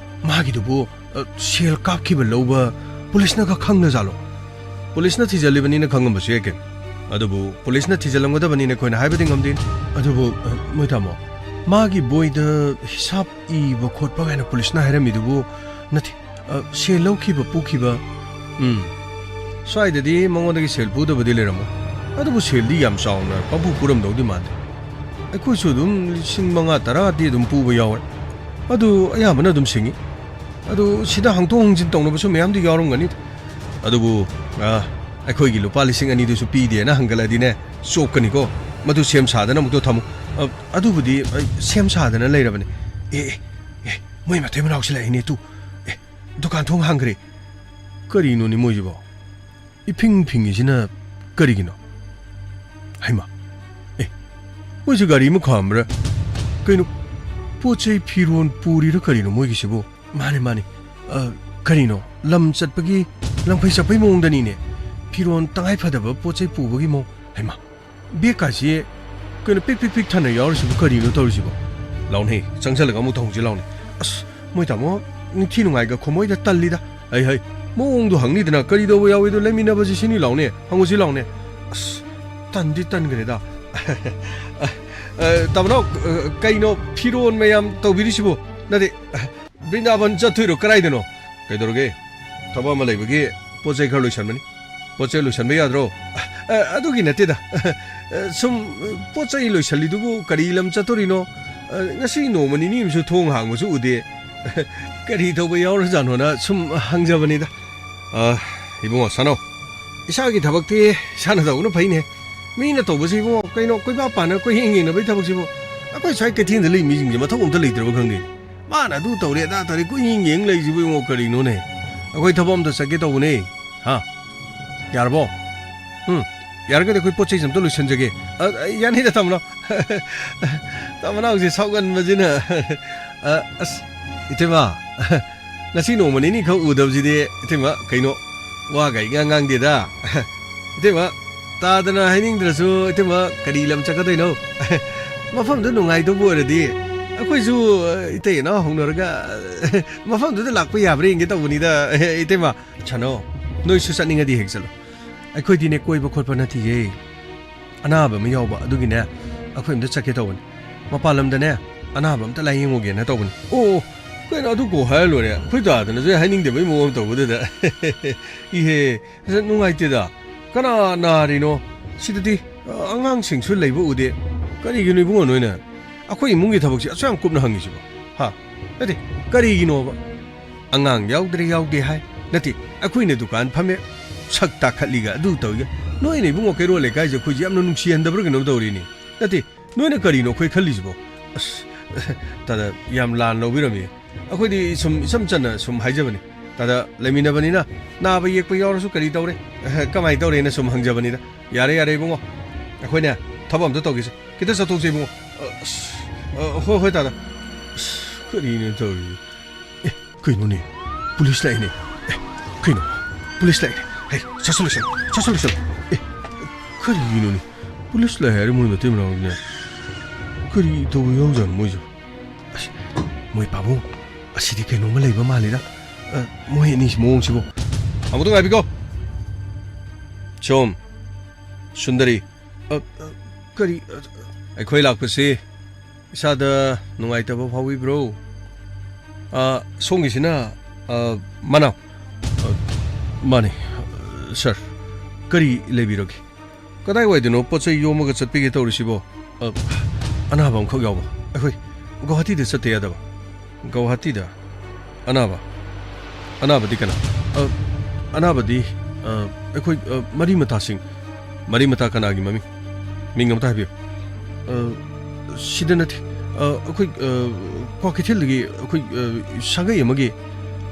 ꯃꯥꯒꯤꯗꯨꯕꯨ, ꯑ, ꯁꯦꯜ ꯀꯥꯞꯈꯤꯕ ꯂꯧꯕ ꯄꯨꯂꯤꯁꯅꯒ ꯈꯪꯅꯖꯥꯠꯂꯣ? ꯄꯨꯂꯤꯁꯅ ꯊꯤꯖꯜꯂꯤꯕꯅꯤꯅ ꯈꯪꯉꯝꯕꯁꯨ ꯌꯥꯏ ꯀꯩꯅꯣ꯫ ꯑꯗꯨꯕꯨ ꯄꯨꯂꯤꯁꯅ ꯊꯤꯖꯜꯂꯝꯒꯗꯕꯅꯤꯅ ꯑꯩꯈꯣꯏꯅ ꯍꯥꯏꯕꯗꯤ ꯉꯝꯗꯦ꯫ ꯑꯗꯨꯕꯨ, ꯑ, ꯃꯣꯏ ꯇꯥꯃꯣ, ꯃꯥꯒꯤ ꯕꯣꯏꯗ ꯍꯤꯁꯥꯞ ꯏꯕ ꯈꯣꯠꯄ ꯀꯥꯏꯅ ꯄꯨꯂꯤꯁꯅ ꯍꯥꯏꯔꯝꯃꯤꯗꯨꯕꯨ, ꯅꯠꯇꯦ, ꯑ, ꯁꯦꯜ ꯂꯧꯈꯤꯕ ꯄꯨꯈꯤꯕ, ꯎꯝ, ꯁ꯭ꯋꯥꯏꯗꯗꯤ ꯃꯉꯣꯟꯗꯒꯤ ꯁꯦꯜ ꯄꯨꯗꯕꯗꯤ ꯂꯩꯔꯝꯃꯣꯏ꯫ ꯑꯗꯨꯕꯨ ꯁꯦꯜꯗꯤ ꯌꯥꯝ ꯆꯥꯎꯅ ꯄꯪꯄꯨ ꯄꯨꯔꯝꯗꯧꯗꯤ ꯃꯥꯟꯗꯦ꯫ ꯑꯩꯈꯣꯏꯁꯨ ꯑꯗꯨꯝ ꯂꯤꯁꯤꯡ ꯃꯉꯥ ꯇꯔꯥꯗꯤ ꯑꯗꯨꯝ ꯄꯨꯕ ꯌꯥꯎꯋꯦ꯫ ꯑꯗꯨ ꯑꯌꯥꯝꯕꯅ ꯑꯗꯨꯝ ꯁꯤꯡꯉꯤ꯫ ꯑꯗꯨ ꯁꯤꯗ ꯍꯥꯡꯗꯣꯛ ꯍꯥꯡꯖꯤꯟ ꯇꯧꯅꯕꯁꯨ ꯃꯌꯥꯝꯗꯤ ꯌꯥꯎꯔꯝꯒꯅꯤ꯫ ꯑꯗꯨꯕꯨ, ꯑ, ꯑꯩꯈꯣꯏꯒꯤ ꯂꯨꯄꯥ ꯂꯤꯁꯤꯡ ꯑꯅꯤꯗꯨꯁꯨ ꯄꯤꯗꯦꯅ ꯍꯪꯒꯠꯂꯛꯑꯗꯤꯅꯦ, ꯆꯣꯞꯀꯅꯤꯀꯣ꯫ ꯃꯗꯨ ꯁꯦꯝ ꯁꯥꯗꯅ ꯑꯃꯨꯛꯇ ꯊꯝꯃꯨ꯫ ꯑ, ꯑꯗꯨꯕꯨꯗꯤ, ꯑ, ꯁꯦꯝ ꯁꯥꯗꯅ ꯂꯩꯔꯕꯅꯤ꯫ ꯑꯦ, ꯑꯦ, ꯑꯦ, ꯃꯣꯏ ꯃꯇꯩ ꯃꯅꯥꯎꯁꯤ ꯂꯥꯛꯏꯅꯦ ꯇꯨ꯫ ꯑꯦ, ꯗꯨꯀꯥꯟ ꯊꯣꯡ ꯍꯥꯡꯈ꯭ꯔꯦ꯫ ꯀꯔꯤꯅꯣꯅꯦ ꯃꯣꯏꯁꯤꯕꯣ? ꯏꯐꯤꯡ ꯐꯤꯡꯉꯤꯁꯤꯅ ꯀꯔꯤꯒꯤꯅꯣ? ꯍꯩꯃꯥ! ꯑꯦ, ꯃꯣꯏꯁꯦ ꯒꯥꯔꯤ ꯑꯃ ꯈꯥꯝꯕ꯭ꯔꯥ? ꯀꯩꯅꯣ, ꯄꯣꯠ ꯆꯩ ꯐꯤꯔꯣꯟ ꯄꯨꯔꯤꯔꯥ ꯀꯔꯤꯅꯣ ꯃꯣꯏꯒꯤꯁꯤꯕꯨ? ꯃꯥꯅꯦ, ꯃꯥꯅꯦ꯫ ꯑ, ꯀꯔꯤꯅꯣ? ꯂꯝ ꯆꯠꯄꯒꯤ, ꯂꯝꯈꯩ ꯆꯠꯄꯒꯤ ꯃꯑꯣꯡꯗꯅꯤꯅꯦ꯫ ꯐꯤꯔꯣꯟ ꯇꯉꯥꯏ ꯐꯗꯕ ꯄꯣꯠ ꯆꯩ ꯄꯨꯕꯒꯤ ꯃꯑꯣꯡ꯫ ꯍꯩꯃꯥ! ꯕꯦꯒꯀꯥꯁꯤ ꯀꯩꯅꯣ ꯄꯤꯛ ꯄꯤꯛ ꯄꯤꯛ ꯊꯟꯅ ꯌꯥꯎꯔꯤꯁꯤꯕꯨ ꯀꯔꯤꯅꯣ ꯇꯧꯔꯤꯁꯤꯕꯣ? ꯂꯥꯎꯅꯦ, ꯆꯪꯁꯜꯂꯒ ꯑꯃꯨꯛ ꯊꯣꯡꯁꯤ ꯂꯥꯎꯅꯦ꯫ ꯑꯁ, ꯃꯣꯏ ꯇꯥꯃꯣ, ꯅꯤꯡꯊꯤ ꯅꯨꯡꯉꯥꯏꯒ ꯈꯨꯝꯃꯣꯏꯗ, ꯇꯜꯂꯤꯗ꯫ ꯍꯩ, ꯍꯩ, ꯃꯑꯣꯡꯗꯣ ꯍꯪꯅꯤꯗꯅ, ꯀꯔꯤ ꯇꯧꯕ ꯌꯥꯎꯏꯗꯣ ꯂꯩꯃꯤꯟꯅꯕꯁꯤ ꯁꯤꯅꯤ ꯂꯥꯎꯅꯦ, ꯍꯪꯉꯨꯁꯤ ꯂꯥꯎꯅꯦ꯫ ꯑꯁ, ꯇꯟꯗꯤ ꯇꯟꯈ꯭ꯔꯦꯗ꯫ ꯑ, ꯇꯥꯃꯣ, ꯑ, ꯀꯩꯅꯣ ꯐꯤꯔꯣꯟ ꯃꯌꯥꯝ ꯇꯧꯕꯤꯔꯤꯁꯤꯕꯨ? ꯅꯠꯇꯦ, ꯕ꯭ꯔꯤꯟꯗꯥꯕꯟ ꯆꯠꯇꯣꯏꯔꯣ? ꯀꯗꯥꯏꯗꯅꯣ? ꯀꯩꯗꯧꯔꯒꯦ? ꯊꯕꯛ ꯑꯃ ꯂꯩꯕꯒꯤ ꯄꯣꯠ ꯆꯩ ꯈꯔ ꯂꯣꯏꯁꯟꯕꯅꯤ꯫ ꯄꯣꯠ ꯆꯩ ꯂꯣꯏꯁꯟꯕ ꯌꯥꯗ꯭ꯔꯣ? ꯑ, ꯑꯗꯨꯒꯤ ꯅꯠꯇꯦꯗ꯫ ꯁꯨꯝ ꯄꯣꯠ ꯆꯩ ꯂꯣꯏꯁꯜꯂꯤꯗꯨꯕꯨ ꯀꯔꯤ ꯂꯝ ꯆꯠꯇꯣꯔꯤꯅꯣ? ꯑ, ꯉꯁꯤ ꯅꯣꯡꯃ ꯅꯤꯅꯤ ꯑꯃꯁꯨ ꯊꯣꯡ ꯍꯥꯡꯕꯁꯨ ꯎꯗꯦ꯫ ꯀꯔꯤ ꯇꯧꯕ ꯌꯥꯎꯔꯖꯥꯠꯅꯣꯅ ꯁꯨꯝ ꯍꯪꯖꯕꯅꯤꯗ꯫ ꯑ, ꯏꯕꯨꯡꯉꯣ, ꯁꯥꯅꯧ꯫ ꯏꯁꯥꯒꯤ ꯊꯕꯛꯇꯤ ꯏꯁꯥꯅ ꯇꯧꯕꯅ ꯐꯩꯅꯦ꯫ ꯃꯤꯅ ꯇꯧꯕꯁꯤ ꯏꯕꯨꯡꯉꯣ, ꯀꯩꯅꯣ, ꯀꯣꯏꯄꯥ ꯄꯥꯅ ꯀꯣꯏꯌꯦꯡ ꯌꯦꯡꯅꯕꯒꯤ ꯊꯕꯛꯁꯤꯕꯨ꯫ ꯑꯩꯈꯣꯏ ꯁ꯭ꯋꯥꯏ ꯀꯩꯊꯦꯜꯗ ꯂꯩ ꯃꯤꯁꯤꯡꯁꯦ ꯃꯊꯧ ꯑꯝꯇ ꯂꯩꯇ꯭ꯔꯕ ꯈꯪꯗꯦ꯫ ꯃꯥꯅ ꯑꯗꯨ ꯇꯧꯔꯦ, ꯑꯗꯥ ꯇꯧꯔꯦ, ꯀꯣꯏꯌꯦꯡ ꯌꯦꯡ ꯂꯩꯁꯤꯕꯨ ꯏꯉꯣ, ꯀꯔꯤꯅꯣꯅꯦ? ꯑꯩꯈꯣꯏ ꯊꯕꯛ ꯑꯝꯇ ꯆꯠꯀꯦ ꯇꯧꯕꯅꯦ꯫ ꯍꯥ? ꯌꯥꯔꯕꯣ? ꯎꯝ, ꯌꯥꯔꯒꯗꯤ ꯑꯩꯈꯣꯏ ꯄꯣꯠ ꯆꯩꯁꯦ ꯑꯝꯇ ꯂꯣꯏꯁꯤꯟꯖꯒꯦ꯫ ꯑ, ꯑ, ꯌꯥꯅꯤꯗ, ꯇꯥꯃꯣꯅꯥꯎ꯫ ꯇꯥꯃꯣꯅꯥꯎꯁꯦ ꯁꯥꯎꯒꯟꯕꯁꯤꯅ꯫ ꯑ, ꯑꯁ, ꯏꯇꯩꯃ, ꯉꯁꯤ ꯅꯣꯡꯃ ꯅꯤꯅꯤ ꯈꯛ ꯎꯗꯕꯁꯤꯗꯤ, ꯏꯇꯩꯃ, ꯀꯩꯅꯣ, ꯋꯥꯒ ꯏꯉꯥꯡ ꯉꯥꯡꯗꯦꯗ꯫ ꯏꯇꯩꯃ, ꯇꯥꯗꯅ ꯍꯥꯏꯅꯤꯡꯗ꯭ꯔꯁꯨ, ꯏꯇꯩꯃ, ꯀꯔꯤ ꯂꯝ ꯆꯠꯀꯗꯣꯏꯅꯣ? ꯃꯐꯝꯗꯨ ꯅꯨꯡꯉꯥꯏꯗꯧꯕ ꯑꯣꯏꯔꯗꯤ, ꯑꯩꯈꯣꯏꯁꯨ, ꯑ, ꯏꯇꯩ ꯏꯅꯥꯎ ꯍꯧꯅꯔꯒ, ꯃꯐꯝꯗꯨꯗ ꯂꯥꯛꯄ ꯌꯥꯕ꯭ꯔꯥ ꯌꯦꯡꯒꯦ ꯇꯧꯕꯅꯤꯗ, ꯏꯇꯩꯃ꯫ ꯁꯥꯅꯣ, ꯅꯣꯏꯁꯨ ꯆꯠꯅꯤꯡꯉꯗꯤ ꯍꯦꯛ ꯆꯠꯂꯣ꯫ ꯑꯩꯈꯣꯏꯗꯤꯅꯦ, ꯀꯣꯏꯕ ꯈꯣꯠꯄ ꯅꯠꯇꯤꯌꯦ꯫ ꯑꯅꯥꯕ ꯑꯃ ꯌꯥꯎꯕ ꯑꯗꯨꯒꯤꯅꯦ, ꯑꯩꯈꯣꯏ ꯑꯝꯇ ꯆꯠꯀꯦ ꯇꯧꯕꯅꯤ꯫ ꯃꯄꯥꯟ ꯂꯝꯗꯅꯦ, ꯑꯅꯥꯕ ꯑꯝꯇ ꯂꯥꯏꯌꯦꯡꯉꯨꯒꯦꯅ ꯇꯧꯕꯅꯤ꯫ ꯑꯣ, ꯑꯣ, ꯀꯩꯅꯣ, ꯑꯗꯨ ꯀꯣ ꯍꯥꯏꯔ ꯂꯣꯏꯔꯦ? ꯑꯩꯈꯣꯏ ꯇꯥꯗꯅꯁꯨ ꯍꯥꯏꯅꯤꯡꯗꯕꯩ ꯃꯑꯣꯡ ꯑꯃ ꯇꯧꯕꯗꯨꯗ꯫ ꯏꯍꯦ, ꯅꯨꯡꯉꯥꯏꯇꯦꯗ꯫ ꯀꯅꯥ ꯅꯥꯔꯤꯅꯣ? ꯁꯤꯗꯗꯤ, ꯑ, ꯑꯉꯥꯡꯁꯤꯡꯁꯨ ꯂꯩꯕ ꯎꯗꯦ꯫ ꯀꯔꯤꯒꯤꯅꯣ ꯏꯕꯨꯡꯉꯣ ꯅꯣꯏꯅ ꯑꯩꯈꯣꯏ ꯏꯃꯨꯡꯒꯤ ꯊꯕꯛꯁꯤ ꯑꯁꯨꯛ ꯌꯥꯝ ꯀꯨꯞꯅ ꯍꯪꯉꯤꯁꯤꯕꯣ? ꯍꯥ? ꯅꯠꯇꯦ, ꯀꯔꯤꯒꯤꯅꯣꯕ? ꯑꯉꯥꯡ ꯌꯥꯎꯗ꯭ꯔꯦ, ꯌꯥꯎꯗꯦ ꯍꯥꯏ꯫ ꯅꯠꯇꯦ, ꯑꯩꯈꯣꯏꯅ ꯗꯨꯀꯥꯟ ꯐꯝꯃꯦ, ꯁꯛ ꯇꯥꯈꯠꯂꯤꯒ ꯑꯗꯨ ꯇꯧꯏꯒ꯫ ꯅꯣꯏꯅ ꯏꯕꯨꯡꯉꯣ ꯀꯩꯔꯣꯜ ꯂꯩꯀꯥꯏꯁꯦ ꯑꯩꯈꯣꯏꯁꯦ ꯌꯥꯝꯅ ꯅꯨꯡꯁꯤꯍꯟꯗꯕ꯭ꯔꯥ ꯀꯩꯅꯣꯝ ꯇꯧꯔꯤꯅꯦ꯫ ꯅꯠꯇꯦ, ꯅꯣꯏꯅ ꯀꯔꯤꯅꯣ ꯑꯩꯈꯣꯏ ꯈꯜꯂꯤꯁꯤꯕꯣ? ꯑꯁ, ꯇꯥꯗ ꯌꯥꯝ ꯂꯥꯟ ꯂꯧꯕꯤꯔꯝꯃꯤ꯫ ꯑꯩꯈꯣꯏꯗꯤ ꯁꯨꯝ ꯏꯆꯝ ꯆꯝꯅ ꯁꯨꯝ ꯍꯥꯏꯖꯕꯅꯤ꯫ ꯇꯥꯗ ꯂꯩꯃꯤꯟꯅꯕꯅꯤꯅ ꯅꯥꯕ ꯌꯦꯛꯄ ꯌꯥꯎꯔꯁꯨ ꯀꯔꯤ ꯇꯧꯔꯦ? ꯀꯃꯥꯏꯅ ꯇꯧꯔꯦꯅ ꯁꯨꯝ ꯍꯪꯖꯕꯅꯤꯗ꯫ ꯌꯥꯔꯦ, ꯌꯥꯔꯦ ꯏꯕꯨꯡꯉꯣ꯫ ꯑꯩꯈꯣꯏꯅꯦ ꯊꯕꯛ ꯑꯝꯇ ꯇꯧꯈꯤꯁꯦ꯫ ꯈꯤꯇ ꯆꯠꯊꯣꯛꯁꯦ ꯏꯕꯨꯡꯉꯣ꯫ ꯑ, ꯑꯁ, ꯑ, ꯍꯣꯏ, ꯍꯣꯏ, ꯇꯥꯗ꯫ ꯑꯁ, ꯀꯔꯤꯅꯣ ꯇꯧꯔꯤꯁꯦ? ꯑꯦ, ꯀꯩꯅꯣꯅꯦ? ꯄꯨꯂꯤꯁ ꯂꯥꯛꯏꯅꯦ꯫ ꯑꯦ, ꯀꯩꯅꯣ? ꯄꯨꯂꯤꯁ ꯂꯥꯛꯏꯅꯦ꯫ ꯍꯩ, ꯆꯠꯁꯜꯂꯨ, ꯆꯠꯁꯜꯂꯨ, ꯆꯠꯁꯜꯂꯨ, ꯆꯠꯁꯜꯂꯨ꯫ ꯑꯦ, ꯀꯔꯤꯒꯤꯅꯣꯅꯦ? ꯄꯨꯂꯤꯁ ꯂꯥꯛꯑꯦ ꯍꯥꯏꯔꯦ ꯃꯣꯏ ꯃꯇꯩ ꯃꯅꯥꯎꯅꯤꯅꯦ꯫ ꯀꯔꯤ ꯇꯧꯕ ꯌꯥꯎꯖꯥꯠꯅꯣ ꯃꯣꯏꯁꯨ? ꯑꯁ, ꯃꯣꯏ ꯄꯥꯕꯨꯡ, ꯑꯁꯤꯗꯤ ꯀꯩꯅꯣꯝꯃ ꯂꯩꯕ ꯃꯥꯜꯂꯤꯗ꯫ ꯑ, ꯃꯣꯏ ꯑꯅꯤꯁꯤ ꯃꯑꯣꯡꯁꯤꯕꯨ꯫ ꯑꯃꯨꯛꯇ ꯉꯥꯏꯕꯤꯀꯣ꯫ ꯁꯣꯝ, ꯁꯨꯟꯗꯔꯤ꯫ ꯑ, ꯑ, ꯀꯔꯤ, ꯑ, ꯑꯩꯈꯣꯏ ꯂꯥꯛꯄꯁꯤ ꯏꯁꯥꯗ ꯅꯨꯡꯉꯥꯏꯇꯕ ꯐꯥꯎꯕꯤꯕ꯭ꯔꯣ? ꯑ, ꯁꯣꯝꯒꯤꯁꯤꯅ, ꯑ, ꯃꯅꯥꯎ? ꯑ, ꯃꯥꯅꯤ, ꯑ, ꯁꯥꯔ꯫ ꯀꯔꯤ ꯂꯩꯕꯤꯔꯒꯦ? ꯀꯗꯥꯏꯋꯥꯏꯗꯅꯣ ꯄꯣꯠ ꯆꯩ ꯌꯣꯝꯃꯒ ꯆꯠꯄꯤꯒꯦ ꯇꯧꯔꯤꯁꯤꯕꯣ? ꯑ, ꯑꯅꯥꯕ ꯑꯃꯈꯛ ꯌꯥꯎꯕ꯫ ꯑꯩꯈꯣꯏ ꯒꯧꯍꯥꯇꯤꯗ ꯆꯠꯇ ꯌꯥꯗꯕ꯫ ꯒꯧꯍꯥꯇꯤꯗ? ꯑꯅꯥꯕ? ꯑꯅꯥꯕꯗꯤ ꯀꯅꯥ? ꯑ, ꯑꯅꯥꯕꯗꯤ, ꯑ, ꯑꯩꯈꯣꯏ, ꯑ, ꯃꯔꯤ ꯃꯇꯥꯁꯤꯡ꯫ ꯃꯔꯤ ꯃꯇꯥ ꯀꯅꯥꯒꯤ ꯃꯃꯤꯡ? ꯃꯤꯡ ꯑꯃꯇ ꯍꯥꯏꯕꯤꯌꯨ꯫ ꯑ, ꯁꯤꯗ ꯅꯠꯇꯦ꯫ ꯑ, ꯑꯩꯈꯣꯏ, ꯑ, ꯀ꯭ꯋꯥꯀꯩꯊꯦꯜꯗꯒꯤ ꯑꯩꯈꯣꯏ, ꯑ, ꯁꯥꯒꯩ ꯑꯃꯒꯤ,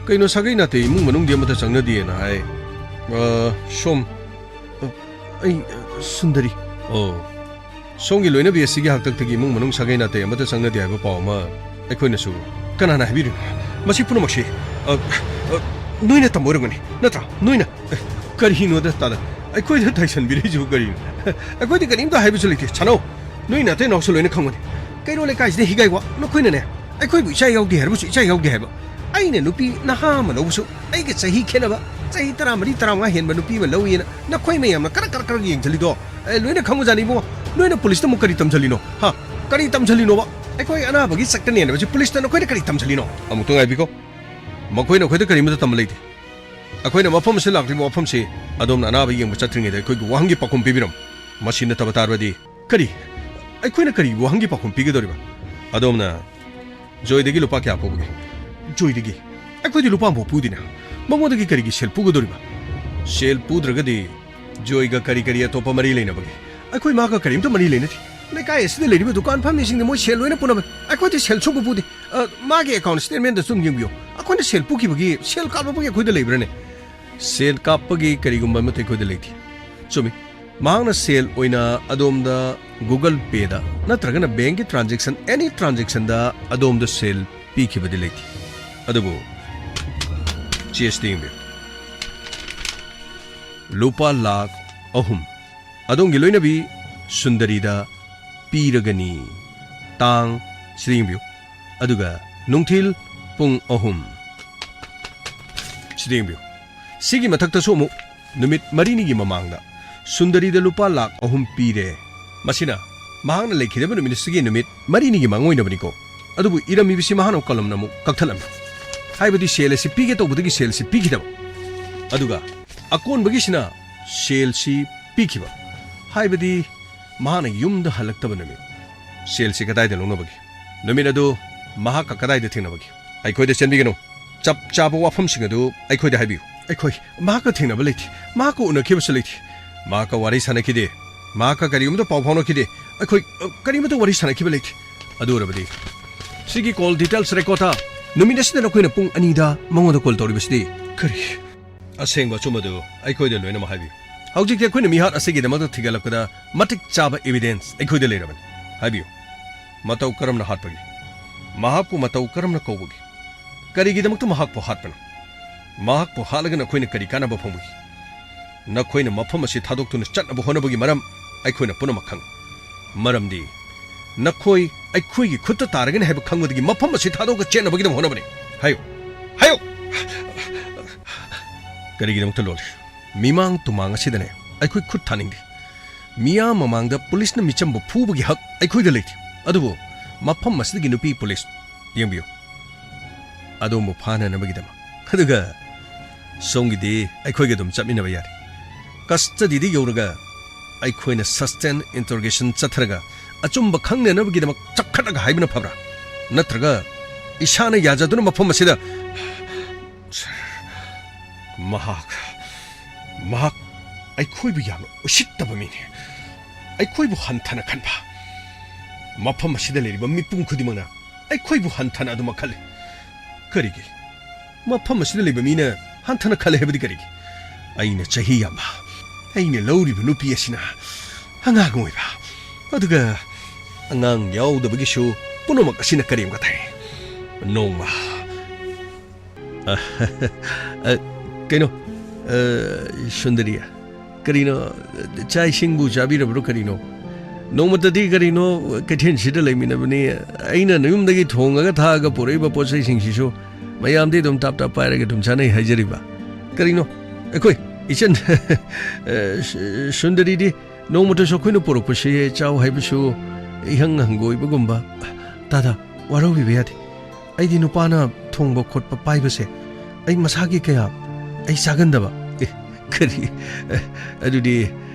ꯀꯩꯅꯣ, ꯁꯥꯒꯩ ꯅꯥꯇꯩ ꯏꯃꯨꯡ ꯃꯅꯨꯡꯗꯤ ꯑꯃꯠꯇ ꯆꯪꯅꯗꯦꯅ ꯍꯥꯏ꯫ ꯑ, ꯁꯣꯝ, ꯑ, ꯑꯩ, ꯑ, ꯁꯨꯟꯗꯔꯤ꯫ ꯑꯣ, ꯁꯣꯝꯒꯤ ꯂꯣꯏꯅꯕꯤ ꯑꯁꯤꯒꯤ ꯍꯥꯛꯇꯛꯇꯒꯤ ꯏꯃꯨꯡ ꯃꯅꯨꯡ ꯁꯥꯒꯩ ꯅꯥꯇꯩ ꯑꯃꯠꯇ ꯆꯪꯅꯗꯦ ꯍꯥꯏꯕ ꯄꯥꯎ ꯑꯃ ꯑꯩꯈꯣꯏꯅꯁꯨ꯫ ꯀꯅꯥꯅ ꯍꯥꯏꯕꯤꯔꯤꯅꯣ? ꯃꯁꯤ ꯄꯨꯝꯅꯃꯛꯁꯤ, ꯑ, ꯑ, ꯅꯣꯏꯅ ꯇꯝꯕ ꯑꯣꯏꯔꯝꯒꯅꯤ, ꯅꯠꯇ꯭ꯔꯥ? ꯅꯣꯏꯅ, ꯑ, ꯀꯔꯤꯅꯣꯗ ꯇꯥꯗ? ꯑꯩꯈꯣꯏꯗ ꯇꯥꯏꯁꯟꯕꯤꯔꯤꯁꯤꯕꯨ ꯀꯔꯤꯅꯣ? ꯑꯩꯈꯣꯏꯗꯤ ꯀꯔꯤꯝꯇ ꯍꯥꯏꯕꯁꯨ ꯂꯩꯇꯦ꯫ ꯁꯥꯅꯧ, ꯅꯣꯏ ꯅꯥꯇꯩ ꯅꯥꯎꯁꯨ ꯂꯣꯏꯅ ꯈꯪꯕꯅꯤ꯫ ꯀꯩꯔꯣꯜ ꯂꯩꯀꯥꯏꯁꯤꯗ ꯍꯤꯒꯥꯏ ꯋꯥ, ꯅꯈꯣꯏꯅꯅꯦ, ꯑꯩꯈꯣꯏꯕꯨ ꯏꯆꯥ ꯌꯥꯎꯗꯦ ꯍꯥꯏꯔꯕꯁꯨ ꯏꯆꯥ ꯌꯥꯎꯗꯦ ꯍꯥꯏꯕ꯫ ꯑꯩꯅ ꯅꯨꯄꯤ ꯅꯍꯥ ꯑꯃ ꯂꯧꯕꯁꯨ ꯑꯩꯒ ꯆꯍꯤ ꯈꯦꯠꯅꯕ, ꯆꯍꯤ ꯇꯔꯥꯃꯔꯤ, ꯇꯔꯥꯃꯉꯥ ꯍꯦꯟꯕ ꯅꯨꯄꯤ ꯑꯃ ꯂꯧꯏꯅ ꯅꯈꯣꯏ ꯃꯌꯥꯝꯅ ꯀꯔꯛ ꯀꯔꯛ ꯀꯔꯛ ꯌꯦꯡꯁꯤꯜꯂꯤꯗꯣ, ꯑꯦ, ꯂꯣꯏꯅ ꯈꯪꯕꯖꯥꯠꯅꯤ ꯏꯕꯨꯡꯉꯣ꯫ ꯅꯣꯏꯅ ꯄꯨꯂꯤꯁꯇ ꯑꯃꯨꯛ ꯀꯔꯤ ꯇꯝꯁꯤꯜꯂꯤꯅꯣ? ꯍꯥ? ꯀꯔꯤ ꯇꯝꯁꯤꯜꯂꯤꯅꯣꯕ? ꯑꯩꯈꯣꯏ ꯑꯅꯥꯕꯒꯤ ꯆꯠꯀꯅꯦꯅꯕꯁꯤ ꯄꯨꯂꯤꯁꯇ ꯅꯈꯣꯏꯅ ꯀꯔꯤ ꯇꯝꯁꯤꯜꯂꯤꯅꯣ? ꯑꯃꯨꯛꯇ ꯉꯥꯏꯕꯤꯀꯣ꯫ ꯃꯈꯣꯏꯅ ꯑꯩꯈꯣꯏꯗ ꯀꯔꯤꯃꯠꯇ ꯇꯝꯕ ꯂꯩꯇꯦ꯫ ꯑꯩꯈꯣꯏꯅ ꯃꯐꯝ ꯑꯁꯤꯗ ꯂꯥꯛꯂꯤꯕ ꯋꯥꯐꯝꯁꯤ ꯑꯗꯣꯝꯅ ꯑꯅꯥꯕ ꯌꯦꯡꯕ ꯆꯠꯇ꯭ꯔꯤꯉꯩꯗ ꯑꯩꯈꯣꯏꯒꯤ ꯋꯥꯍꯪꯒꯤ ꯄꯥꯎꯈꯨꯝ ꯄꯤꯕꯤꯔꯝꯃꯨ꯫ ꯃꯁꯤ ꯅꯠꯇꯕ ꯇꯥꯔꯕꯗꯤ ꯀꯔꯤ? ꯑꯩꯈꯣꯏꯅ ꯀꯔꯤ ꯋꯥꯍꯪꯒꯤ ꯄꯥꯎꯈꯨꯝ ꯄꯤꯒꯗꯧꯔꯤꯕ? ꯑꯗꯣꯝꯅ ꯖꯣꯏꯗꯒꯤ ꯂꯨꯄꯥ ꯀꯌꯥ ꯄꯨꯕꯒꯦ? ꯖꯣꯏꯗꯒꯤ? ꯑꯩꯈꯣꯏꯗꯤ ꯂꯨꯄꯥ ꯑꯃꯐꯥꯎ ꯄꯨꯗꯦꯅ꯫ ꯃꯉꯣꯟꯗꯒꯤ ꯀꯔꯤꯒꯤ ꯁꯦꯜ ꯄꯨꯒꯗꯧꯔꯤꯕ? ꯁꯦꯜ ꯄꯨꯗ꯭ꯔꯒꯗꯤ ꯖꯣꯏꯒ ꯀꯔꯤ ꯀꯔꯤ ꯑꯇꯣꯞꯄ ꯃꯔꯤ ꯂꯩꯅꯕꯒꯦ? ꯑꯩꯈꯣꯏ ꯃꯥꯒ ꯀꯔꯤꯝꯇ ꯃꯔꯤ ꯂꯩꯅꯗꯦ꯫ ꯂꯩꯀꯥꯏ ꯑꯁꯤꯗ ꯂꯩꯔꯤꯕ ꯗꯨꯀꯥꯟ ꯐꯝꯃꯤꯁꯤꯡꯗꯤ ꯃꯣꯏ ꯁꯦꯜ ꯂꯣꯏꯅ ꯄꯨꯅꯕꯅꯤ꯫ ꯑꯩꯈꯣꯏꯗꯤ ꯁꯦꯜ ꯁꯨꯡꯄꯨ ꯄꯨꯗꯦ꯫ ꯑ, ꯃꯥꯒꯤ ꯑꯦꯀꯥꯎꯟ ꯁ꯭ꯇꯦꯠꯃꯦꯟꯗꯁꯨ ꯑꯗꯨꯝ ꯌꯦꯡꯕꯤꯌꯨ꯫ ꯑꯩꯈꯣꯏꯅ ꯁꯦꯜ ꯄꯨꯈꯤꯕꯒꯤ, ꯁꯦꯜ ꯀꯥꯞꯂꯛꯄꯒꯤ ꯑꯩꯈꯣꯏꯗ ꯂꯩꯕ꯭ꯔꯅꯦ? ꯁꯦꯜ ꯀꯥꯞꯄꯒꯤ ꯀꯔꯤꯒꯨꯝꯕ ꯑꯃꯠꯇ ꯑꯩꯈꯣꯏꯗ ꯂꯩꯇꯦ꯫ ꯆꯨꯝꯃꯤ꯫ ꯃꯍꯥꯛꯅ ꯁꯦꯜ ꯑꯣꯏꯅ ꯑꯗꯣꯝꯗ Google Payꯗ ꯅꯠꯇ꯭ꯔꯒꯅ ꯕꯦꯡꯀꯤ transaction, any transactionꯗ ꯑꯗꯣꯝꯗ ꯁꯦꯜ ꯄꯤꯈꯤꯕꯗꯤ ꯂꯩꯇꯦ꯫ ꯑꯗꯨꯕꯨ ꯆꯦꯁꯤꯗ ꯌꯦꯡꯕꯤꯌꯨ꯫ ꯂꯨꯄꯥ ꯂꯥꯈ ꯑꯍꯨꯝ ꯑꯗꯣꯝꯒꯤ ꯂꯣꯏꯅꯕꯤ ꯁꯨꯟꯗꯔꯤꯗ ꯄꯤꯔꯒꯅꯤ꯫ ꯇꯥꯡ, ꯁꯤꯗ ꯌꯦꯡꯕꯤꯌꯨ꯫ ꯑꯗꯨꯒ ꯅꯨꯡꯊꯤꯜ ꯄꯨꯡ ꯑꯍꯨꯝ꯫ ꯁꯤꯗ ꯌꯦꯡꯕꯤꯌꯨ꯫ ꯁꯤꯒꯤ ꯃꯊꯛꯇꯁꯨ ꯑꯃꯨꯛ ꯅꯨꯃꯤꯠ ꯃꯔꯤꯅꯤꯒꯤ ꯃꯃꯥꯡꯗ ꯁꯨꯟꯗꯔꯤꯗ ꯂꯨꯄꯥ ꯂꯥꯈ ꯑꯍꯨꯝ ꯄꯤꯔꯦ꯫ ꯃꯁꯤꯅ ꯃꯍꯥꯛꯅ ꯂꯩꯈꯤꯗꯕ ꯅꯨꯃꯤꯠ ꯑꯁꯤꯒꯤ ꯅꯨꯃꯤꯠ ꯃꯔꯤꯅꯤꯒꯤ ꯃꯥꯡ ꯑꯣꯏꯅꯕꯅꯤꯀꯣ꯫ ꯑꯗꯨꯕꯨ ꯏꯔꯝꯃꯤꯕꯁꯤ ꯃꯍꯥꯛꯅ ꯀꯣꯂꯝꯅ ꯑꯃꯨꯛ ꯀꯛꯊꯠꯂꯝꯃꯤ꯫ ꯍꯥꯏꯕꯗꯤ ꯁꯦꯜ ꯑꯁꯤ ꯄꯤꯒꯦ ꯇꯧꯕꯗꯒꯤ ꯁꯦꯜꯁꯤ ꯄꯤꯈꯤꯗꯕ꯫ ꯑꯗꯨꯒ ꯑꯀꯣꯟꯕꯒꯤꯁꯤꯅ ꯁꯦꯜꯁꯤ ꯄꯤꯈꯤꯕ꯫ ꯍꯥꯏꯕꯗꯤ ꯃꯍꯥꯛꯅ ꯌꯨꯝꯗ ꯍꯜꯂꯛꯇꯕ ꯅꯨꯃꯤꯠ꯫ ꯁꯦꯜꯁꯤ ꯀꯗꯥꯏꯗ ꯂꯧꯅꯕꯒꯦ? ꯅꯨꯃꯤꯠ ꯑꯗꯨ ꯃꯍꯥꯛꯀ ꯀꯗꯥꯏꯗ ꯊꯦꯡꯅꯕꯒꯦ? ꯑꯩꯈꯣꯏꯗ ꯆꯦꯟꯕꯤꯒꯅꯨ꯫ ꯆꯞ ꯆꯥꯕ ꯋꯥꯐꯝꯁꯤꯡ ꯑꯗꯨ ꯑꯩꯈꯣꯏꯗ ꯍꯥꯏꯕꯤꯌꯨ꯫ ꯑꯩꯈꯣꯏ ꯃꯍꯥꯛꯀ ꯊꯦꯡꯅꯕ ꯂꯩꯇꯦ꯫ ꯃꯍꯥꯛꯀ ꯎꯅꯈꯤꯕꯁꯨ ꯂꯩꯇꯦ꯫ ꯃꯍꯥꯛꯀ ꯋꯥꯔꯤ ꯁꯥꯟꯅꯈꯤꯗꯦ꯫ ꯃꯍꯥꯛꯀ ꯀꯔꯤꯒꯨꯝꯕꯗ ꯄꯥꯎ ꯐꯥꯎꯅꯈꯤꯗꯦ꯫ ꯑꯩꯈꯣꯏ, ꯑ, ꯀꯔꯤꯃꯠꯇ ꯋꯥꯔꯤ ꯁꯥꯟꯅꯈꯤꯕ ꯂꯩꯇꯦ꯫ ꯑꯗꯨ ꯑꯣꯏꯔꯕꯗꯤ ꯁꯤꯒꯤ call details record ꯇ ꯅꯨꯃꯤꯠ ꯑꯁꯤꯗ ꯅꯈꯣꯏꯅ ꯄꯨꯡ ꯑꯅꯤꯗ ꯃꯉꯣꯟꯗ call ꯇꯧꯔꯤꯕꯁꯤꯗꯤ? ꯀꯔꯤ? ꯑꯁꯦꯡꯕ ꯑꯆꯨꯝꯕꯗꯨ ꯑꯩꯈꯣꯏꯗ ꯂꯣꯏꯅꯃꯛ ꯍꯥꯏꯕꯤꯌꯨ꯫ ꯍꯧꯖꯤꯛꯇꯤ ꯑꯩꯈꯣꯏꯅ ꯃꯤꯍꯥꯠ ꯑꯁꯤꯒꯤꯗꯃꯛꯇ ꯊꯤꯒꯠꯂꯛꯄꯗ ꯃꯇꯤꯛ ꯆꯥꯕ evidence ꯑꯩꯈꯣꯏꯗ ꯂꯩꯔꯕꯅꯤ꯫ ꯍꯥꯏꯕꯤꯌꯨ, ꯃꯇꯧ ꯀꯔꯝꯅ ꯍꯥꯠꯄꯒꯦ? ꯃꯍꯥꯛꯄꯨ ꯃꯇꯧ ꯀꯔꯝꯅ ꯀꯧꯕꯒꯦ? ꯀꯔꯤꯒꯤꯗꯃꯛꯇ ꯃꯍꯥꯛꯄꯨ ꯍꯥꯠꯄꯅꯣ? ꯃꯍꯥꯛꯄꯨ ꯍꯥꯠꯂꯒ ꯅꯈꯣꯏꯅ ꯀꯔꯤ ꯀꯥꯟꯅꯕ ꯐꯪꯕꯒꯦ? ꯅꯈꯣꯏꯅ ꯃꯐꯝ ꯑꯁꯤ ꯊꯥꯗꯣꯛꯇꯨꯅ ꯆꯠꯅꯕ ꯍꯣꯠꯅꯕꯒꯤ ꯃꯔꯝ ꯑꯩꯈꯣꯏꯅ ꯄꯨꯝꯅꯃꯛ ꯈꯪꯏ꯫ ꯃꯔꯝꯗꯤ ꯅꯈꯣꯏ ꯑꯩꯈꯣꯏꯒꯤ ꯈꯨꯠꯇ ꯇꯥꯔꯒꯅꯤ ꯍꯥꯏꯕ ꯈꯪꯕꯗꯒꯤ ꯃꯐꯝ ꯑꯁꯤ ꯊꯥꯗꯣꯛꯑꯒ ꯆꯦꯟꯅꯕꯒꯤꯗꯃꯛ ꯍꯣꯠꯅꯕꯅꯤ꯫ ꯍꯥꯏꯌꯨ, ꯍꯥꯏꯌꯨ! ꯀꯔꯤꯒꯤꯗꯃꯛꯇ ꯂꯣꯜꯂꯤ? ꯃꯤꯃꯥꯡ ꯇꯨꯃꯥꯡ ꯑꯁꯤꯗꯅꯦ ꯑꯩꯈꯣꯏ ꯈꯨꯠ ꯊꯥꯅꯤꯡꯗꯦ꯫ ꯃꯤꯌꯥꯝ ꯃꯃꯥꯡꯗ ꯄꯨꯂꯤꯁꯅ ꯃꯤꯆꯝꯕꯨ ꯐꯨꯕꯒꯤ ꯍꯛ ꯑꯩꯈꯣꯏꯗ ꯂꯩꯇꯦ꯫ ꯑꯗꯨꯕꯨ ꯃꯐꯝ ꯑꯁꯤꯗꯒꯤ ꯅꯨꯄꯤ ꯄꯨꯂꯤꯁ, ꯌꯦꯡꯕꯤꯌꯨ, ꯑꯗꯣꯝꯕꯨ ꯐꯥꯅꯅꯕꯒꯤꯗꯃꯛ꯫ ꯑꯗꯨꯒ ꯁꯣꯝꯒꯤꯗꯤ ꯑꯩꯈꯣꯏꯒ ꯑꯗꯨꯝ ꯆꯠꯃꯤꯟꯅꯕ ꯌꯥꯔꯦ꯫ Custody ꯗ ꯌꯧꯔꯒ ꯑꯩꯈꯣꯏꯅ sustained interrogation ꯆꯠꯊꯔꯒ ꯑꯆꯨꯝꯕ ꯈꯪꯅꯅꯕꯒꯤꯗꯃꯛ ꯆꯞꯈꯠꯂꯒ ꯍꯥꯏꯕꯅ ꯐꯕ꯭ꯔꯥ? ꯅꯠꯇ꯭ꯔꯒ ꯏꯁꯥꯅ ꯌꯥꯖꯗꯨꯅ ꯃꯐꯝ ꯑꯁꯤꯗ? ꯁꯔ, ꯃꯍꯥꯛ, ꯃꯍꯥꯛ ꯑꯩꯈꯣꯏꯕꯨ ꯌꯥꯝꯅ ꯎꯁꯤꯠꯇꯕ ꯃꯤꯅꯤ꯫ ꯑꯩꯈꯣꯏꯕꯨ ꯍꯟꯊꯅ ꯈꯟꯕ꯫ ꯃꯐꯝ ꯑꯁꯤꯗ ꯂꯩꯔꯤꯕ ꯃꯤꯄꯨꯝ ꯈꯨꯗꯤꯡꯃꯛꯅ ꯑꯩꯈꯣꯏꯕꯨ ꯍꯟꯊꯅ ꯑꯗꯨꯃꯛ ꯈꯜꯂꯤ꯫ ꯀꯔꯤꯒꯤ? ꯃꯐꯝ ꯑꯁꯤꯗ ꯂꯩꯕ ꯃꯤꯅ ꯍꯟꯊꯅ ꯈꯜꯂꯦ ꯍꯥꯏꯕꯗꯤ ꯀꯔꯤꯒꯤ? ꯑꯩꯅ ꯆꯍꯤ ꯌꯥꯝꯕ, ꯑꯩꯅ ꯂꯧꯔꯤꯕ ꯅꯨꯄꯤ ꯑꯁꯤꯅ ꯑꯉꯥꯡ ꯑꯣꯏꯕ, ꯑꯗꯨꯒ ꯑꯉꯥꯡ ꯌꯥꯎꯗꯕꯒꯤꯁꯨ ꯄꯨꯝꯅꯃꯛ ꯑꯁꯤꯅ ꯀꯔꯦꯝ ꯀꯊꯥꯏ꯫ ꯅꯣꯡꯃ ꯑ, ꯑ, ꯀꯩꯅꯣ, ꯑ, ꯁꯨꯟꯗꯔꯤ, ꯀꯔꯤꯅꯣ, ꯆꯥꯛ ꯏꯁꯤꯡꯕꯨ ꯆꯥꯕꯤꯔꯕ꯭ꯔꯣ ꯀꯔꯤꯅꯣ? ꯅꯣꯡꯃꯇꯗꯤ ꯀꯔꯤꯅꯣ ꯀꯩꯊꯦꯜꯁꯤꯗ ꯂꯩꯃꯤꯟꯅꯕꯅꯤ, ꯑꯩꯅ ꯅꯌꯨꯝꯗꯒꯤ ꯊꯣꯡꯉꯒ ꯊꯥꯛꯑꯒ ꯄꯨꯔꯛꯏꯕ ꯄꯣꯠ ꯆꯩꯁꯤꯡꯁꯤꯁꯨ ꯃꯌꯥꯝꯗꯤ ꯑꯗꯨꯝ ꯇꯥꯞ ꯇꯥꯞ ꯄꯥꯏꯔꯒ ꯑꯗꯨꯝ ꯆꯥꯅꯩ ꯍꯥꯏꯖꯔꯤꯕ꯫ ꯀꯔꯤꯅꯣ, ꯑꯩꯈꯣꯏ ꯏꯆꯟ, ꯑ, ꯁꯨ-, ꯁꯨꯟꯗꯔꯤꯗꯤ ꯅꯣꯡꯃꯇꯁꯨ ꯑꯩꯈꯣꯏꯅ ꯄꯨꯔꯛꯄꯁꯤ ꯆꯥꯎ ꯍꯥꯏꯕꯁꯨ ꯏꯍꯪ ꯍꯪꯒꯣꯏꯕꯒꯨꯝꯕ꯫ ꯇꯥꯗ, ꯋꯥꯔꯧꯕꯤꯕ ꯌꯥꯗꯦ꯫ ꯑꯩꯗꯤ ꯅꯨꯄꯥꯅ ꯊꯣꯡꯕ ꯈꯣꯠꯄ ꯄꯥꯏꯕꯁꯦ ꯑꯩ ꯃꯁꯥꯒꯤ ꯀꯌꯥ ꯑꯩ ꯆꯥꯒꯟꯗꯕ꯫ ꯑꯦ, ꯀꯔꯤ? ꯑꯦ, ꯑꯗꯨꯗꯤ,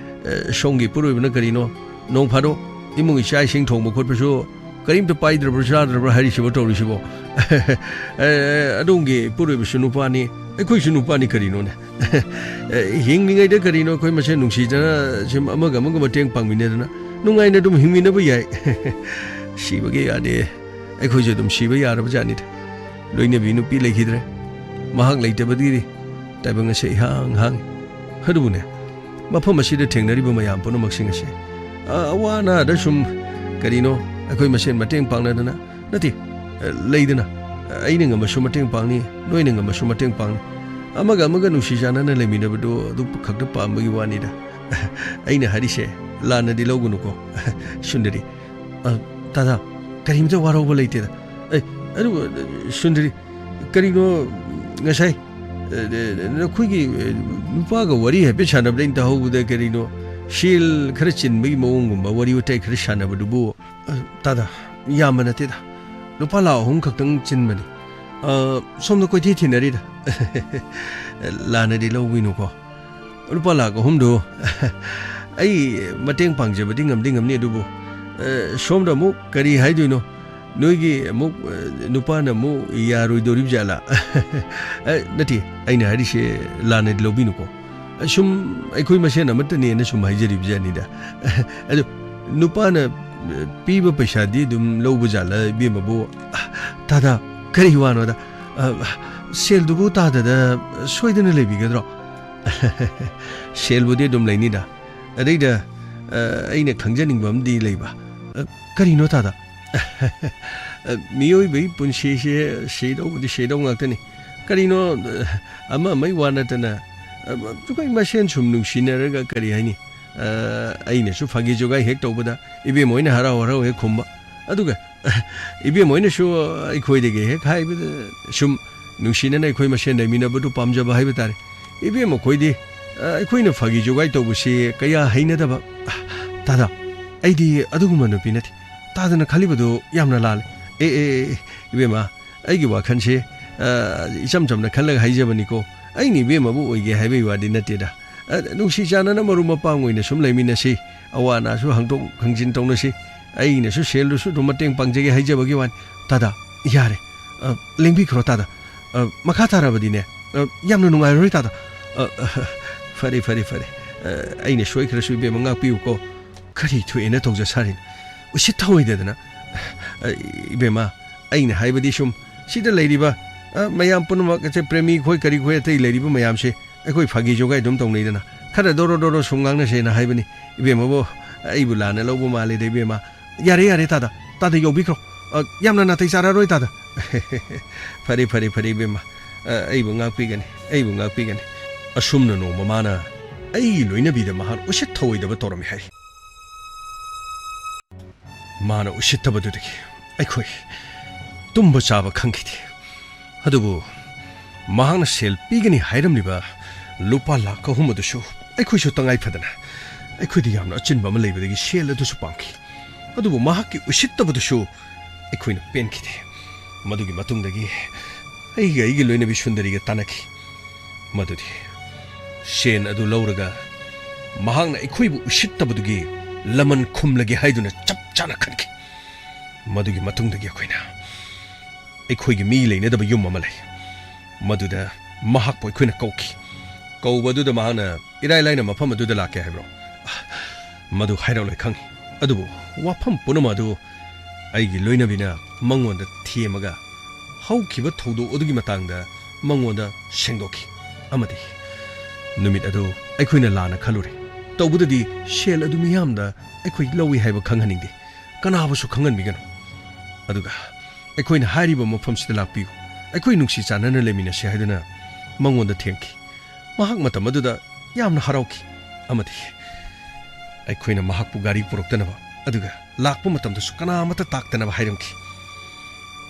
ꯑꯦ, ꯁꯣꯝꯒꯤ ꯏꯄꯨꯔꯣꯏꯕꯅ ꯀꯔꯤꯅꯣ? ꯅꯣꯡ ꯐꯥꯗꯣꯛ ꯏꯃꯨꯡ ꯏꯆꯥ ꯏꯁꯤꯡ ꯊꯣꯡꯕ ꯈꯣꯠꯄꯁꯨ ꯀꯔꯤꯝꯇ ꯄꯥꯏꯗ꯭ꯔꯕ꯭ꯔꯥ ꯆꯥꯗ꯭ꯔꯕ꯭ꯔꯥ ꯍꯥꯏꯔꯤꯁꯤꯕꯣ ꯇꯧꯔꯤꯁꯤꯕꯣ? ꯑꯦ, ꯑꯦ, ꯑꯗꯣꯝꯒꯤ ꯏꯄꯨꯔꯣꯏꯕꯁꯨ ꯅꯨꯄꯥꯅꯤ, ꯑꯩꯈꯣꯏꯁꯨ ꯅꯨꯄꯥꯅꯤ ꯀꯔꯤꯅꯣꯅꯦ? ꯑꯦ, ꯍꯤꯡꯂꯤꯉꯩꯗ ꯀꯔꯤꯅꯣ ꯑꯩꯈꯣꯏ ꯃꯁꯦꯟ ꯅꯨꯡꯁꯤꯗꯅ ꯁꯨꯝ ꯑꯃꯒ ꯑꯃꯒ ꯃꯇꯦꯡ ꯄꯥꯡꯃꯤꯟꯅꯗꯅ ꯅꯨꯡꯉꯥꯏꯅ ꯑꯗꯨꯝ ꯍꯤꯡꯃꯤꯟꯅꯕ ꯌꯥꯏ꯫ ꯁꯤꯕꯒꯤ ꯌꯥꯗꯦ꯫ ꯑꯩꯈꯣꯏꯁꯨ ꯑꯗꯨꯝ ꯁꯤꯕ ꯌꯥꯔꯕ ꯖꯥꯠꯅꯤꯗ꯫ ꯂꯣꯏꯅꯕꯤ ꯅꯨꯄꯤ ꯂꯩꯈꯤꯗ꯭ꯔꯦ꯫ ꯃꯍꯥꯛ ꯂꯩꯇꯕꯗꯒꯤꯗꯤ ꯇꯥꯏꯕꯪ ꯑꯁꯦ ꯏꯍꯥꯡ ꯍꯥꯡꯉꯤ꯫ ꯑꯗꯨꯕꯨꯅꯦ, ꯃꯐꯝ ꯑꯁꯤꯗ ꯊꯦꯡꯅꯔꯤꯕ ꯃꯌꯥꯝ ꯄꯨꯝꯅꯃꯛꯁꯤꯡ ꯑꯁꯦ, ꯑ, ꯑꯋꯥ ꯑꯅꯥꯗ ꯁꯨꯝ, ꯀꯔꯤꯅꯣ, ꯑꯩꯈꯣꯏ ꯃꯁꯦꯟ ꯃꯇꯦꯡ ꯄꯥꯡꯅꯗꯅ, ꯅꯠꯇꯦ, ꯑ, ꯂꯩꯗꯅ, ꯑ, ꯑꯩꯅ ꯉꯝꯃꯁꯨ ꯃꯇꯦꯡ ꯄꯥꯡꯅꯤ, ꯅꯣꯏꯅ ꯉꯝꯃꯁꯨ ꯃꯇꯦꯡ ꯄꯥꯡꯅꯤ꯫ ꯑꯃꯒ ꯑꯃꯒ ꯅꯨꯡꯁꯤ ꯆꯥꯟꯅꯅ ꯂꯩꯃꯤꯟꯅꯕꯗꯨ ꯑꯗꯨ ꯈꯛꯇ ꯄꯥꯝꯕꯒꯤ ꯋꯥꯅꯤꯗ꯫ ꯑꯩꯅ ꯍꯥꯏꯔꯤꯁꯦ ꯂꯥꯟꯅꯗꯤ ꯂꯧꯒꯅꯨꯀꯣ, ꯁꯨꯟꯗꯔꯤ꯫ ꯑ, ꯇꯥꯗꯥ, ꯀꯔꯤꯝꯇ ꯋꯥꯔꯧꯕ ꯂꯩꯇꯦꯗ꯫ ꯑꯦ, ꯑꯗꯨꯕꯨ, ꯑ, ꯁꯨꯟꯗꯔꯤ, ꯀꯔꯤꯅꯣ ꯉꯁꯥꯏ, ꯑ, ꯑ, ꯅꯈꯣꯏꯒꯤ, ꯑ, ꯅꯨꯄꯥꯒ ꯋꯥꯔꯤ ꯍꯥꯏꯐꯦꯠ ꯁꯥꯟꯅꯕꯗ ꯑꯩꯅ ꯇꯥꯍꯧꯕꯗ ꯀꯔꯤꯅꯣ ꯁꯦꯜ ꯈꯔ ꯆꯤꯟꯕꯒꯤ ꯃꯑꯣꯡꯒꯨꯝꯕ ꯋꯥꯔꯤ ꯋꯥꯇꯥꯏ ꯈꯔ ꯁꯥꯟꯅꯕꯗꯨꯕꯨ? ꯑ, ꯇꯥꯗꯥ, ꯌꯥꯝꯕ ꯅꯠꯇꯦꯗ꯫ ꯂꯨꯄꯥ ꯂꯥꯈ ꯑꯍꯨꯝ ꯈꯛꯇꯪ ꯆꯤꯟꯕꯅꯤ꯫ ꯑ, ꯁꯣꯝꯗ ꯀꯣꯏꯊꯤ ꯊꯤꯅꯔꯤꯗ꯫ ꯂꯥꯟꯅꯗꯤ ꯂꯧꯕꯤꯅꯨꯀꯣ꯫ ꯂꯨꯄꯥ ꯂꯥꯈ ꯑꯍꯨꯝꯗꯨ ꯑꯩ ꯃꯇꯦꯡ ꯄꯥꯡꯖꯕꯗꯤ ꯉꯝꯗꯤ ꯉꯝꯅꯤ, ꯑꯗꯨꯕꯨ, ꯑ, ꯁꯣꯝꯗ ꯑꯃꯨꯛ ꯀꯔꯤ ꯍꯥꯏꯗꯣꯏꯅꯣ? ꯅꯣꯏꯒꯤ ꯑꯃꯨꯛ, ꯑ, ꯅꯨꯄꯥꯅ ꯑꯃꯨꯛ ꯌꯥꯔꯣꯏꯗꯣꯔꯤꯕ ꯖꯥꯠꯂꯥ? ꯑ, ꯅꯠꯇꯦ, ꯑꯩꯅ ꯍꯥꯏꯔꯤꯁꯦ ꯂꯥꯟꯅꯗꯤ ꯂꯧꯕꯤꯅꯨꯀꯣ꯫ ꯁꯨꯝ ꯑꯩꯈꯣꯏ ꯃꯁꯦꯟ ꯑꯃꯠꯇꯅꯦꯅ ꯁꯨꯝ ꯍꯥꯏꯖꯔꯤꯕ ꯖꯥꯠꯅꯤꯗ꯫ ꯑꯗꯨ ꯅꯨꯄꯥꯅ, ꯑ, ꯄꯤꯕ ꯄꯩꯁꯥꯗꯤ ꯑꯗꯨꯝ ꯂꯧꯕ ꯖꯥꯠꯂꯥ, ꯏꯕꯦꯝꯃꯕꯨ? ꯇꯥꯗꯥ, ꯀꯔꯤ ꯋꯥꯅꯣꯗ? ꯑ, ꯁꯦꯜꯗꯨꯕꯨ ꯇꯥꯗꯗ ꯁꯣꯏꯗꯅ ꯂꯩꯕꯤꯒꯗ꯭ꯔꯣ? ꯁꯦꯜꯕꯨꯗꯤ ꯑꯗꯨꯝ ꯂꯩꯅꯤꯗ꯫ ꯑꯗꯩꯗ, ꯑ, ꯑꯩꯅ ꯈꯪꯖꯅꯤꯡꯕ ꯑꯃꯗꯤ ꯂꯩꯕ꯫ ꯑ, ꯀꯔꯤꯅꯣ ꯇꯥꯗ? ꯑ, ꯃꯤꯑꯣꯏꯕꯒꯤ ꯄꯨꯟꯁꯤꯁꯦ ꯁꯤꯗꯧꯕꯗꯤ ꯁꯤꯗꯧ ꯉꯥꯛꯇꯅꯤ꯫ ꯀꯔꯤꯅꯣ, ꯑ, ꯑꯃ ꯑꯃꯒꯤ ꯋꯥ ꯅꯠꯇꯅ, ꯑ, ꯑꯩꯈꯣꯏ ꯃꯁꯦꯟ ꯁꯨꯝ ꯅꯨꯡꯁꯤꯅꯔꯒ ꯀꯔꯤ ꯍꯥꯏꯅꯤ? ꯑ, ꯑꯩꯅꯁꯨ ꯐꯥꯒꯤ ꯖꯣꯒꯥꯏ ꯍꯦꯛ ꯇꯧꯕꯗ ꯏꯕꯦꯝꯃ ꯍꯣꯏꯅ ꯍꯔꯥꯎ ꯍꯔꯥꯎ ꯍꯦꯛ ꯈꯨꯝꯕ꯫ ꯑꯗꯨꯒ ꯏꯕꯦꯝꯃ ꯍꯣꯏꯅꯁꯨ ꯑꯩꯈꯣꯏꯗꯒꯤ ꯍꯦꯛ ꯍꯥꯏꯕꯗ ꯁꯨꯝ ꯅꯨꯡꯁꯤꯅꯅ ꯑꯩꯈꯣꯏ ꯃꯁꯦꯟ ꯂꯩꯃꯤꯟꯅꯕꯗꯨ ꯄꯥꯝꯖꯕ ꯍꯥꯏꯕ ꯇꯥꯔꯦ꯫ ꯏꯕꯦꯝꯃ ꯈꯣꯏꯗꯤ, ꯑ, ꯑꯩꯈꯣꯏꯅ ꯐꯥꯒꯤ ꯖꯣꯒꯥꯏ ꯇꯧꯕꯁꯤ ꯀꯌꯥ ꯍꯩꯅꯗꯕ꯫ ꯇꯥꯗ, ꯑꯩꯗꯤ ꯑꯗꯨꯒꯨꯝꯕ ꯅꯨꯄꯤ ꯅꯠꯇꯦ꯫ ꯇꯥꯗꯅ ꯈꯜꯂꯤꯕꯗꯨ ꯌꯥꯝꯅ ꯂꯥꯜꯂꯦ꯫ ꯑꯦ, ꯑꯦ, ꯑꯦ, ꯏꯕꯦꯝꯃ, ꯑꯩꯒꯤ ꯋꯥꯈꯜꯁꯦ, ꯑ, ꯏꯆꯝ ꯆꯝꯅ ꯈꯜꯂꯒ ꯍꯥꯏꯖꯕꯅꯤꯀꯣ꯫ ꯑꯩꯅ ꯏꯕꯦꯝꯃꯕꯨ ꯑꯣꯏꯒꯦ ꯍꯥꯏꯕꯒꯤ ꯋꯥꯗꯤ ꯅꯠꯇꯦꯗ꯫ ꯑ, ꯅꯨꯡꯁꯤ ꯆꯥꯟꯅꯅ ꯃꯔꯨꯞ ꯃꯄꯥꯡ ꯑꯣꯏꯅ ꯁꯨꯝ ꯂꯩꯃꯤꯟꯅꯁꯤ, ꯑꯋꯥ ꯑꯅꯥꯁꯨ ꯍꯪꯗꯣꯛ ꯍꯪꯖꯤꯟ ꯇꯧꯅꯁꯤ, ꯑꯩꯅꯁꯨ ꯁꯦꯜꯗꯨꯁꯨ ꯑꯗꯨꯝ ꯃꯇꯦꯡ ꯄꯥꯡꯖꯒꯦ ꯍꯥꯏꯖꯕꯒꯤ ꯋꯥꯅꯤ꯫ ꯇꯥꯗ, ꯌꯥꯔꯦ꯫ ꯑ, ꯂꯦꯡꯕꯤꯈ꯭ꯔꯣ ꯇꯥꯗ꯫ ꯑ, ꯃꯈꯥ ꯇꯥꯔꯕꯗꯤꯅꯦ, ꯑ, ꯌꯥꯝꯅ ꯅꯨꯡꯉꯥꯏꯔꯔꯣꯏ ꯇꯥꯗ꯫ ꯑ, ꯑ, ꯐꯔꯦ, ꯐꯔꯦ, ꯐꯔꯦ꯫ ꯑ, ꯑꯩꯅ ꯁꯣꯏꯈ꯭ꯔꯁꯨ ꯏꯕꯦꯝꯃ ꯉꯥꯛꯄꯤꯌꯨꯀꯣ꯫ ꯀꯔꯤ ꯊꯣꯛꯑꯦꯅ ꯇꯧꯖ ꯁꯥꯔꯤꯅꯣ? ꯎꯁꯤꯠ ꯊꯑꯣꯏꯗꯗꯅ꯫ ꯑ, ꯏꯕꯦꯝꯃ, ꯑꯩꯅ ꯍꯥꯏꯕꯗꯤ ꯁꯨꯝ ꯁꯤꯗ ꯂꯩꯔꯤꯕ, ꯑ, ꯃꯌꯥꯝ ꯄꯨꯝꯅꯃꯛ, ꯑꯁꯦ ꯄ꯭ꯔꯦꯃꯤ ꯈꯣꯏ ꯀꯔꯤ ꯈꯣꯏ ꯑꯇꯩ ꯂꯩꯔꯤꯕ ꯃꯌꯥꯝꯁꯦ ꯑꯩꯈꯣꯏ ꯐꯥꯒꯤ ꯖꯣꯒꯥꯏ ꯑꯗꯨꯝ ꯇꯧꯅꯩꯗꯅ, ꯈꯔ ꯗꯣꯔꯣ ꯗꯣꯔꯣ ꯁꯨꯝ ꯉꯥꯡꯅꯁꯦꯅ ꯍꯥꯏꯕꯅꯤ꯫ ꯏꯕꯦꯝꯃꯕꯨ ꯑꯩꯕꯨ ꯂꯥꯟꯅ ꯂꯧꯕ ꯃꯥꯜꯂꯦꯗ, ꯏꯕꯦꯝꯃ꯫ ꯌꯥꯔꯦ, ꯌꯥꯔꯦ, ꯇꯥꯗ, ꯇꯥꯗ ꯌꯧꯕꯤꯈ꯭ꯔꯣ꯫ ꯑ, ꯌꯥꯝꯅ ꯅꯥꯇꯩ ꯆꯥꯔꯔꯣꯏ, ꯇꯥꯗ꯫ ꯐꯔꯦ, ꯐꯔꯦ, ꯐꯔꯦ, ꯏꯕꯦꯝꯃ꯫ ꯑ, ꯑꯩꯕꯨ ꯉꯥꯛꯄꯤꯒꯅꯤ, ꯑꯩꯕꯨ ꯉꯥꯛꯄꯤꯒꯅꯤ꯫ ꯑꯁꯨꯝꯅ ꯅꯣꯡꯃ ꯃꯥꯅ ꯑꯩꯒꯤ ꯂꯣꯏꯅꯕꯤꯗ ꯃꯍꯥꯛ ꯎꯁꯤꯠ ꯊꯑꯣꯏꯗꯕ ꯇꯧꯔꯝꯃꯤ ꯍꯥꯏ꯫ ꯃꯥꯅ ꯎꯁꯤꯠꯇꯕꯗꯨꯗꯒꯤ ꯑꯩꯈꯣꯏ ꯇꯨꯝꯕ ꯆꯥꯕ ꯈꯪꯈꯤꯗꯦ꯫ ꯑꯗꯨꯕꯨ ꯃꯍꯥꯛꯅ ꯁꯦꯜ ꯄꯤꯒꯅꯤ ꯍꯥꯏꯔꯝꯂꯤꯕ ꯂꯨꯄꯥ ꯂꯥꯈ ꯑꯍꯨꯝ ꯑꯗꯨꯁꯨ ꯑꯩꯈꯣꯏꯁꯨ ꯇꯉꯥꯏ ꯐꯗꯅ, ꯑꯩꯈꯣꯏꯗ ꯌꯥꯝꯅ ꯑꯆꯤꯟꯕ ꯑꯃ ꯂꯩꯕꯗꯒꯤ ꯁꯦꯜ ꯑꯗꯨꯁꯨ ꯄꯥꯝꯈꯤ꯫ ꯑꯗꯨꯕꯨ ꯃꯍꯥꯛꯀꯤ ꯎꯁꯤꯠꯇꯕꯗꯨꯁꯨ ꯑꯩꯈꯣꯏꯅ ꯄꯦꯟꯈꯤꯗꯦ꯫ ꯃꯗꯨꯒꯤ ꯃꯇꯨꯡꯗꯒꯤ ꯑꯩꯒ ꯑꯩꯒꯤ ꯂꯣꯏꯅꯕꯤ ꯁꯨꯟꯗꯔꯤꯒ ꯇꯥꯟꯅꯈꯤ꯫ ꯃꯗꯨꯗꯤ ꯁꯦꯟ ꯑꯗꯨ ꯂꯧꯔꯒ ꯃꯍꯥꯛꯅ ꯑꯩꯈꯣꯏꯕꯨ ꯎꯁꯤꯠꯇꯕꯗꯨꯒꯤ ꯂꯃꯟ ꯈꯨꯝꯂꯒꯦ ꯍꯥꯏꯗꯨꯅ ꯆꯞ ꯆꯥꯅ ꯈꯟꯈꯤ꯫ ꯃꯗꯨꯒꯤ ꯃꯇꯨꯡꯗꯒꯤ ꯑꯩꯈꯣꯏꯅ ꯑꯩꯈꯣꯏꯒꯤ ꯃꯤ ꯂꯩꯅꯗꯕ ꯌꯨꯝ ꯑꯃ ꯂꯩ꯫ ꯃꯗꯨꯗ ꯃꯍꯥꯛꯄꯨ ꯑꯩꯈꯣꯏꯅ ꯀꯧꯈꯤ꯫ ꯀꯧꯕ ꯑꯗꯨꯗ ꯃꯍꯥꯛꯅ ꯏꯔꯥꯏ ꯂꯥꯏꯅ ꯃꯐꯝ ꯑꯗꯨꯗ ꯂꯥꯛꯀꯦ ꯍꯥꯏꯕ꯭ꯔꯣ? ꯃꯗꯨ ꯍꯥꯏꯔꯛꯂꯣꯏ ꯈꯪꯏ꯫ ꯑꯗꯨꯕꯨ ꯋꯥꯐꯝ ꯄꯨꯝꯅꯃꯛ ꯑꯗꯨ ꯑꯩꯒꯤ ꯂꯣꯏꯅꯕꯤꯅ ꯃꯉꯣꯟꯗ ꯊꯦꯝꯃꯒ ꯍꯧꯈꯤꯕ ꯊꯧꯗꯣꯛ ꯑꯗꯨꯒꯤ ꯃꯇꯥꯡꯗ ꯃꯉꯣꯟꯗ ꯁꯦꯡꯗꯣꯛꯈꯤ꯫ ꯑꯃꯗꯤ ꯅꯨꯃꯤꯠ ꯑꯗꯨ ꯑꯩꯈꯣꯏꯅ ꯂꯥꯟꯅ ꯈꯜꯂꯨꯔꯦ꯫ ꯇꯧꯕꯗꯗꯤ ꯁꯦꯜ ꯑꯗꯨ ꯃꯤꯌꯥꯝꯗ ꯑꯩꯈꯣꯏ ꯂꯧꯏ ꯍꯥꯏꯕ ꯈꯪꯍꯟꯅꯤꯡꯗꯦ꯫ ꯀꯅꯥꯕꯨꯁꯨ ꯈꯪꯍꯟꯕꯤꯒꯅꯨ꯫ ꯑꯗꯨꯒ ꯑꯩꯈꯣꯏꯅ ꯍꯥꯏꯔꯤꯕ ꯃꯐꯝꯁꯤꯗ ꯂꯥꯛꯄꯤꯌꯨ, ꯑꯩꯈꯣꯏ ꯅꯨꯡꯁꯤ ꯆꯥꯟꯅꯅ ꯂꯩꯃꯤꯟꯅꯁꯤ ꯍꯥꯏꯗꯨꯅ ꯃꯉꯣꯟꯗ ꯊꯦꯝꯈꯤ꯫ ꯃꯍꯥꯛ ꯃꯇꯝ ꯑꯗꯨꯗ ꯌꯥꯝꯅ ꯍꯔꯥꯎꯈꯤ꯫ ꯑꯃꯗꯤ ꯑꯩꯈꯣꯏꯅ ꯃꯍꯥꯛꯄꯨ ꯒꯥꯔꯤ ꯄꯨꯔꯛꯇꯅꯕ, ꯑꯗꯨꯒ ꯂꯥꯛꯄ ꯃꯇꯝꯗꯁꯨ ꯀꯅꯥ ꯑꯃꯠꯇ ꯇꯥꯛꯇꯅꯕ ꯍꯥꯏꯔꯝꯈꯤ꯫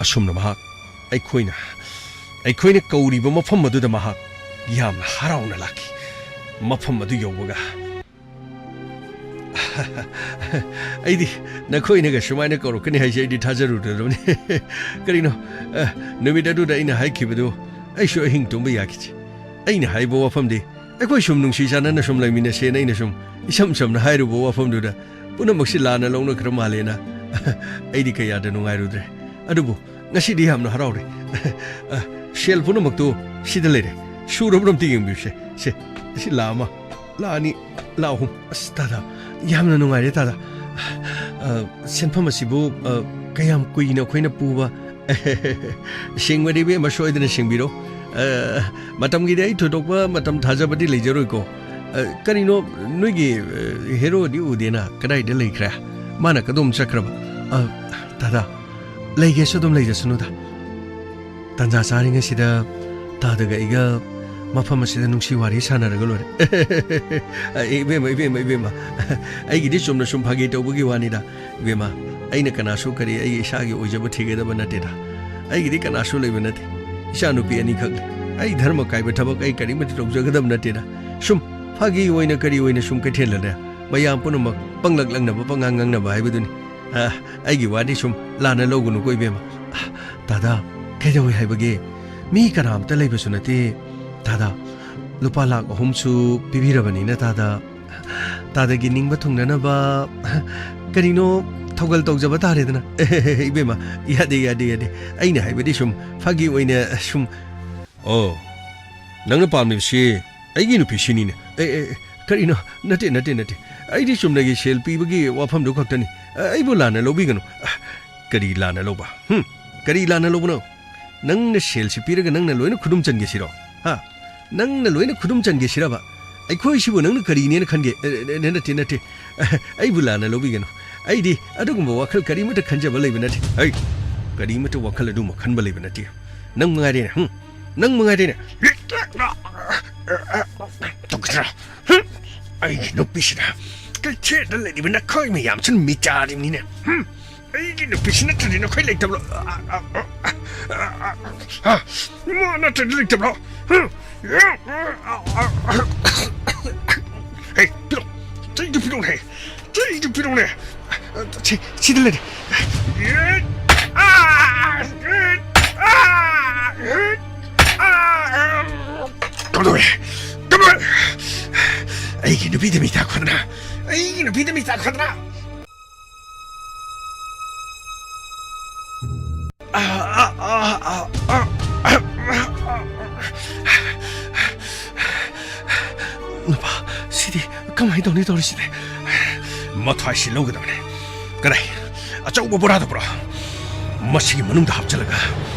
ꯑꯁꯨꯝꯅ ꯃꯍꯥꯛ ꯑꯩꯈꯣꯏꯅ, ꯑꯩꯈꯣꯏꯅ ꯀꯧꯔꯤꯕ ꯃꯐꯝ ꯑꯗꯨꯗ ꯃꯍꯥꯛ ꯌꯥꯝꯅ ꯍꯔꯥꯎꯅ ꯂꯥꯛꯈꯤ꯫ ꯃꯐꯝ ꯑꯗꯨ ꯌꯧꯕꯒ, "ꯑꯩꯗꯤ ꯅꯈꯣꯏꯅꯒ ꯁꯨꯃꯥꯏꯅ ꯀꯧꯔꯛꯀꯅꯤ ꯍꯥꯏꯁꯦ ꯑꯩꯗꯤ ꯊꯥꯖꯔꯨꯗ꯭ꯔꯕꯅꯤ꯫ ꯀꯔꯤꯅꯣ, ꯑ, ꯅꯨꯃꯤꯠ ꯑꯗꯨꯗ ꯑꯩꯅ ꯍꯥꯏꯈꯤꯕꯗꯨ ꯑꯩꯁꯨ ꯑꯍꯤꯡ ꯇꯨꯝꯕ ꯌꯥꯈꯤꯗꯦ꯫ ꯑꯩꯅ ꯍꯥꯏꯕ ꯋꯥꯐꯝꯗꯤ ꯑꯩꯈꯣꯏ ꯁꯨꯝ ꯅꯨꯡꯁꯤ ꯆꯥꯟꯅꯅ ꯁꯨꯝ ꯂꯩꯃꯤꯟꯅꯁꯦꯅ ꯑꯩꯅ ꯁꯨꯝ ꯏꯁꯝ ꯁꯝꯅ ꯍꯥꯏꯔꯨꯕ ꯋꯥꯐꯝꯗꯨꯗ ꯄꯨꯝꯅꯃꯛꯁꯤ ꯂꯥꯟꯅ ꯂꯧꯅꯈ꯭ꯔ ꯃꯥꯜꯂꯦꯅ ꯑꯩꯗꯤ ꯀꯌꯥꯗ ꯅꯨꯡꯉꯥꯏꯔꯨꯗ꯭ꯔꯦ꯫ ꯑꯗꯨꯕꯨ ꯉꯁꯤꯗꯤ ꯌꯥꯝꯅ ꯍꯔꯥꯎꯔꯦ꯫ ꯑ, ꯁꯦꯜ ꯄꯨꯝꯅꯃꯛꯇꯨ ꯁꯤꯗ ꯂꯩꯔꯦ꯫ ꯁꯨꯔꯕ꯭ꯔꯥ ꯑꯝꯇ ꯌꯦꯡꯕꯤꯌꯨꯁꯦ꯫ ꯁꯦ, ꯑꯁꯤ ꯂꯥꯛ ꯑꯃ, ꯂꯥꯛ ꯑꯅꯤ, ꯂꯥꯛ ꯑꯍꯨꯝ꯫ ꯑꯁ, ꯇꯥꯗ, ꯌꯥꯝꯅ ꯅꯨꯡꯉꯥꯏꯔꯦ, ꯇꯥꯗ꯫ ꯑ, ꯑ, ꯁꯦꯟꯐꯝ ꯑꯁꯤꯕꯨ, ꯑ, ꯀꯌꯥꯝ ꯀꯨꯏꯅ ꯑꯩꯈꯣꯏꯅ ꯄꯨꯕ? ꯁꯤꯡꯕꯅꯤ, ꯏꯕꯦꯝꯃ, ꯁꯣꯏꯗꯅ ꯁꯤꯡꯕꯤꯔꯣ꯫ ꯑ, ꯃꯇꯝꯒꯤꯗꯤ ꯑꯩ ꯊꯣꯏꯗꯣꯛꯄ ꯃꯇꯝ ꯊꯥꯖꯕꯗꯤ ꯂꯩꯖꯔꯣꯏꯀꯣ꯫ ꯑ, ꯀꯔꯤꯅꯣ, ꯅꯣꯏꯒꯤ, ꯑ, ꯍꯦꯔꯣꯗꯤ ꯎꯗꯦꯅ, ꯀꯗꯥꯏꯗ ꯂꯩꯈ꯭ꯔꯦ? ꯃꯥꯅ ꯀꯗꯣꯝ ꯆꯠꯈ꯭ꯔꯕ? ꯑ, ꯗꯥꯗꯥ, ꯂꯩꯒꯦꯁꯨ ꯑꯗꯨꯝ ꯂꯩꯖꯁꯅꯨꯗ꯫ ꯇꯟꯖꯥ ꯆꯥꯔꯤꯉꯩꯁꯤꯗ ꯇꯥꯗꯒ ꯑꯩꯒ ꯃꯐꯝ ꯑꯁꯤꯗ ꯅꯨꯡꯁꯤ ꯋꯥꯔꯤ ꯁꯥꯟꯅꯔꯒ ꯂꯣꯏꯔꯦ꯫ ꯑ, ꯏꯕꯦꯝꯃ, ꯏꯕꯦꯝꯃ, ꯏꯕꯦꯝꯃ, ꯑꯩꯒꯤꯗꯤ ꯆꯨꯝꯅ ꯁꯨꯝ ꯐꯥꯒꯤ ꯇꯧꯕꯒꯤ ꯋꯥꯅꯤꯗ꯫ ꯏꯕꯦꯝꯃ, ꯑꯩꯅ ꯀꯅꯥꯁꯨ ꯀꯔꯤ ꯑꯩꯒꯤ ꯏꯁꯥꯒꯤ ꯑꯣꯏꯖꯕ ꯊꯤꯒꯗꯕ ꯅꯠꯇꯦꯗ꯫ ꯑꯩꯒꯤꯗꯤ ꯀꯅꯥꯁꯨ ꯂꯩꯕ ꯅꯠꯇꯦ꯫ ꯏꯆꯥ ꯅꯨꯄꯤ ꯑꯅꯤꯈꯛ ꯂꯩ꯫ ꯑꯩ ꯙꯔꯃ ꯀꯥꯏꯕ ꯊꯕꯛ ꯑꯩ ꯀꯔꯤꯃꯠꯇ ꯇꯧꯖꯒꯗꯕ ꯅꯠꯇꯦꯗ꯫ ꯁꯨꯝ ꯐꯥꯒꯤ ꯑꯣꯏꯅ ꯀꯔꯤ ꯑꯣꯏꯅ ꯁꯨꯝ ꯀꯩꯊꯦꯜꯗꯅꯦ ꯃꯌꯥꯝ ꯄꯨꯝꯅꯃꯛ ꯄꯪꯂꯛ ꯂꯛꯅꯕ ꯄꯉꯥꯡ ꯉꯥꯡꯅꯕ ꯍꯥꯏꯕꯗꯨꯅꯤ꯫ ꯑ, ꯑꯩꯒꯤ ꯋꯥꯗꯤ ꯁꯨꯝ ꯂꯥꯟꯅ ꯂꯧꯒꯅꯨꯀꯣ ꯏꯕꯦꯝꯃ꯫ ꯑ, ꯗꯥꯗꯥ, ꯀꯩꯗꯧꯏ ꯍꯥꯏꯕꯒꯦ? ꯃꯤ ꯀꯅꯥꯝꯇ ꯂꯩꯕꯁꯨ ꯅꯠꯇꯦ꯫ ꯗꯥꯗꯥ, ꯂꯨꯄꯥ ꯂꯥꯛ ꯑꯍꯨꯝꯁꯨ ꯄꯤꯕꯤꯔꯕꯅꯤꯅ ꯗꯥꯗꯥ꯫ ꯇꯥꯗꯒꯤ ꯅꯤꯡꯕ ꯊꯨꯡꯅꯅꯕ ꯀꯔꯤꯅꯣ ꯊꯧꯒꯜ ꯇꯧꯖꯕ ꯇꯥꯔꯦꯗꯅ꯫ ꯏꯕꯦꯝꯃ, ꯌꯥꯗꯦ, ꯌꯥꯗꯦ, ꯌꯥꯗꯦ꯫ ꯑꯩꯅ ꯍꯥꯏꯕꯗꯤ ꯁꯨꯝ ꯐꯥꯒꯤ ꯑꯣꯏꯅ ꯁꯨꯝ꯫ ꯑꯣ, ꯅꯪꯅ ꯄꯥꯝꯂꯤꯕꯁꯤ ꯑꯩꯒꯤ ꯅꯨꯄꯤꯁꯤꯅꯤꯅꯦ꯫ ꯑꯦ, ꯑꯦ, ꯑꯦ, ꯀꯔꯤꯅꯣ? ꯅꯠꯇꯦ, ꯅꯠꯇꯦ, ꯅꯠꯇꯦ꯫ ꯑꯩꯗꯤ ꯆꯨꯝꯅꯒꯤ ꯁꯦꯜ ꯄꯤꯕꯒꯤ ꯋꯥꯐꯝꯗꯨ ꯈꯛꯇꯅꯤ꯫ ꯑꯩꯕꯨ ꯂꯥꯟꯅ ꯂꯧꯕꯤꯒꯅꯨ꯫ ꯀꯔꯤ ꯂꯥꯟꯅ ꯂꯧꯕ? ꯍꯨꯝ? ꯀꯔꯤ ꯂꯥꯟꯅ ꯂꯧꯕꯅꯣ? ꯅꯪꯅ ꯁꯦꯜꯁꯤ ꯄꯤꯔꯒ ꯅꯪꯅ ꯂꯣꯏꯅ ꯈꯨꯗꯨꯝ ꯆꯟꯒꯦ ꯁꯤꯔꯣ? ꯍꯥ? ꯅꯪꯅ ꯂꯣꯏꯅ ꯈꯨꯗꯨꯝ ꯆꯟꯒꯦ ꯁꯤꯔꯕ? ꯑꯩꯈꯣꯏꯁꯤꯕꯨ ꯅꯪꯅ ꯀꯔꯤꯅꯦꯅ ꯈꯟꯒꯦ? ꯑꯦ, ꯑꯦ, ꯑꯦ, ꯅꯠꯇꯦ, ꯅꯠꯇꯦ꯫ ꯑꯩꯕꯨ ꯂꯥꯟꯅ ꯂꯧꯕꯤꯒꯅꯨ꯫ ꯑꯩꯗꯤ ꯑꯗꯨꯒꯨꯝꯕ ꯋꯥꯈꯜ ꯀꯔꯤꯃꯠꯇ ꯈꯟꯖꯕ ꯂꯩꯕ ꯅꯠꯇꯦ꯫ ꯑꯩ ꯀꯔꯤꯃꯠꯇ ꯋꯥꯈꯜ ꯑꯗꯨꯝꯕ ꯈꯟꯕ ꯂꯩꯕ ꯅꯠꯇꯦ꯫ ꯅꯪ ꯃꯉꯥꯏꯔꯦꯅꯦ, ꯍꯨꯝ? ꯅꯪ ꯃꯉꯥꯏꯔꯦꯅꯦ꯫ ꯇꯧꯒꯗ꯭ꯔꯥ? ꯍꯨꯝ? ꯑꯩꯒꯤ ꯅꯨꯄꯤꯁꯤꯅ ꯀꯩꯊꯦꯜꯗ ꯂꯩꯔꯤꯕ ꯅꯈꯣꯏ ꯃꯌꯥꯝꯁꯤꯅ ꯃꯤꯆꯥꯔꯤꯕꯅꯤꯅꯦ꯫ ꯍꯨꯝ? ꯑꯩꯒꯤ ꯅꯨꯄꯤꯁꯤ ꯅꯠꯇ꯭ꯔꯗꯤ ꯅꯈꯣꯏ ꯂꯩꯇꯕ꯭ꯔꯣ? ꯍꯥ? ꯃꯥ ꯅꯠꯇ꯭ꯔꯗꯤ ꯂꯩꯇꯕ꯭ꯔꯣ? ꯍꯨꯝ? ꯍꯦ, ꯄꯤꯔꯛꯑꯣ꯫ ꯆꯩꯗꯨ ꯄꯤꯔꯛꯎꯅꯦ꯫ ꯆꯩꯗꯨ ꯄꯤꯔꯛꯎꯅꯦ꯫ ꯁꯤ, ꯁꯤꯗ ꯂꯩꯔꯦ꯫ ꯀꯝꯗꯧꯔꯦ? ꯀꯝꯗꯧꯔꯦ? ꯑꯩꯒꯤ ꯅꯨꯄꯤꯗ ꯃꯤ ꯇꯥꯛꯈꯣꯗꯅ꯫ ꯑꯩꯒꯤ ꯅꯨꯄꯤꯗ ꯃꯤ ꯇꯥꯛꯈꯣꯗꯅ꯫ ꯅꯨꯄꯥ, ꯁꯤꯗꯤ ꯀꯃꯥꯏꯅ ꯇꯧꯅꯤ ꯇꯧꯔꯤꯁꯤꯗꯤ? ꯃꯊ꯭ꯋꯥꯏꯁꯤ ꯂꯧꯒꯗꯕꯅꯦ꯫ ꯀꯗꯥꯏ? ꯑꯆꯧꯕ ꯕꯣꯔꯥꯗ ꯄꯨꯔꯛꯑꯣ꯫ ꯃꯁꯤꯒꯤ ꯃꯅꯨꯡꯗ ꯍꯥꯞꯆꯤꯜꯂꯒ,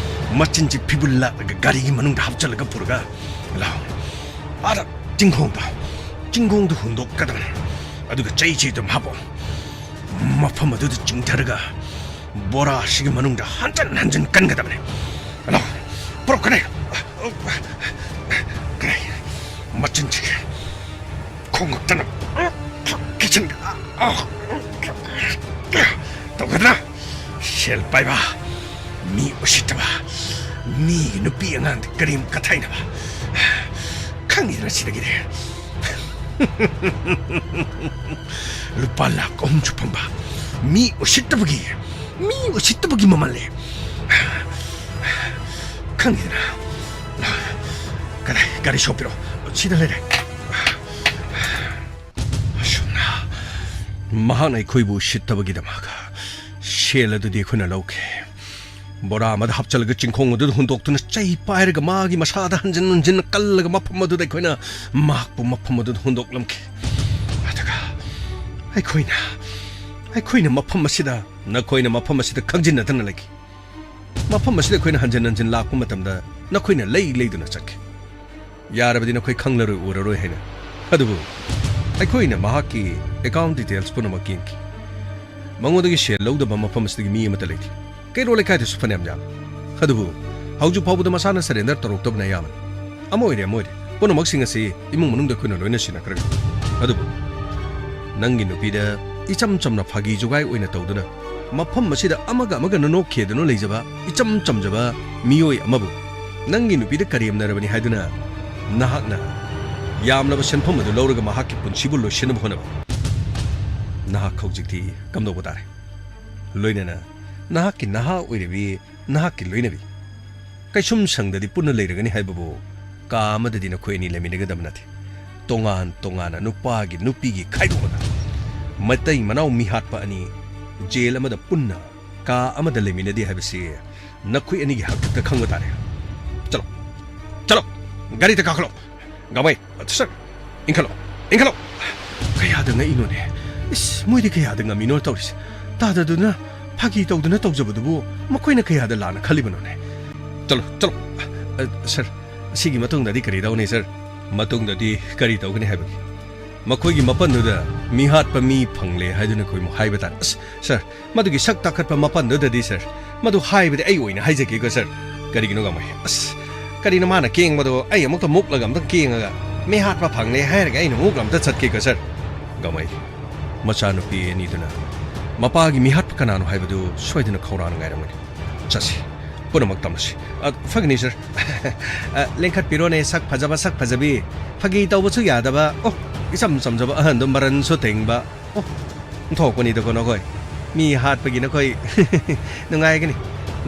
ꯃꯆꯤꯟꯁꯤ ꯐꯤꯕꯨꯜ ꯂꯥꯛꯂꯒ ꯒꯥꯔꯤꯒꯤ ꯃꯅꯨꯡꯗ ꯍꯥꯞꯆꯤꯜꯂꯒ ꯄꯨꯔꯒ ꯂꯥꯛꯑꯣ꯫ ꯑꯥꯗ ꯆꯤꯡꯈꯣꯡꯗ, ꯆꯤꯡꯈꯣꯡꯗ ꯍꯨꯟꯗꯣꯛꯀꯗꯕꯅꯤ꯫ ꯑꯗꯨꯒ ꯆꯩꯁꯤ ꯑꯗꯨꯝ ꯍꯥꯞꯄꯣ꯫ ꯃꯐꯝ ꯑꯗꯨꯗ ꯆꯤꯡꯊꯔꯒ ꯕꯣꯔꯥ ꯑꯁꯤꯒꯤ ꯃꯅꯨꯡꯗ ꯍꯟꯖꯟ ꯍꯟꯖꯟ ꯀꯟꯒꯗꯕꯅꯤ꯫ ꯂꯥꯛꯑꯣ, ꯄꯨꯔꯛꯀꯅꯤ꯫ ꯀꯗꯥꯏ? ꯃꯆꯤꯟꯁꯤ ꯈꯣꯡꯉꯛꯇꯅ ꯀꯤꯆꯟ ꯇꯧꯒꯗ꯭ꯔꯥ? ꯁꯦꯜ ꯄꯥꯏꯕ, ꯃꯤ ꯎꯁꯤꯠꯇꯕ, ꯃꯤꯒꯤ ꯅꯨꯄꯤ ꯑꯉꯥꯡꯗ ꯀꯔꯦꯝ ꯀꯊꯥꯏꯅꯕ꯫ ꯈꯪꯉꯤꯗꯅ ꯁꯤꯗꯒꯤꯗꯤ꯫ ꯂꯨꯄꯥ ꯂꯥꯈ ꯑꯍꯨꯝꯁꯨ ꯐꯪꯕ, ꯃꯤ ꯎꯁꯤꯠꯇꯕꯒꯤ, ꯃꯤ ꯎꯁꯤꯠꯇꯕꯒꯤ ꯃꯃꯜꯅꯦ꯫ ꯈꯪꯉꯤꯗꯅ꯫ ꯀꯗꯥꯏ? ꯒꯥꯔꯤ ꯁꯣꯛꯄꯤꯔꯣ꯫ ꯁꯤꯗ ꯂꯩꯔꯦ꯫ ꯑꯁꯨꯝꯅ ꯃꯍꯥꯛꯅ ꯑꯩꯈꯣꯏꯕꯨ ꯎꯁꯤꯠꯇꯕꯒꯤꯗꯃꯛ ꯁꯦꯜ ꯑꯗꯨꯗꯤ ꯑꯩꯈꯣꯏꯅ ꯂꯧꯈꯤ꯫ ꯕꯣꯔꯥ ꯑꯃꯗ ꯍꯥꯞꯆꯤꯜꯂꯒ ꯆꯤꯡꯈꯣꯡ ꯑꯗꯨꯗ ꯍꯨꯟꯗꯣꯛꯇꯨꯅ ꯆꯩ ꯄꯥꯏꯔꯒ ꯃꯥꯒꯤ ꯃꯁꯥꯗ ꯍꯟꯖꯤꯟ ꯍꯟꯖꯤꯟ ꯀꯜꯂꯒ ꯃꯐꯝ ꯑꯗꯨꯗ ꯑꯩꯈꯣꯏꯅ ꯃꯍꯥꯛꯄꯨ ꯃꯐꯝ ꯑꯗꯨꯗ ꯍꯨꯟꯗꯣꯛꯂꯝꯈꯤ꯫ ꯑꯗꯨꯒ ꯑꯩꯈꯣꯏꯅ, ꯑꯩꯈꯣꯏꯅ ꯃꯐꯝ ꯑꯁꯤꯗ, ꯅꯈꯣꯏꯅ ꯃꯐꯝ ꯑꯁꯤꯗ ꯈꯪꯖꯤꯟꯅꯗꯅ ꯂꯩꯈꯤ꯫ ꯃꯐꯝ ꯑꯁꯤꯗ ꯑꯩꯈꯣꯏꯅ ꯍꯟꯖꯤꯟ ꯍꯟꯖꯤꯟ ꯂꯥꯛꯄ ꯃꯇꯝꯗ ꯅꯈꯣꯏꯅ ꯂꯩ ꯂꯩꯗꯨꯅ ꯆꯠꯈꯤ꯫ ꯌꯥꯔꯕꯗꯤ ꯅꯈꯣꯏ ꯈꯪꯂꯔꯣꯏ ꯎꯔꯔꯣꯏ ꯍꯥꯏꯅ꯫ ꯑꯗꯨꯕꯨ ꯑꯩꯈꯣꯏꯅ ꯃꯍꯥꯛꯀꯤ account details ꯄꯨꯝꯅꯃꯛ ꯌꯦꯡꯈꯤ꯫ ꯃꯉꯣꯟꯗꯒꯤ ꯁꯦꯜ ꯂꯧꯗꯕ ꯃꯐꯝ ꯑꯁꯤꯗꯒꯤ ꯃꯤ ꯑꯃꯠꯇ ꯂꯩꯇꯦ꯫ ꯀꯩꯔꯣꯜ ꯂꯩꯀꯥꯏꯗꯁꯨ ꯐꯅꯌꯥꯝ ꯌꯥꯝꯃꯤ꯫ ꯑꯗꯨꯕꯨ ꯍꯧꯖꯤꯛ ꯐꯥꯎꯕꯗ ꯃꯁꯥꯅ surrender ꯇꯧꯔꯛꯇꯕꯅ ꯑꯌꯥꯝꯕꯅꯤ꯫ ꯑꯃ ꯑꯣꯏꯔꯦ, ꯑꯃ ꯑꯣꯏꯔꯦ, ꯄꯨꯝꯅꯃꯛꯁꯤꯡ ꯑꯁꯤ ꯏꯃꯨꯡ ꯃꯅꯨꯡꯗ ꯑꯩꯈꯣꯏꯅ ꯂꯣꯏꯅ ꯁꯤꯟꯅꯈ꯭ꯔꯒꯅꯤ꯫ ꯑꯗꯨꯕꯨ ꯅꯪꯒꯤ ꯅꯨꯄꯤꯗ ꯏꯆꯝ ꯆꯝꯅ ꯐꯥꯒꯤ ꯖꯨꯒꯥꯏ ꯑꯣꯏꯅ ꯇꯧꯗꯨꯅ ꯃꯐꯝ ꯑꯁꯤꯗ ꯑꯃꯒ ꯑꯃꯒ ꯅꯣꯛꯈꯤꯗꯨꯅ ꯂꯩꯖꯕ ꯏꯆꯝ ꯆꯝꯖꯕ ꯃꯤꯑꯣꯏ ꯑꯃꯕꯨ ꯅꯪꯒꯤ ꯅꯨꯄꯤꯗ ꯀꯔꯦꯝꯅꯔꯕꯅꯤ ꯍꯥꯏꯗꯨꯅ ꯅꯍꯥꯛꯅ ꯌꯥꯝꯂꯕ ꯁꯦꯟꯐꯝ ꯑꯗꯨ ꯂꯧꯔꯒ ꯃꯍꯥꯛꯀꯤ ꯄꯨꯟꯁꯤꯕꯨ ꯂꯣꯏꯁꯤꯟꯅꯕ ꯍꯣꯠꯅꯕ꯫ ꯅꯍꯥꯛ ꯍꯧꯖꯤꯛꯇꯤ ꯀꯝꯗꯧꯕ ꯇꯥꯔꯦ? ꯂꯣꯏꯅꯅ ꯅꯍꯥꯛꯀꯤ ꯅꯍꯥ ꯑꯣꯏꯔꯤꯕꯤ ꯅꯍꯥꯛꯀꯤ ꯂꯣꯏꯅꯕꯤ꯫ ꯀꯩꯁꯨꯝ ꯁꯪꯗꯗꯤ ꯄꯨꯟꯅ ꯂꯩꯔꯒꯅꯤ ꯍꯥꯏꯕꯕꯨ ꯀꯥ ꯑꯃꯗꯗꯤ ꯅꯈꯣꯏ ꯑꯅꯤ ꯂꯩꯃꯤꯟꯅꯒꯗꯕ ꯅꯠꯇꯦ꯫ ꯇꯣꯉꯥꯟ ꯇꯣꯉꯥꯟꯅ ꯅꯨꯄꯥꯒꯤ ꯅꯨꯄꯤꯒꯤ ꯈꯥꯏꯗꯣꯛꯂꯒ ꯃꯇꯩ ꯃꯅꯥꯎ ꯃꯤꯍꯥꯠꯄ ꯑꯅꯤ ꯖꯦꯜ ꯑꯃꯗ ꯄꯨꯟꯅ ꯀꯥ ꯑꯃꯗ ꯂꯩꯃꯤꯟꯅꯗꯦ ꯍꯥꯏꯕꯁꯤ ꯅꯈꯣꯏ ꯑꯅꯤꯒꯤ ꯍꯥꯛꯇꯛꯇ ꯈꯪꯕ ꯇꯥꯔꯦ꯫ ꯆꯠꯂꯣ, ꯆꯠꯂꯣ, ꯒꯥꯔꯤꯗ ꯀꯥꯈꯠꯂꯣ꯫ ꯒꯥꯡꯃꯩ, ꯁꯔ, ꯏꯟꯈꯠꯂꯣ, ꯏꯟꯈꯠꯂꯣ꯫ ꯀꯌꯥꯗ ꯉꯛꯏꯅꯣꯅꯦ? ꯏꯁ, ꯃꯣꯏꯗꯤ ꯀꯌꯥꯗ ꯉꯝꯃꯤꯅꯣ ꯇꯧꯔꯤꯁꯦ? ꯇꯥꯗꯗꯨꯅ ꯐꯥꯒꯤ ꯇꯧꯗꯨꯅ ꯇꯧꯖꯕꯗꯨꯕꯨ ꯃꯈꯣꯏꯅ ꯀꯌꯥꯗ ꯂꯥꯟꯅ ꯈꯜꯂꯤꯕꯅꯣꯅꯦ? ꯆꯠꯂꯣ, ꯆꯠꯂꯣ꯫ ꯑ, ꯁꯔ, ꯑꯁꯤꯒꯤ ꯃꯇꯨꯡꯗꯗꯤ ꯀꯔꯤ ꯇꯧꯅꯤ, ꯁꯔ? ꯃꯇꯨꯡꯗꯗꯤ ꯀꯔꯤ ꯇꯧꯒꯅꯤ ꯍꯥꯏꯕꯒꯤ? ꯃꯈꯣꯏꯒꯤ ꯃꯄꯟꯗꯨꯗ ꯃꯤꯍꯥꯠꯄ ꯃꯤ ꯐꯪꯂꯦ ꯍꯥꯏꯗꯨꯅ ꯑꯩꯈꯣꯏ ꯑꯃꯨꯛ ꯍꯥꯏꯕ ꯇꯥꯔꯦ꯫ ꯑꯁ, ꯁꯔ, ꯃꯗꯨꯒꯤ ꯁꯛ ꯇꯥꯈꯠꯄ ꯃꯄꯟꯗꯨꯗꯗꯤ, ꯁꯔ, ꯃꯗꯨ ꯍꯥꯏꯕꯗꯤ ꯑꯩ ꯑꯣꯏꯅ ꯍꯥꯏꯖꯒꯦꯀꯣ, ꯁꯔ꯫ ꯀꯔꯤꯒꯤꯅꯣ, ꯒꯥꯃꯩ? ꯑꯁ, ꯀꯔꯤꯅꯣ ꯃꯥꯅ ꯀꯦꯡꯕꯗꯣ? ꯑꯩ ꯑꯃꯨꯛꯇ ꯃꯨꯛꯂꯒ ꯑꯃꯨꯛꯇ ꯀꯦꯡꯉꯒ, ꯃꯤꯍꯥꯠꯄ ꯐꯪꯂꯦ ꯍꯥꯏꯔꯒ ꯑꯩꯅ ꯃꯨꯛꯂ ꯑꯝꯇ ꯆꯠꯀꯦꯀꯣ, ꯁꯔ꯫ ꯒꯥꯃꯩ, ꯃꯆꯥꯅꯨꯄꯤ ꯑꯅꯤꯗꯨꯅ ꯃꯄꯥꯒꯤ ꯃꯤꯍꯥꯠꯄ ꯀꯅꯥꯅꯣ ꯍꯥꯏꯕꯗꯨ ꯁꯣꯏꯗꯅ ꯈꯧꯔꯥꯡꯅ ꯉꯥꯏꯔꯝꯒꯅꯤ꯫ ꯆꯠꯁꯤ, ꯄꯨꯝꯅꯃꯛ ꯇꯝꯂꯁꯤ꯫ ꯑ, ꯐꯒꯅꯤ, ꯁꯔ꯫ ꯑ, ꯂꯦꯡꯈꯠꯄꯤꯔꯣꯅꯦ, ꯁꯛ ꯐꯖꯕ, ꯁꯛ ꯐꯖꯕꯤ꯫ ꯐꯥꯒꯤ ꯇꯧꯕꯁꯨ ꯌꯥꯗꯕ꯫ ꯑꯣ, ꯏꯆꯝ ꯆꯝꯖꯕ ꯑꯍꯟꯗꯣ ꯃꯔꯟꯁꯨ ꯇꯦꯡꯕ꯫ ꯑꯣ, ꯊꯣꯛꯄꯅꯤꯗꯀꯣ ꯅꯈꯣꯏ꯫ ꯃꯤ ꯍꯥꯠꯄꯒꯤ ꯅꯈꯣꯏ ꯅꯨꯡꯉꯥꯏꯒꯅꯤ꯫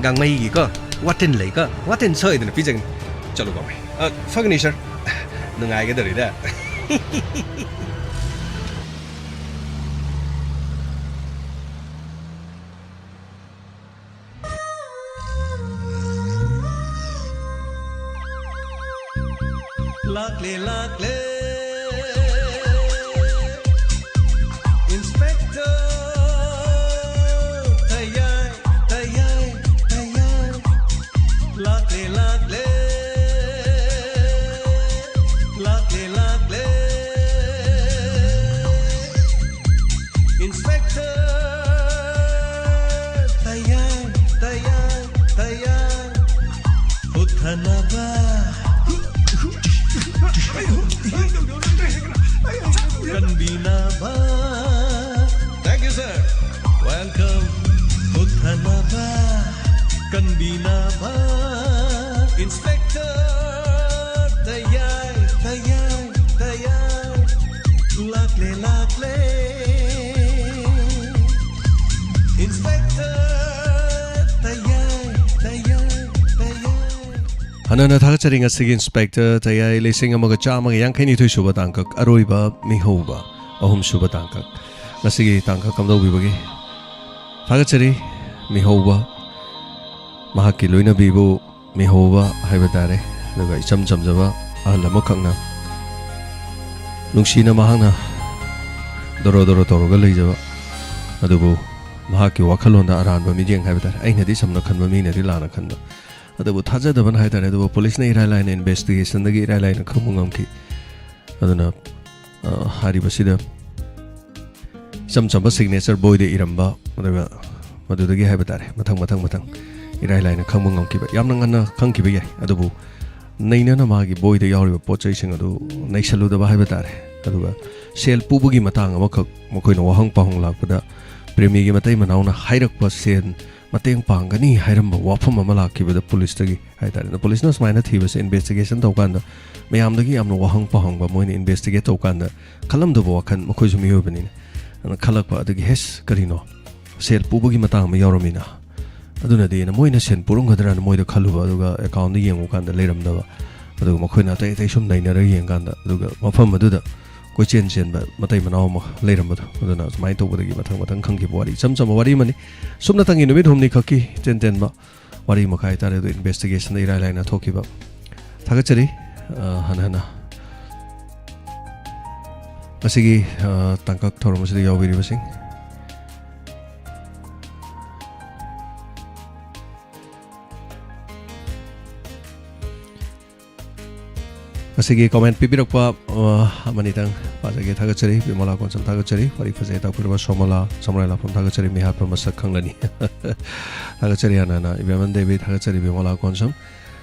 ꯒꯥꯡꯃꯩꯒꯤꯀꯣ, ꯋꯥꯇꯤꯟ ꯂꯩꯀꯣ, ꯋꯥꯇꯤꯟ ꯁꯣꯏꯗꯅ ꯄꯤꯖꯒꯅꯤ꯫ ꯆꯠꯂꯣ, ꯒꯥꯡꯃꯩ꯫ ꯑ, ꯐꯒꯅꯤ, ꯁꯔ꯫ ꯅꯨꯡꯉꯥꯏꯒꯗꯧꯔꯤꯗ꯫ ꯂꯥꯛꯂꯦ, ꯂꯥꯛꯂꯦ, Inspector ꯇꯌꯥꯏ, ꯇꯌꯥꯏ, ꯇꯌꯥꯏ꯫ ꯂꯥꯛꯂꯦ, ꯂꯥꯛꯂꯦ, ꯂꯥꯛꯂꯦ, ꯂꯥꯛꯂꯦ꯫ Inspector ꯇꯌꯥꯏ, ꯇꯌꯥꯏ, ꯇꯌꯥꯏ꯫ ꯍꯨꯠꯊꯅꯕ꯫ ꯀꯟꯕꯤꯅꯕ꯫ Thank you, sir. Welcome. ꯍꯨꯠꯊꯅꯕ꯫ ꯀꯟꯕꯤꯅꯕ꯫ Inspector ꯇꯌꯥꯏ, ꯇꯌꯥꯏ, ꯇꯌꯥꯏ꯫ ꯂꯥꯛꯂꯦ, ꯂꯥꯛꯂꯦ꯫ Inspector ꯇꯌꯥꯏ, ꯇꯌꯥꯏ, ꯇꯌꯥꯏ꯫ ꯍꯟꯅ ꯍꯟꯅ ꯊꯥꯒꯠꯆꯔꯤ ꯉꯁꯤꯒꯤ Inspector ꯇꯌꯥꯏ ꯂꯤꯁꯤꯡ ꯑꯃꯒ ꯆꯥꯝꯃꯒ ꯌꯥꯡꯈꯩ ꯅꯤꯊꯣꯏ ꯁꯨꯕ ꯇꯥꯡꯀꯛ, ꯑꯔꯣꯏꯕ ꯃꯤꯍꯧꯕ, ꯑꯍꯨꯝꯁꯨꯕ ꯇꯥꯡꯀꯛ꯫ ꯉꯁꯤꯒꯤ ꯇꯥꯡꯀꯛ ꯀꯝꯗꯧꯕꯤꯕꯒꯦ? ꯊꯥꯒꯠꯆꯔꯤ ꯃꯤꯍꯧꯕ, ꯃꯍꯥꯛꯀꯤ ꯂꯣꯏꯅꯕꯤꯕꯨ ꯃꯤꯍꯧꯕ ꯍꯥꯏꯕ ꯇꯥꯔꯦ꯫ ꯑꯗꯨꯒ ꯏꯆꯝ ꯆꯝꯖꯕ ꯑꯍꯜ ꯑꯃꯈꯛꯅ ꯅꯨꯡꯁꯤꯅ ꯃꯍꯥꯛꯅ ꯗꯣꯔꯣ ꯗꯣꯔꯣ ꯇꯧꯔꯒ ꯂꯩꯖꯕ ꯑꯗꯨꯕꯨ ꯃꯍꯥꯛꯀꯤ ꯋꯥꯈꯜꯂꯣꯟꯗ ꯑꯔꯥꯟꯕ ꯃꯤꯠꯌꯦꯡ ꯍꯥꯏꯕ ꯇꯥꯔꯦ꯫ ꯑꯩꯅꯗꯤ ꯁꯝꯅ ꯈꯟꯕ, ꯃꯤꯅꯗꯤ ꯂꯥꯟꯅ ꯈꯟꯕ꯫ ꯑꯗꯨꯕꯨ ꯊꯥꯖꯗꯕꯅ ꯍꯥꯏ ꯇꯥꯔꯦ꯫ ꯑꯗꯨꯕꯨ ꯄꯨꯂꯤꯁꯅ ꯏꯔꯥꯏ ꯂꯥꯏꯅ, ꯏꯟꯚꯦꯁꯇꯤꯒꯦꯁꯟꯗꯒꯤ ꯏꯔꯥꯏ ꯂꯥꯏꯅ ꯈꯪꯕ ꯉꯝꯈꯤ꯫ ꯑꯗꯨꯅ, ꯑ, ꯍꯥꯏꯔꯤꯕꯁꯤꯗ ꯏꯆꯝ ꯆꯝꯕ ꯁꯤꯒꯅꯦꯆꯔ ꯕꯣꯏꯗ ꯏꯔꯝꯕ, ꯑꯗꯨꯒ ꯃꯗꯨꯗꯒꯤ ꯍꯥꯏꯕ ꯇꯥꯔꯦ, ꯃꯊꯪ, ꯃꯊꯪ, ꯃꯊꯪ ꯏꯔꯥꯏ ꯂꯥꯏꯅ ꯈꯪꯕ ꯉꯝꯈꯤꯕ, ꯌꯥꯝꯅ ꯉꯟꯅ ꯈꯪꯈꯤꯕ ꯌꯥꯏ꯫ ꯑꯗꯨꯕꯨ ꯅꯩꯅꯅ ꯃꯥꯒꯤ ꯕꯣꯏꯗ ꯌꯥꯎꯔꯤꯕ ꯄꯣꯠ ꯆꯩꯁꯤꯡ ꯑꯗꯨ ꯅꯩꯁꯜꯂꯨꯗꯕ ꯍꯥꯏꯕ ꯇꯥꯔꯦ꯫ ꯑꯗꯨꯒ ꯁꯦꯜ ꯄꯨꯕꯒꯤ ꯃꯇꯥꯡ ꯑꯃꯈꯛ ꯃꯈꯣꯏꯅ ꯋꯥꯍꯪ ꯄꯥꯎꯍꯪ ꯂꯥꯛꯄꯗ, ꯄ꯭ꯔꯦꯃꯤꯒꯤ ꯃꯇꯩ ꯃꯅꯥꯎꯅ ꯍꯥꯏꯔꯛꯄ ꯁꯦꯜ ꯃꯇꯦꯡ ꯄꯥꯡꯒꯅꯤ ꯍꯥꯏꯔꯝꯕ ꯋꯥꯐꯝ ꯑꯃ ꯂꯥꯛꯈꯤꯕꯗ ꯄꯨꯂꯤꯁꯇꯒꯤ ꯍꯥꯏ ꯇꯥꯔꯦ꯫ ꯄꯨꯂꯤꯁꯅ ꯁꯨꯃꯥꯏꯅ ꯊꯤꯕꯁꯦ, ꯏꯟꯚꯦꯁꯇꯤꯒꯦꯁꯟ ꯇꯧꯀꯥꯟꯗ ꯃꯌꯥꯝꯗꯒꯤ ꯌꯥꯝꯅ ꯋꯥꯍꯪ ꯄꯥꯎꯍꯪꯕ, ꯃꯣꯏꯅ ꯏꯟꯚꯦꯁꯇꯤꯒꯦꯠ ꯇꯧꯀꯥꯟꯗ ꯈꯜꯂꯝꯗꯕ ꯋꯥꯈꯜ, ꯃꯈꯣꯏꯁꯨ ꯃꯤꯑꯣꯏꯕꯅꯤꯅ, ꯑꯗꯨꯅ ꯈꯜꯂꯛꯄ꯫ ꯑꯗꯨꯒꯤ, "ꯍꯦꯁ, ꯀꯔꯤꯅꯣ? ꯁꯦꯜ ꯄꯨꯕꯒꯤ ꯃꯇꯥꯡ ꯑꯃ ꯌꯥꯎꯔꯝꯃꯤꯅ?" ꯑꯗꯨꯅꯗꯤ ꯑꯩꯅ ꯃꯣꯏꯅ ꯁꯦꯜ ꯄꯨꯔꯝꯒꯗ꯭ꯔꯅ ꯃꯣꯏꯗ ꯈꯜꯂꯨꯕ, ꯑꯗꯨꯒ ꯑꯦꯀꯥꯎꯟꯗ ꯌꯦꯡꯉꯨꯀꯥꯟꯗ ꯂꯩꯔꯝꯗꯕ꯫ ꯑꯗꯨꯒ ꯃꯈꯣꯏꯅ ꯑꯇꯩ ꯑꯇꯩ ꯁꯨꯝ ꯅꯩꯅꯔꯒ ꯌꯦꯡꯀꯥꯟꯗ, ꯑꯗꯨꯒ ꯃꯐꯝ ꯑꯗꯨꯗ ꯀꯣꯏꯆꯦꯟ ꯆꯦꯟꯕ ꯃꯇꯩ ꯃꯅꯥꯎ ꯑꯃ ꯂꯩꯔꯝꯕꯗꯣ꯫ ꯑꯗꯨꯅ ꯁꯨꯃꯥꯏꯅ ꯇꯧꯕꯗꯒꯤ ꯃꯊꯪ ꯃꯊꯪ ꯈꯪꯈꯤꯕ ꯋꯥꯔꯤ, ꯏꯆꯝ ꯆꯝꯕ ꯋꯥꯔꯤ ꯑꯃꯅꯤ꯫ ꯁꯨꯞꯅꯇꯪꯒꯤ ꯅꯨꯃꯤꯠ ꯍꯨꯝꯅꯤ ꯈꯛꯀꯤ ꯏꯆꯦꯟ ꯆꯦꯟꯕ ꯋꯥꯔꯤ ꯑꯃ ꯍꯥꯏꯇꯥꯔꯦ꯫ ꯑꯗꯨ ꯏꯟꯚꯦꯁꯇꯤꯒꯦꯁꯟꯗ ꯏꯔꯥꯏ ꯂꯥꯏꯅ ꯊꯣꯛꯈꯤꯕ꯫ ꯊꯥꯒꯠꯆꯔꯤ꯫ ꯑ, ꯍꯟꯅ ꯍꯟꯅ ꯉꯁꯤꯒꯤ, ꯑ, ꯇꯥꯡꯀꯛ ꯊꯧꯔꯝ ꯑꯁꯤꯗ ꯌꯥꯎꯕꯤꯔꯤꯕꯁꯤꯡ꯫ ꯉꯁꯤꯒꯤ ꯀꯣꯃꯦꯟ ꯄꯤꯕꯤꯔꯛꯄ, ꯑ, ꯑꯃꯅꯤꯇꯪ ꯄꯥꯖꯒꯦ꯫ ꯊꯥꯒꯠꯆꯔꯤ꯫ ꯕꯤꯃꯣꯂꯥ ꯀꯣꯟꯁꯝ ꯊꯥꯒꯠꯆꯔꯤ꯫ ꯋꯥꯔꯤ ꯐꯖꯩ ꯇꯥꯛꯄꯤꯔꯕ ꯁꯣꯃꯣꯂꯥ ꯁꯃꯨꯔꯥꯏ ꯂꯥꯛꯐꯝ ꯊꯥꯒꯠꯆꯔꯤ꯫ ꯃꯤꯍꯥꯠꯄ ꯃꯁꯛ ꯈꯪꯂꯅꯤ꯫ ꯊꯥꯒꯠꯆꯔꯤ ꯍꯟꯅ ꯍꯟꯅ꯫ ꯏꯕꯦꯝꯍꯟ ꯗꯦꯕꯤ ꯊꯥꯒꯠꯆꯔꯤ꯫ ꯕꯤꯃꯣꯂꯥ ꯀꯣꯟꯁꯝ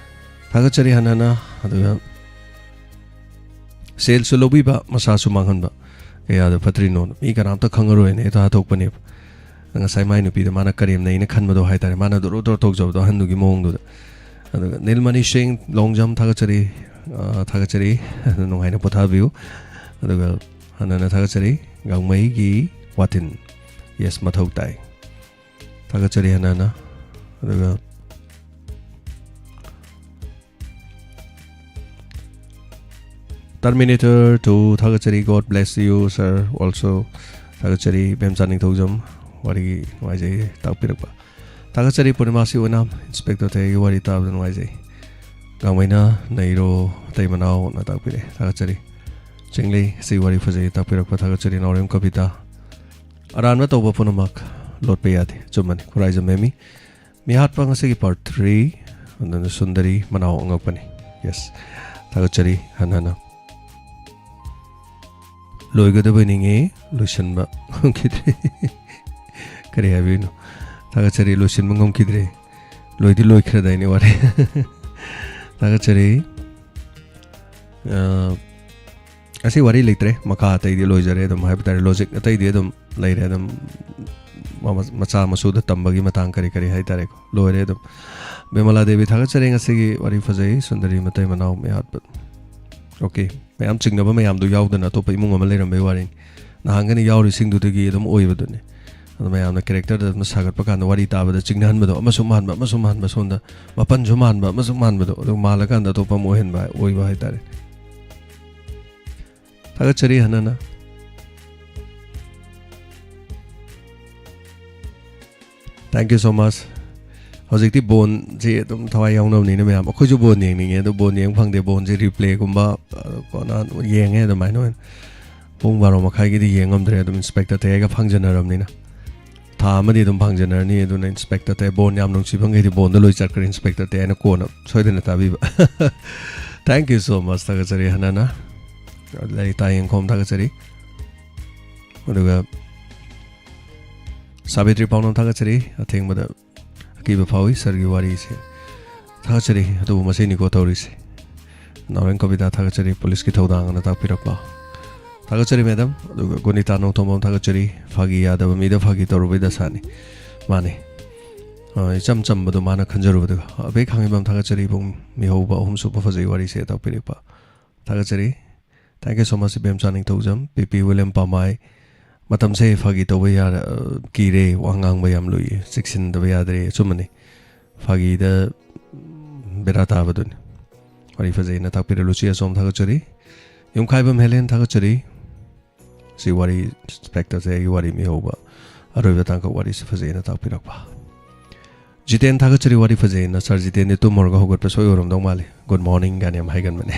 ꯊꯥꯒꯠꯆꯔꯤ ꯍꯟꯅ ꯍꯟꯅ꯫ ꯑꯗꯨꯒ ꯁꯦꯜꯁꯨ ꯂꯧꯕꯤꯕ, ꯃꯁꯥꯁꯨ ꯃꯥꯡꯍꯟꯕ꯫ ꯀꯌꯥꯗ ꯐꯠꯇ꯭ꯔꯤꯅꯣ? ꯃꯤ ꯀꯅꯥꯝꯇ ꯈꯪꯉꯔꯣꯏꯅ ꯍꯦꯛꯇ ꯍꯥꯊꯣꯛꯄꯅꯦꯕ꯫ ꯉꯁꯥꯏ ꯃꯥꯏ ꯅꯨꯄꯤꯗ ꯃꯥꯅ ꯀꯔꯦꯝꯅꯩꯅ ꯈꯟꯕꯗꯣ ꯍꯥꯏꯇꯥꯔꯦ, ꯃꯥꯅ ꯗꯣꯔꯣ ꯗꯣꯔꯣ ꯇꯧꯖꯕꯗꯣ ꯑꯍꯟꯗꯨꯒꯤ ꯃꯑꯣꯡꯗꯨꯗ꯫ ꯑꯗꯨꯒ ꯅꯤꯜꯃꯅꯤ ꯁꯤꯡ ꯂꯣꯡꯖꯝ ꯊꯥꯒꯠꯆꯔꯤ, ꯑ, ꯊꯥꯒꯠꯆꯔꯤ꯫ ꯅꯨꯡꯉꯥꯏꯅ ꯄꯣꯊꯥꯕꯤꯌꯨ꯫ ꯑꯗꯨꯒ ꯍꯟꯅ ꯍꯟꯅ ꯊꯥꯒꯠꯆꯔꯤ꯫ ꯒꯥꯡꯃꯩꯒꯤ ꯋꯥꯇꯤꯟ, ꯌꯦꯁ, ꯃꯊꯧ ꯇꯥꯏ꯫ ꯊꯥꯒꯠꯆꯔꯤ ꯍꯟꯅ ꯍꯟꯅ꯫ ꯑꯗꯨꯒ Terminator two ꯊꯥꯒꯠꯆꯔꯤ꯫ God bless you, sir, also ꯊꯥꯒꯠꯆꯔꯤ꯫ ꯏꯕꯦꯝꯆꯥ ꯅꯤꯡꯊꯧꯖꯝ, ꯋꯥꯔꯤ ꯅꯨꯡꯉꯥꯏꯖꯩ ꯇꯥꯛꯄꯤꯔꯛꯄ꯫ ꯊꯥꯒꯠꯆꯔꯤ ꯄꯨꯔꯅꯤꯃꯥꯁꯤ ꯑꯣꯏꯅꯥꯝ, ꯏꯟꯁꯄꯦꯛꯇꯔ ꯊꯩꯒꯤ ꯋꯥꯔꯤ ꯇꯥꯕꯗ ꯅꯨꯡꯉꯥꯏꯖꯩ꯫ ꯒꯥꯡꯃꯩꯅ ꯅꯩꯔꯣ ꯑꯇꯩ ꯃꯅꯥꯎꯅ ꯇꯥꯛꯄꯤꯔꯛꯑꯦ꯫ ꯊꯥꯒꯠꯆꯔꯤ꯫ ꯆꯤꯡꯂꯩ, ꯁꯤ ꯋꯥꯔꯤ ꯐꯖꯩ ꯇꯥꯛꯄꯤꯔꯛꯄ ꯊꯥꯒꯠꯆꯔꯤ꯫ ꯅꯥꯎꯔꯦꯝ ꯀꯕꯤꯇꯥ, ꯑꯔꯥꯟꯕ ꯇꯧꯕ ꯄꯨꯝꯅꯃꯛ ꯂꯣꯠꯄ ꯌꯥꯗꯦ꯫ ꯑꯆꯨꯝꯕꯅꯤ, ꯈꯨꯔꯥꯏꯖꯝ ꯃꯦꯝꯃꯤ꯫ ꯃꯤꯍꯥꯠꯄ ꯉꯁꯤꯒꯤ part three, ꯑꯗꯨꯅ ꯁꯨꯟꯗꯔꯤ ꯃꯅꯥꯎ ꯑꯉꯛꯄꯅꯤ꯫ Yes, ꯊꯥꯒꯠꯆꯔꯤ ꯍꯟꯅ ꯍꯟꯅ꯫ ꯂꯣꯏꯒꯗꯕ ꯅꯤꯡꯉꯤ, ꯂꯣꯏꯁꯤꯟꯕ ꯉꯝꯈꯤꯗ꯭ꯔꯦ꯫ ꯀꯔꯤ ꯍꯥꯏꯕꯤꯅꯣ? ꯊꯥꯒꯠꯆꯔꯤ, ꯂꯣꯏꯁꯤꯟꯕ ꯉꯝꯈꯤꯗ꯭ꯔꯦ꯫ ꯂꯣꯏꯗꯤ ꯂꯣꯏꯈ꯭ꯔꯗꯥꯏꯅꯦ ꯋꯥꯔꯤ꯫ ꯊꯥꯒꯠꯆꯔꯤ꯫ ꯑ, ꯑꯁꯤ ꯋꯥꯔꯤ ꯂꯩꯇ꯭ꯔꯦ, ꯃꯈꯥ ꯑꯇꯩꯗꯤ ꯂꯣꯏꯖꯔꯦ ꯑꯗꯨꯝ ꯍꯥꯏꯕ ꯇꯥꯔꯦ꯫ Logic ꯑꯇꯩꯗꯤ ꯑꯗꯨꯝ ꯂꯩꯔꯦ ꯑꯗꯨꯝ, ꯃ-, ꯃꯆꯥ ꯃꯁꯨꯗ ꯇꯝꯕꯒꯤ ꯃꯇꯥꯡ ꯀꯔꯤ ꯀꯔꯤ ꯍꯥꯏ ꯇꯥꯔꯦꯀꯣ, ꯂꯣꯏꯔꯦ ꯑꯗꯨꯝ꯫ ꯕꯤꯃꯂꯥ ꯗꯦꯕꯤ, ꯊꯥꯒꯠꯆꯔꯤ, ꯉꯁꯤꯒꯤ ꯋꯥꯔꯤ ꯐꯖꯩ, ꯁꯨꯟꯗꯔꯤ ꯃꯇꯩ ꯃꯅꯥꯎ ꯃꯤꯍꯥꯠꯄ꯫ Okay, ꯃꯌꯥꯝ ꯆꯤꯡꯅꯕ ꯃꯌꯥꯝꯗꯨ ꯌꯥꯎꯗꯅ ꯑꯇꯣꯞꯄ ꯏꯃꯨꯡ ꯑꯃ ꯂꯩꯔꯝꯕꯩ ꯋꯥꯔꯤꯅꯤ꯫ ꯅꯍꯥꯟꯒꯅꯤ ꯌꯥꯎꯔꯤꯁꯤꯡꯗꯨꯗꯒꯤ ꯑꯗꯨꯝ ꯑꯣꯏꯕꯗꯨꯅꯤ꯫ ꯑꯗꯨ ꯃꯌꯥꯝꯅ characterꯗ ꯑꯗꯨꯝ ꯁꯥꯒꯠꯄ ꯀꯥꯟꯗ ꯋꯥꯔꯤ ꯇꯥꯕꯗ ꯆꯤꯡꯅꯍꯟꯕꯗꯣ, ꯑꯃꯁꯨ ꯃꯥꯟꯕ, ꯑꯃꯁꯨ ꯃꯥꯟꯕ, ꯁꯣꯝꯗ ꯃꯥꯄꯟꯁꯨ ꯃꯥꯟꯕ, ꯑꯃꯁꯨ ꯃꯥꯟꯕꯗꯣ, ꯑꯗꯨ ꯃꯥꯜꯂꯀꯥꯟꯗ ꯑꯇꯣꯞꯄ ꯑꯃ ꯑꯣꯏꯍꯟꯕ, ꯑꯣꯏꯕ ꯍꯥꯏꯇꯥꯔꯦ꯫ ꯊꯥꯒꯠꯆꯔꯤ ꯍꯟꯅꯅ꯫ Thank you so much. ꯍꯧꯖꯤꯛꯇꯤ ꯕꯣꯟꯁꯤ ꯑꯗꯨꯝ ꯊꯋꯥꯏ ꯌꯥꯎꯅꯕꯅꯤꯅ ꯃꯌꯥꯝ, ꯑꯩꯈꯣꯏꯁꯨ ꯕꯣꯟ ꯌꯦꯡꯅꯤꯡꯉꯦ, ꯑꯗꯣ ꯕꯣꯟ ꯌꯦꯡꯕ ꯐꯪꯗꯦ꯫ ꯕꯣꯟꯁꯤ replayꯒꯨꯝꯕ, ꯑ, ꯀꯣꯟꯅ ꯌꯦꯡꯉꯦ ꯑꯗꯨꯃꯥꯏꯅ ꯑꯣꯏꯅ꯫ ꯄꯨꯡ ꯕꯥꯔꯣ ꯃꯈꯥꯏꯒꯤꯗꯤ ꯌꯦꯡ ꯉꯝꯗ꯭ꯔꯦ, ꯑꯗꯨꯝ Inspector ꯇꯌꯥꯏꯒ ꯐꯪꯖꯅꯔꯕꯅꯤꯅ꯫ ꯊꯥ ꯑꯃꯗꯤ ꯑꯗꯨꯝ ꯐꯪꯖꯅꯔꯅꯤ, ꯑꯗꯨꯅ Inspector ꯇꯌꯥꯏ, ꯕꯣꯟ ꯌꯥꯝ ꯅꯨꯡꯁꯤꯕꯈꯩꯗꯤ ꯕꯣꯟꯗ ꯂꯣꯏ ꯆꯠꯈ꯭ꯔꯦ, Inspector ꯇꯌꯥꯏꯅ ꯀꯣꯟꯅ ꯁꯣꯏꯗꯅ ꯇꯥꯕꯤꯕ꯫ Thank you so much, ꯊꯥꯒꯠꯆꯔꯤ ꯍꯟꯅꯅ꯫ ꯂꯥꯏꯔꯤꯛ ꯇꯥ ꯌꯦꯡꯈꯣꯝ ꯊꯥꯒꯠꯆꯔꯤ꯫ ꯑꯗꯨꯒ ꯁꯥꯕꯤꯇ꯭ꯔꯤ ꯄꯥꯎꯅꯝ ꯊꯥꯒꯠꯆꯔꯤ, ꯑꯊꯦꯡꯕꯗ ꯑꯀꯤꯕ ꯐꯥꯎꯏ ꯁꯥꯔꯒꯤ ꯋꯥꯔꯤꯁꯦ꯫ ꯊꯥꯒꯠꯆꯔꯤ, ꯑꯗꯨꯕꯨ ꯃꯁꯤꯅꯤꯀꯣ ꯇꯧꯔꯤꯁꯦ꯫ ꯅꯥꯎꯔꯦꯝ ꯀꯕꯤꯇꯥ ꯊꯥꯒꯠꯆꯔꯤ, ꯄꯨꯂꯤꯁꯀꯤ ꯊꯧꯗꯥꯡ ꯑꯅ ꯇꯥꯛꯄꯤꯔꯛꯄ꯫ ꯊꯥꯒꯠꯆꯔꯤ ꯃꯦꯗꯥꯝ꯫ ꯑꯗꯨꯒ ꯒꯨꯅꯤꯇꯥ ꯅꯣꯡꯊꯣꯝꯕꯝ ꯊꯥꯒꯠꯆꯔꯤ, ꯐꯥꯒꯤ ꯌꯥꯗꯕ ꯃꯤꯗ ꯐꯥꯒꯤ ꯇꯧꯔꯨꯕꯩ ꯗꯁꯥꯅꯤ꯫ ꯃꯥꯅꯤ꯫ ꯑ, ꯏꯆꯝ ꯆꯝꯕꯗꯣ ꯃꯥꯅ ꯈꯟꯖꯔꯨꯕꯗꯨꯒ꯫ ꯑꯕꯦ ꯈꯥꯡꯉꯩꯕꯝ ꯊꯥꯒꯠꯆꯔꯤ, ꯏꯕꯨꯡ ꯃꯤꯍꯧꯕ ꯑꯍꯨꯝꯁꯨꯕ ꯐꯖꯩ ꯋꯥꯔꯤꯁꯦ ꯇꯥꯛꯄꯤꯔꯛꯄ꯫ ꯊꯥꯒꯠꯆꯔꯤ꯫ Thank you so much, Ibemcha Ningthoujam. P P William Pamei, ꯃꯇꯝꯁꯦ ꯐꯥꯒꯤ ꯇꯧꯕ ꯌꯥꯔ-, ꯑ, ꯀꯤꯔꯦ, ꯋꯥ ꯉꯥꯡꯕ ꯌꯥꯝ ꯂꯨꯏ, ꯆꯦꯛꯁꯤꯟꯗꯕ ꯌꯥꯗ꯭ꯔꯦ꯫ ꯑꯆꯨꯝꯕꯅꯤ, ꯐꯥꯒꯤꯗ, ꯎꯝ, ꯕꯦꯔꯥ ꯇꯥꯕꯗꯨꯅꯤ꯫ ꯋꯥꯔꯤ ꯐꯖꯩꯅ ꯇꯥꯛꯄꯤꯔꯦ ꯂꯨꯆꯤ ꯑꯆꯣꯝ, ꯊꯥꯒꯠꯆꯔꯤ꯫ ꯌꯨꯝꯈꯥꯏꯕꯝ ꯍꯦꯂꯦꯟ, ꯊꯥꯒꯠꯆꯔꯤ꯫ ꯁꯤ ꯋꯥꯔꯤ, Inspectorꯁꯦ ꯑꯩꯒꯤ ꯋꯥꯔꯤ ꯃꯤꯍꯧꯕ, ꯑꯔꯣꯏꯕ ꯇꯥꯡꯀꯛ ꯋꯥꯔꯤꯁꯤ ꯐꯖꯩꯅ ꯇꯥꯛꯄꯤꯔꯛꯄ꯫ ꯖꯤꯇꯦꯟ, ꯊꯥꯒꯠꯆꯔꯤ, ꯋꯥꯔꯤ ꯐꯖꯩꯅ꯫ Sir ꯖꯤꯇꯦꯟꯗꯤ ꯇꯨꯝꯃꯨꯔꯒ ꯍꯧꯒꯠꯄ ꯁꯣꯏ ꯑꯣꯏꯔꯝꯗꯧ ꯃꯥꯜꯂꯤ꯫ Good morning ꯒꯥꯏꯅ ꯌꯥꯝ ꯍꯥꯏꯒꯟꯕꯅꯦ꯫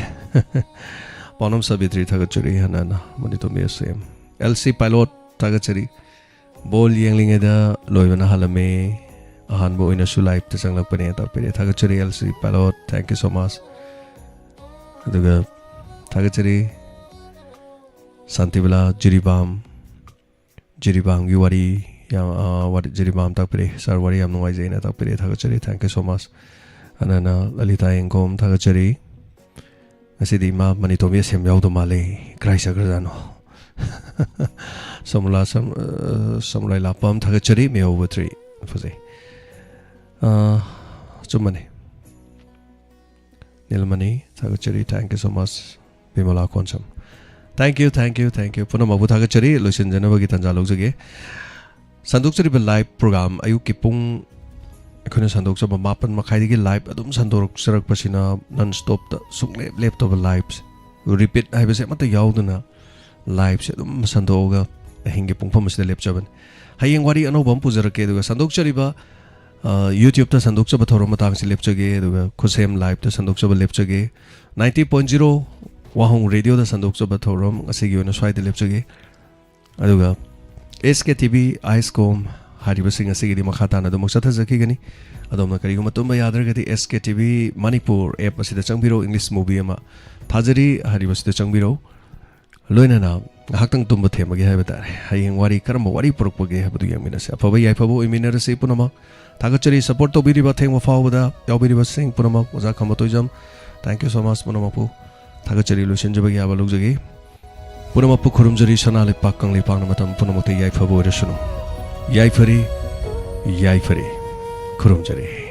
ꯄꯥꯎꯅꯝ ꯁꯥꯕꯤꯇ꯭ꯔꯤ, ꯊꯥꯒꯠꯆꯔꯤ ꯍꯟꯅ ꯍꯟꯅ꯫ ꯃꯅꯤꯇꯣꯝꯕꯤ ꯑꯦꯁ ꯑꯦꯝ꯫ ꯑꯦꯜ ꯁꯤ ꯄꯥꯏꯂꯣꯠ, ꯊꯥꯒꯠꯆꯔꯤ꯫ ꯕꯣꯜ ꯌꯦꯡꯂꯤꯉꯩꯗ ꯂꯣꯏꯕꯅ ꯍꯥꯜꯂꯝꯃꯦ, ꯑꯍꯥꯟꯕ ꯑꯣꯏꯅꯁꯨ ꯂꯥꯏꯞꯇ ꯆꯪꯂꯛꯄꯅꯦ ꯇꯥꯛꯄꯤꯔꯦ꯫ ꯊꯥꯒꯠꯆꯔꯤ L C pilot, thank you so much꯫ ꯑꯗꯨꯒ ꯊꯥꯒꯠꯆꯔꯤ ꯁꯥꯟꯇꯤꯕꯂꯥ ꯖꯤꯔꯤꯕꯥꯝ, ꯖꯤꯔꯤꯕꯥꯝꯒꯤ ꯋꯥꯔꯤ ꯌꯥꯝ, ꯑ, ꯋꯥꯔꯤ, ꯖꯤꯔꯤꯕꯥꯝ ꯇꯥꯛꯄꯤꯔꯦ꯫ "ꯁꯥꯔ, ꯋꯥꯔꯤ ꯌꯥꯝ ꯅꯨꯡꯉꯥꯏꯖꯩꯅ" ꯇꯥꯛꯄꯤꯔꯦ, ꯊꯥꯒꯠꯆꯔꯤ, thank you so much꯫ ꯑꯅꯅ ꯂꯂꯤꯇꯥ ꯌꯦꯡꯈꯣꯝ, ꯊꯥꯒꯠꯆꯔꯤ꯫ ꯉꯁꯤꯗꯤ ꯏꯃꯥ ꯃꯅꯤꯇꯣꯝꯕꯤ ꯑꯁꯦꯝ ꯌꯥꯎꯗ ꯃꯥꯜꯂꯦ, ꯀꯔꯥꯏ ꯆꯠꯈ꯭ꯔꯖꯥꯠꯅꯣ? ꯁꯣꯃꯣꯂꯥ ꯁꯝ-, ꯑ, ꯁꯣꯃꯣꯂꯥꯏ ꯂꯥꯛꯄꯝ, ꯊꯥꯒꯠꯆꯔꯤ꯫ ꯃꯦꯍꯧꯕ ꯊ꯭ꯔꯤ, ꯐꯖꯩ꯫ ꯑ, ꯑꯆꯨꯝꯕꯅꯤ꯫ ꯅꯤꯜꯃꯅꯤ, ꯊꯥꯒꯠꯆꯔꯤ, thank you so much꯫ Bimola ꯈꯣꯟꯁꯝ, thank you, thank you, thank you꯫ ꯄꯨꯝꯅꯃꯛꯄꯨ ꯊꯥꯒꯠꯆꯔꯤ꯫ ꯂꯣꯏꯁꯤꯟꯖꯅꯕꯒꯤ ꯇꯥꯟꯖꯥ ꯂꯧꯖꯒꯦ꯫ ꯁꯟꯗꯣꯛꯆꯔꯤꯕ ꯂꯥꯏꯚ ꯄ꯭ꯔꯣꯒ꯭ꯔꯥꯝ ꯑꯌꯨꯛꯀꯤ ꯄꯨꯡ, ꯑꯩꯈꯣꯏꯅ ꯁꯟꯗꯣꯛꯆꯕ ꯃꯥꯄꯟ ꯃꯈꯥꯏꯗꯒꯤ ꯂꯥꯏꯚ ꯑꯗꯨꯝ ꯁꯟꯗꯣꯔꯛꯆꯔꯛꯄꯁꯤꯅ, ꯅꯟ ꯁ꯭ꯇꯣꯞꯇ ꯁꯨꯡꯂꯦꯞ ꯂꯦꯞꯇꯕ ꯂꯥꯏꯚꯁꯦ, ꯔꯤꯄꯤꯠ ꯍꯥꯏꯕꯁꯦ ꯑꯃꯠꯇ ꯌꯥꯎꯗꯅ ꯂꯥꯏꯚꯁꯦ ꯑꯗꯨꯝ ꯁꯟꯗꯣꯛꯑꯒ ꯑꯍꯤꯡꯒꯤ ꯄꯨꯡꯐꯝ ꯑꯁꯤꯗ ꯂꯦꯞꯆꯕꯅꯤ꯫ ꯍꯌꯦꯡ ꯋꯥꯔꯤ ꯑꯅꯧꯕ ꯑꯃ ꯄꯨꯖꯔꯛꯀꯦ꯫ ꯑꯗꯨꯒ ꯁꯟꯗꯣꯛꯆꯔꯤꯕ, ꯑ, YouTube-ꯇ ꯁꯟꯗꯣꯛꯆꯕ ꯊꯧꯔꯝ ꯃꯇꯥꯡꯁꯤ ꯂꯦꯞꯆꯒꯦ, ꯑꯗꯨꯒ ꯈꯨꯠꯁꯦꯝ live-ꯇ ꯁꯟꯗꯣꯛꯆꯕ ꯂꯦꯞꯆꯒꯦ꯫ Ninety point zero ꯋꯥꯍꯣꯡ Radio-ꯗ ꯁꯟꯗꯣꯛꯆꯕ ꯊꯧꯔꯝ ꯉꯁꯤꯒꯤ ꯑꯣꯏꯅ ꯁ꯭ꯋꯥꯏꯗ ꯂꯦꯞꯆꯒꯦ꯫ ꯑꯗꯨꯒ S K T V, ICOM ꯍꯥꯏꯔꯤꯕꯁꯤꯡ ꯑꯁꯤꯒꯤꯗꯤ ꯃꯈꯥ ꯇꯥꯅ ꯑꯗꯨꯃꯛ ꯆꯠꯊꯖꯈꯤꯒꯅꯤ꯫ ꯑꯗꯣꯝꯅ ꯀꯔꯤꯒꯨꯝꯕ ꯇꯨꯝꯕ ꯌꯥꯗ꯭ꯔꯒꯗꯤ S K T V Manipur app ꯑꯁꯤꯗ ꯆꯪꯕꯤꯔꯣ, English movie ꯑꯃ ꯊꯥꯖꯔꯤ ꯍꯥꯏꯔꯤꯕꯁꯤꯗ ꯆꯪꯕꯤꯔꯣ꯫ ꯂꯣꯏꯅꯅ ꯉꯥꯏꯍꯥꯛꯇꯪ ꯇꯨꯝꯕ ꯊꯦꯝꯕꯒꯦ ꯍꯥꯏꯕ ꯇꯥꯔꯦ꯫ ꯍꯌꯦꯡ ꯋꯥꯔꯤ, ꯀꯔꯝꯕ ꯋꯥꯔꯤ ꯄꯨꯔꯛꯄꯒꯦ ꯍꯥꯏꯕꯗꯨ ꯌꯦꯡꯃꯤꯟꯅꯁꯤ꯫ ꯑꯐꯕ ꯌꯥꯏꯐꯕ ꯑꯣꯏꯃꯤꯟꯅꯔꯁꯤ ꯄꯨꯝꯅꯃꯛ꯫ ꯊꯥꯒꯠꯆꯔꯤ support ꯇꯧꯕꯤꯔꯤꯕ ꯑꯊꯦꯡꯕ ꯐꯥꯎꯕꯗ ꯌꯥꯎꯕꯤꯔꯤꯕꯁꯤꯡ ꯄꯨꯝꯅꯃꯛ꯫ ꯑꯣꯖꯥ ꯈꯝꯕ Toijam, thank you so much ꯄꯨꯝꯅꯃꯛꯄꯨ꯫ ꯊꯥꯒꯠꯆꯔꯤ, ꯂꯣꯏꯁꯤꯟꯖꯕꯒꯤ ꯑꯌꯥꯕ ꯂꯧꯖꯒꯦ꯫ ꯄꯨꯝꯅꯃꯛꯄꯨ ꯈꯨꯔꯨꯝꯖꯔꯤ, ꯁꯅꯥ ꯂꯩꯄꯥꯛ ꯀꯪꯂꯩꯄꯥꯛꯅ ꯃꯇꯝ ꯄꯨꯝꯅꯃꯛꯇ ꯌꯥꯏꯐꯕ ꯑꯣꯏꯔꯁꯅꯨ꯫ ꯌꯥꯏꯐꯔꯤ, ꯌꯥꯏꯐꯔꯤ꯫ ꯈꯨꯔꯨꯝꯖꯔꯤ꯫